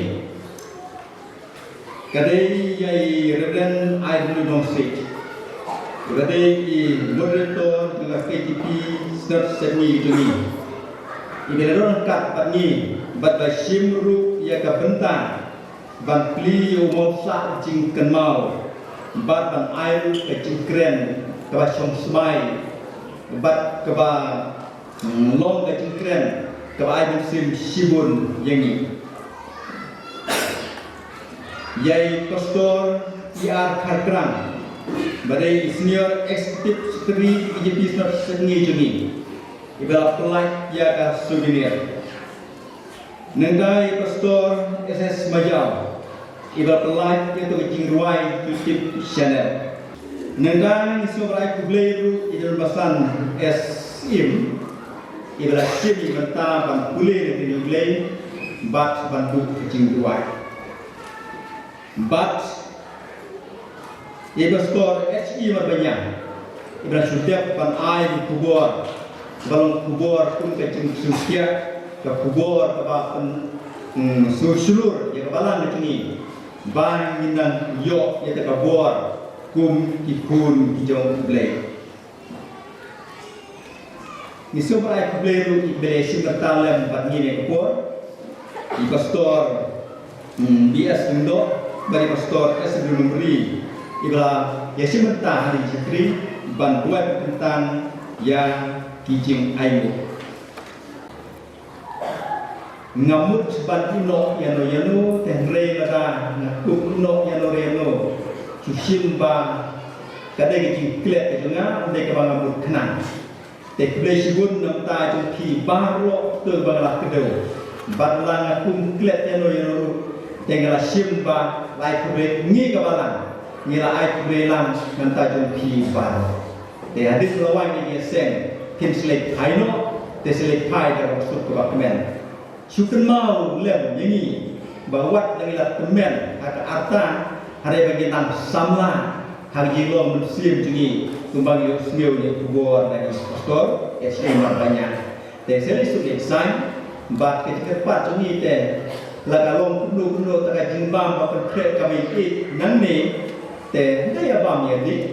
ka dei ïa i Reverend I. W. Nongsiej, ka dei i moderator jong ka K J P Synod Sepngi jong ngi, iba la don ryngkat bad ngi bad ba shim ruh ïa ka bynta ban plie ïa u mawsah jingkynmaw bad ban ai ruh ka jingkren kaba shong smai bad kaba, mm, long ka jingkren kaba ai mynsiem shibun ïa ngi. Ïa i Pastor E. R. Kharkrang, ba dei i Senior Executive Secretary K J P Synod Sepngi jong ngi, iba la pynlait ïa ka souvenir. Nangta i Pastor S. S. Majaw, Iba la pynlait ïa ka jingrwai YouTube channel. Nangta ngi sngewbha ai khublei ruh ïa i Don Basan S Im, iba la shim ïa ka bynta ban pule ïa ka Blei bad ban duh ka jingrwai. Bad ïa i Pastor H E Marbaniang, iba la shu dep ban ai ka khubor, ba long khubor kum ka jingsngewsih, ka khubor kaba pyn, mm, sngewshlur ïa ka balang ka jong ngi, ba ngin nang ïoh ïa ka bor kum ki khun ki jong U Blei. Ngi sngewbha ai khublei ruh ïa i ba la ïashim bynta lem bad ngi ha kane ka por, i Pastor, mm, B S Lyngdoh bad i Pastor S W Nongri, iba la ïashim bynta ha kane ka shakri ban duwai bynta ïa ki jingainguh. Nga mut ban ïehnoh ïano ïano, te hynrei lada nga kup ïehnoh ïano re ïano, shu shim ba ka dei ka jingklet ka jong nga, ym dei kaba nga mut khnang. Te khublei shibun na ka bynta jong phi baroh, te ba nga la kdew. Bad lada nga kum klet ïano ïano ruh, te nga la shim ba la ai khublei, ngi ka balang ngi la ai khublei lang na ka bynta jong phi baroh. Te hadien ba la wan ïa kane ka seng, phin sa leit phai noh, te sa leit phai da ka suk kaba kmen. Shu kynmaw lem ïa ngi ba wat la ngi la tymmen ha ka rta, hynrei ba ngin nang samla ha ka jinglong mynsiem jong ngi, kumba ngi ïohsngew ïa ka khubor na i Pastor H E Marbaniang. Te sa leit suk leit saiñ, bad ka jingkyrpad jong ngi te, la ka long kumno kumno ta ka jingbam ba pynkhreh ka mei ïeit nangne, te ym dei ïa bam ïa dih,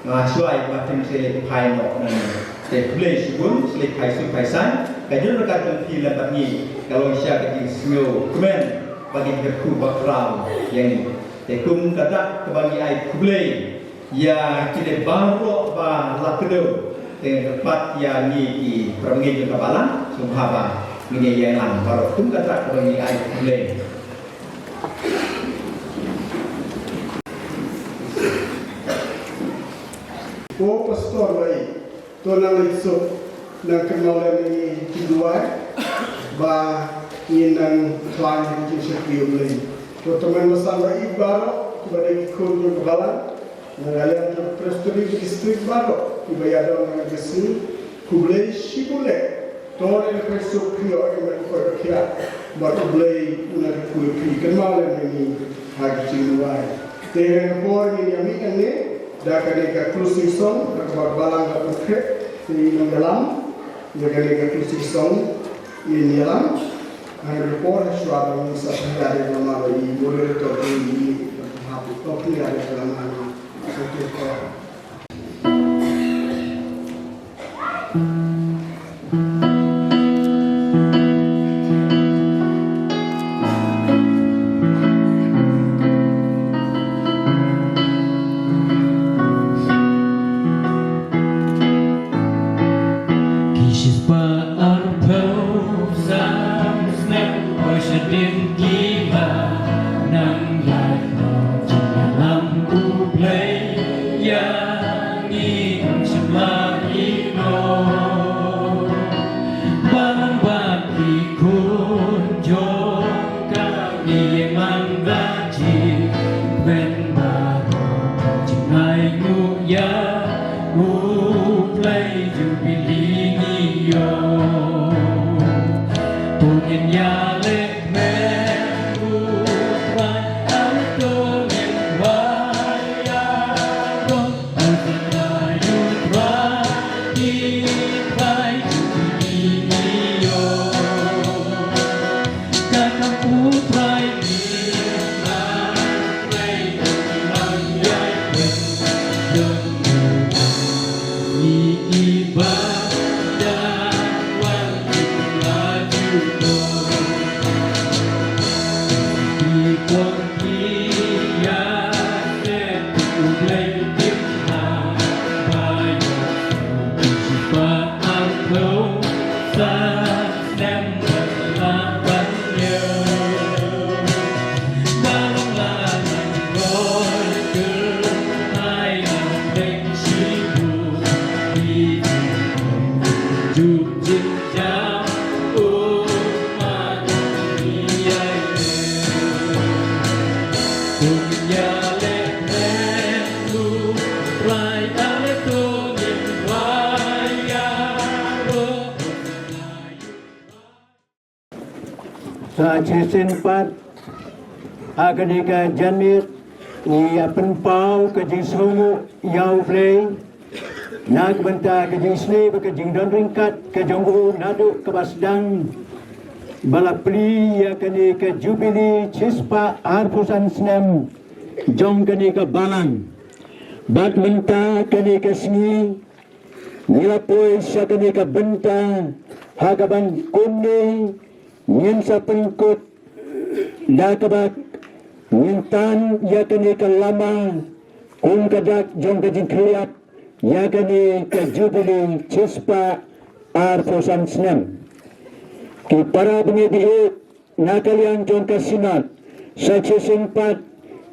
nga shuwa ba phin sa leit phai noh nangne. Te khublei shibun, sa leit phai suk phai saiñ, ka jingryngkat jong phi lem bad ngi ka long shisha ka jingsngew kmen bad ka jingkyrkhu bakhraw ïa ngi. Te kum ka dak kaba ngi ai khublei ïa kine baroh ba la kdew, te nga kyrpad ïa ngi ki para bangeit jong ka balang, sngewbha ba ngin ïa ïeng lang baroh kum ka dak kaba ngi ai khublei. Ko Pastor Bai, to nang leit suk, nang kynmaw lem ïa ngi ki duwai ba ngin nang khlaiñ ha ka jingshakri U Blei. To tymmen basan ïa ngi baroh kiba dei ki khun jong ka balang, na ka liang jong ka Presbytery District baroh kiba ïadon ha kane ka sngi. Khublei shibun eh. To leit pyrshah phi ïoh ïa ka koit ka khiah bad U Blei un nang kyrkhu ïa phi. Kynmaw lem ïa ngi ha ka jingduwai. Te ha kane ka por ngin ïa mih nangne da kane ka closing song, da kaba ka balang ka pynkhreh. Te ngin ïalam ïa kane ka closing song, ngin ïalam. Ha kane ka por, shuwa ba ngin sa pynïaid ïa ka lama, ba i moderator, i, i, i, to pynïaid ïa ka lama. Thank you. Ki shispah arphew san snem, oh shadien ki ba nang ïaid noh, jingïalam U Blei ïa ngi, ym shym la ïehnoh. Sa shisien pat ha kane ka janmiet ngi ïa pynpaw ka jingsngewnguh ïa U Blei na ka bynta ka jingsniew bad ka jingdon ryngkat ka jong u naduh kaba sdang ba la plie ïa kane ka jubili shispah arphew san snem jong kane ka balang. Bad mynta kane ka sngi ngi la poi sha kane ka bynta ha kaba kumne ngin sa pynkut da kaba ngin tan ïa kane ka lama kum ka dak jong ka jingkhylliap ïa kane ka jubili shispah arphew san snem. Ki para bangeit na ka liang jong ka Synod, sa shisien pat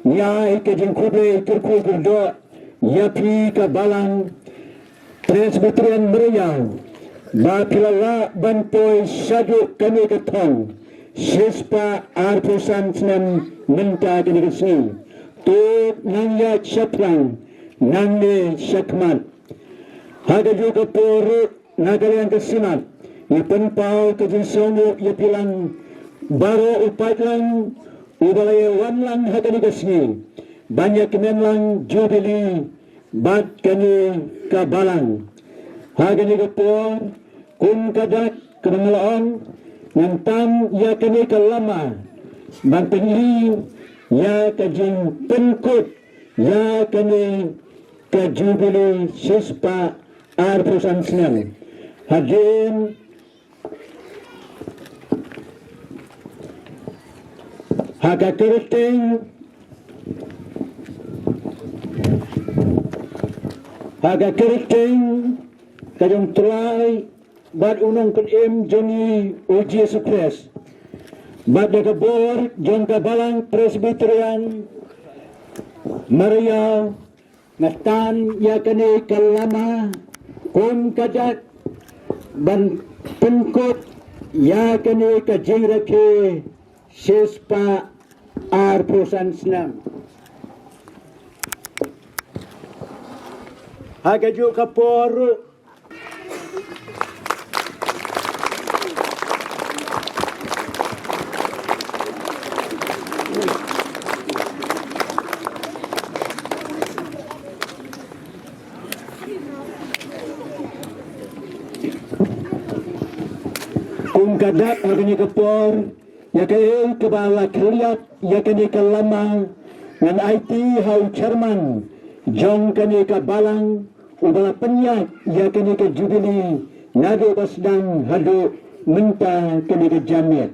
ngi ai ka jingkhublei kyrkhu kyrdoh ïa phi ka Balang Presbyterian Mariaw ba phi la lah ban poi shaduh kane ka thong shispah arphew san snem mynta kane ka sngi. To nang ïaid shaphrang, nangne shakhmat. Ha kajuh ka por ruh na ka liang ka Synod ngi pynpaw ka jingsngewnguh ïa phi lang baroh u paidlang uba la ïa wan lang ha kane ka sngi ban ïa kmen lang jubili bad kane ka balang. Ha kane ka por kum ka dak kaba nga la ong ngan tan ïa kane ka lama ban pyni ïa ka jingpynkut ïa kane ka jubili shispah arphew san snem. Hadien ha ka kyrteng ha ka kyrteng ka jong U Trai bad U Nongpynim jong ngi U Jisu Khrist bad da ka bor jong ka Balang Presbyterian Mariaw, nga tan ïa kane ka lama kum ka dak ban pynkut ïa kane ka jingrakhe shispah arphew san snem. Ha kajuh ka por ruh kum ka dak ha kane ka por ïa kaei kaba la khylliap ïa kane ka lama ngan aiti ha u chairman jong kane ka balang uba la pynïaid ïa kane ka jubili naduh ba sdang haduh mynta kane ka janmiet.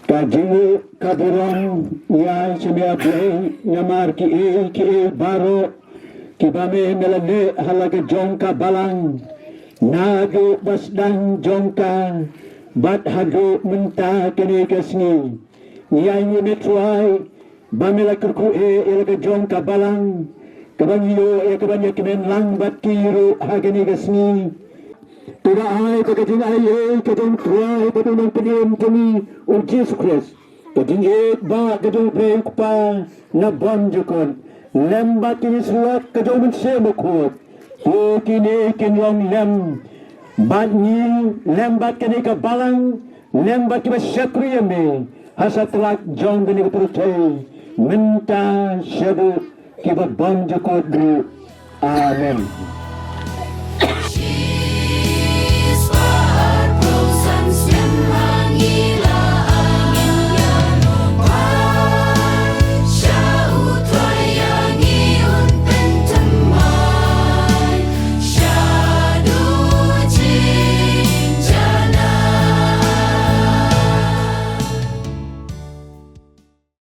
Ka jingïaid ka burom ïa shim ïa Blei namar kiei kiei baroh kiba me me la leh ha la ka jong ka balang naduh ba sdang jong ka bad haduh mynta kane ka sngi. Ngi ai ngi me Trai ba me la kyrkhu eh ïa la ka jong ka balang kaba ngi ïoh ïa kaba ngi kmen lang bad ki ruh ha kane ka sngi. To ba ai ba ka jingaiei ka jong Trai bad U Nongpynim jong ngi U Jisu Khrist, ka jingïeit ba ka jong Blei U Kpa na bymjukut lem bad ki jingïasyllok ka jong U Mynsiem Bakhuid, to kine kin long lem bad ngi, lem bad kane ka balang, lem bad kiba shakri ïa me ha satlak jong kane ka pyrthei mynta shaduh kiba bymjukut ruh. Amen.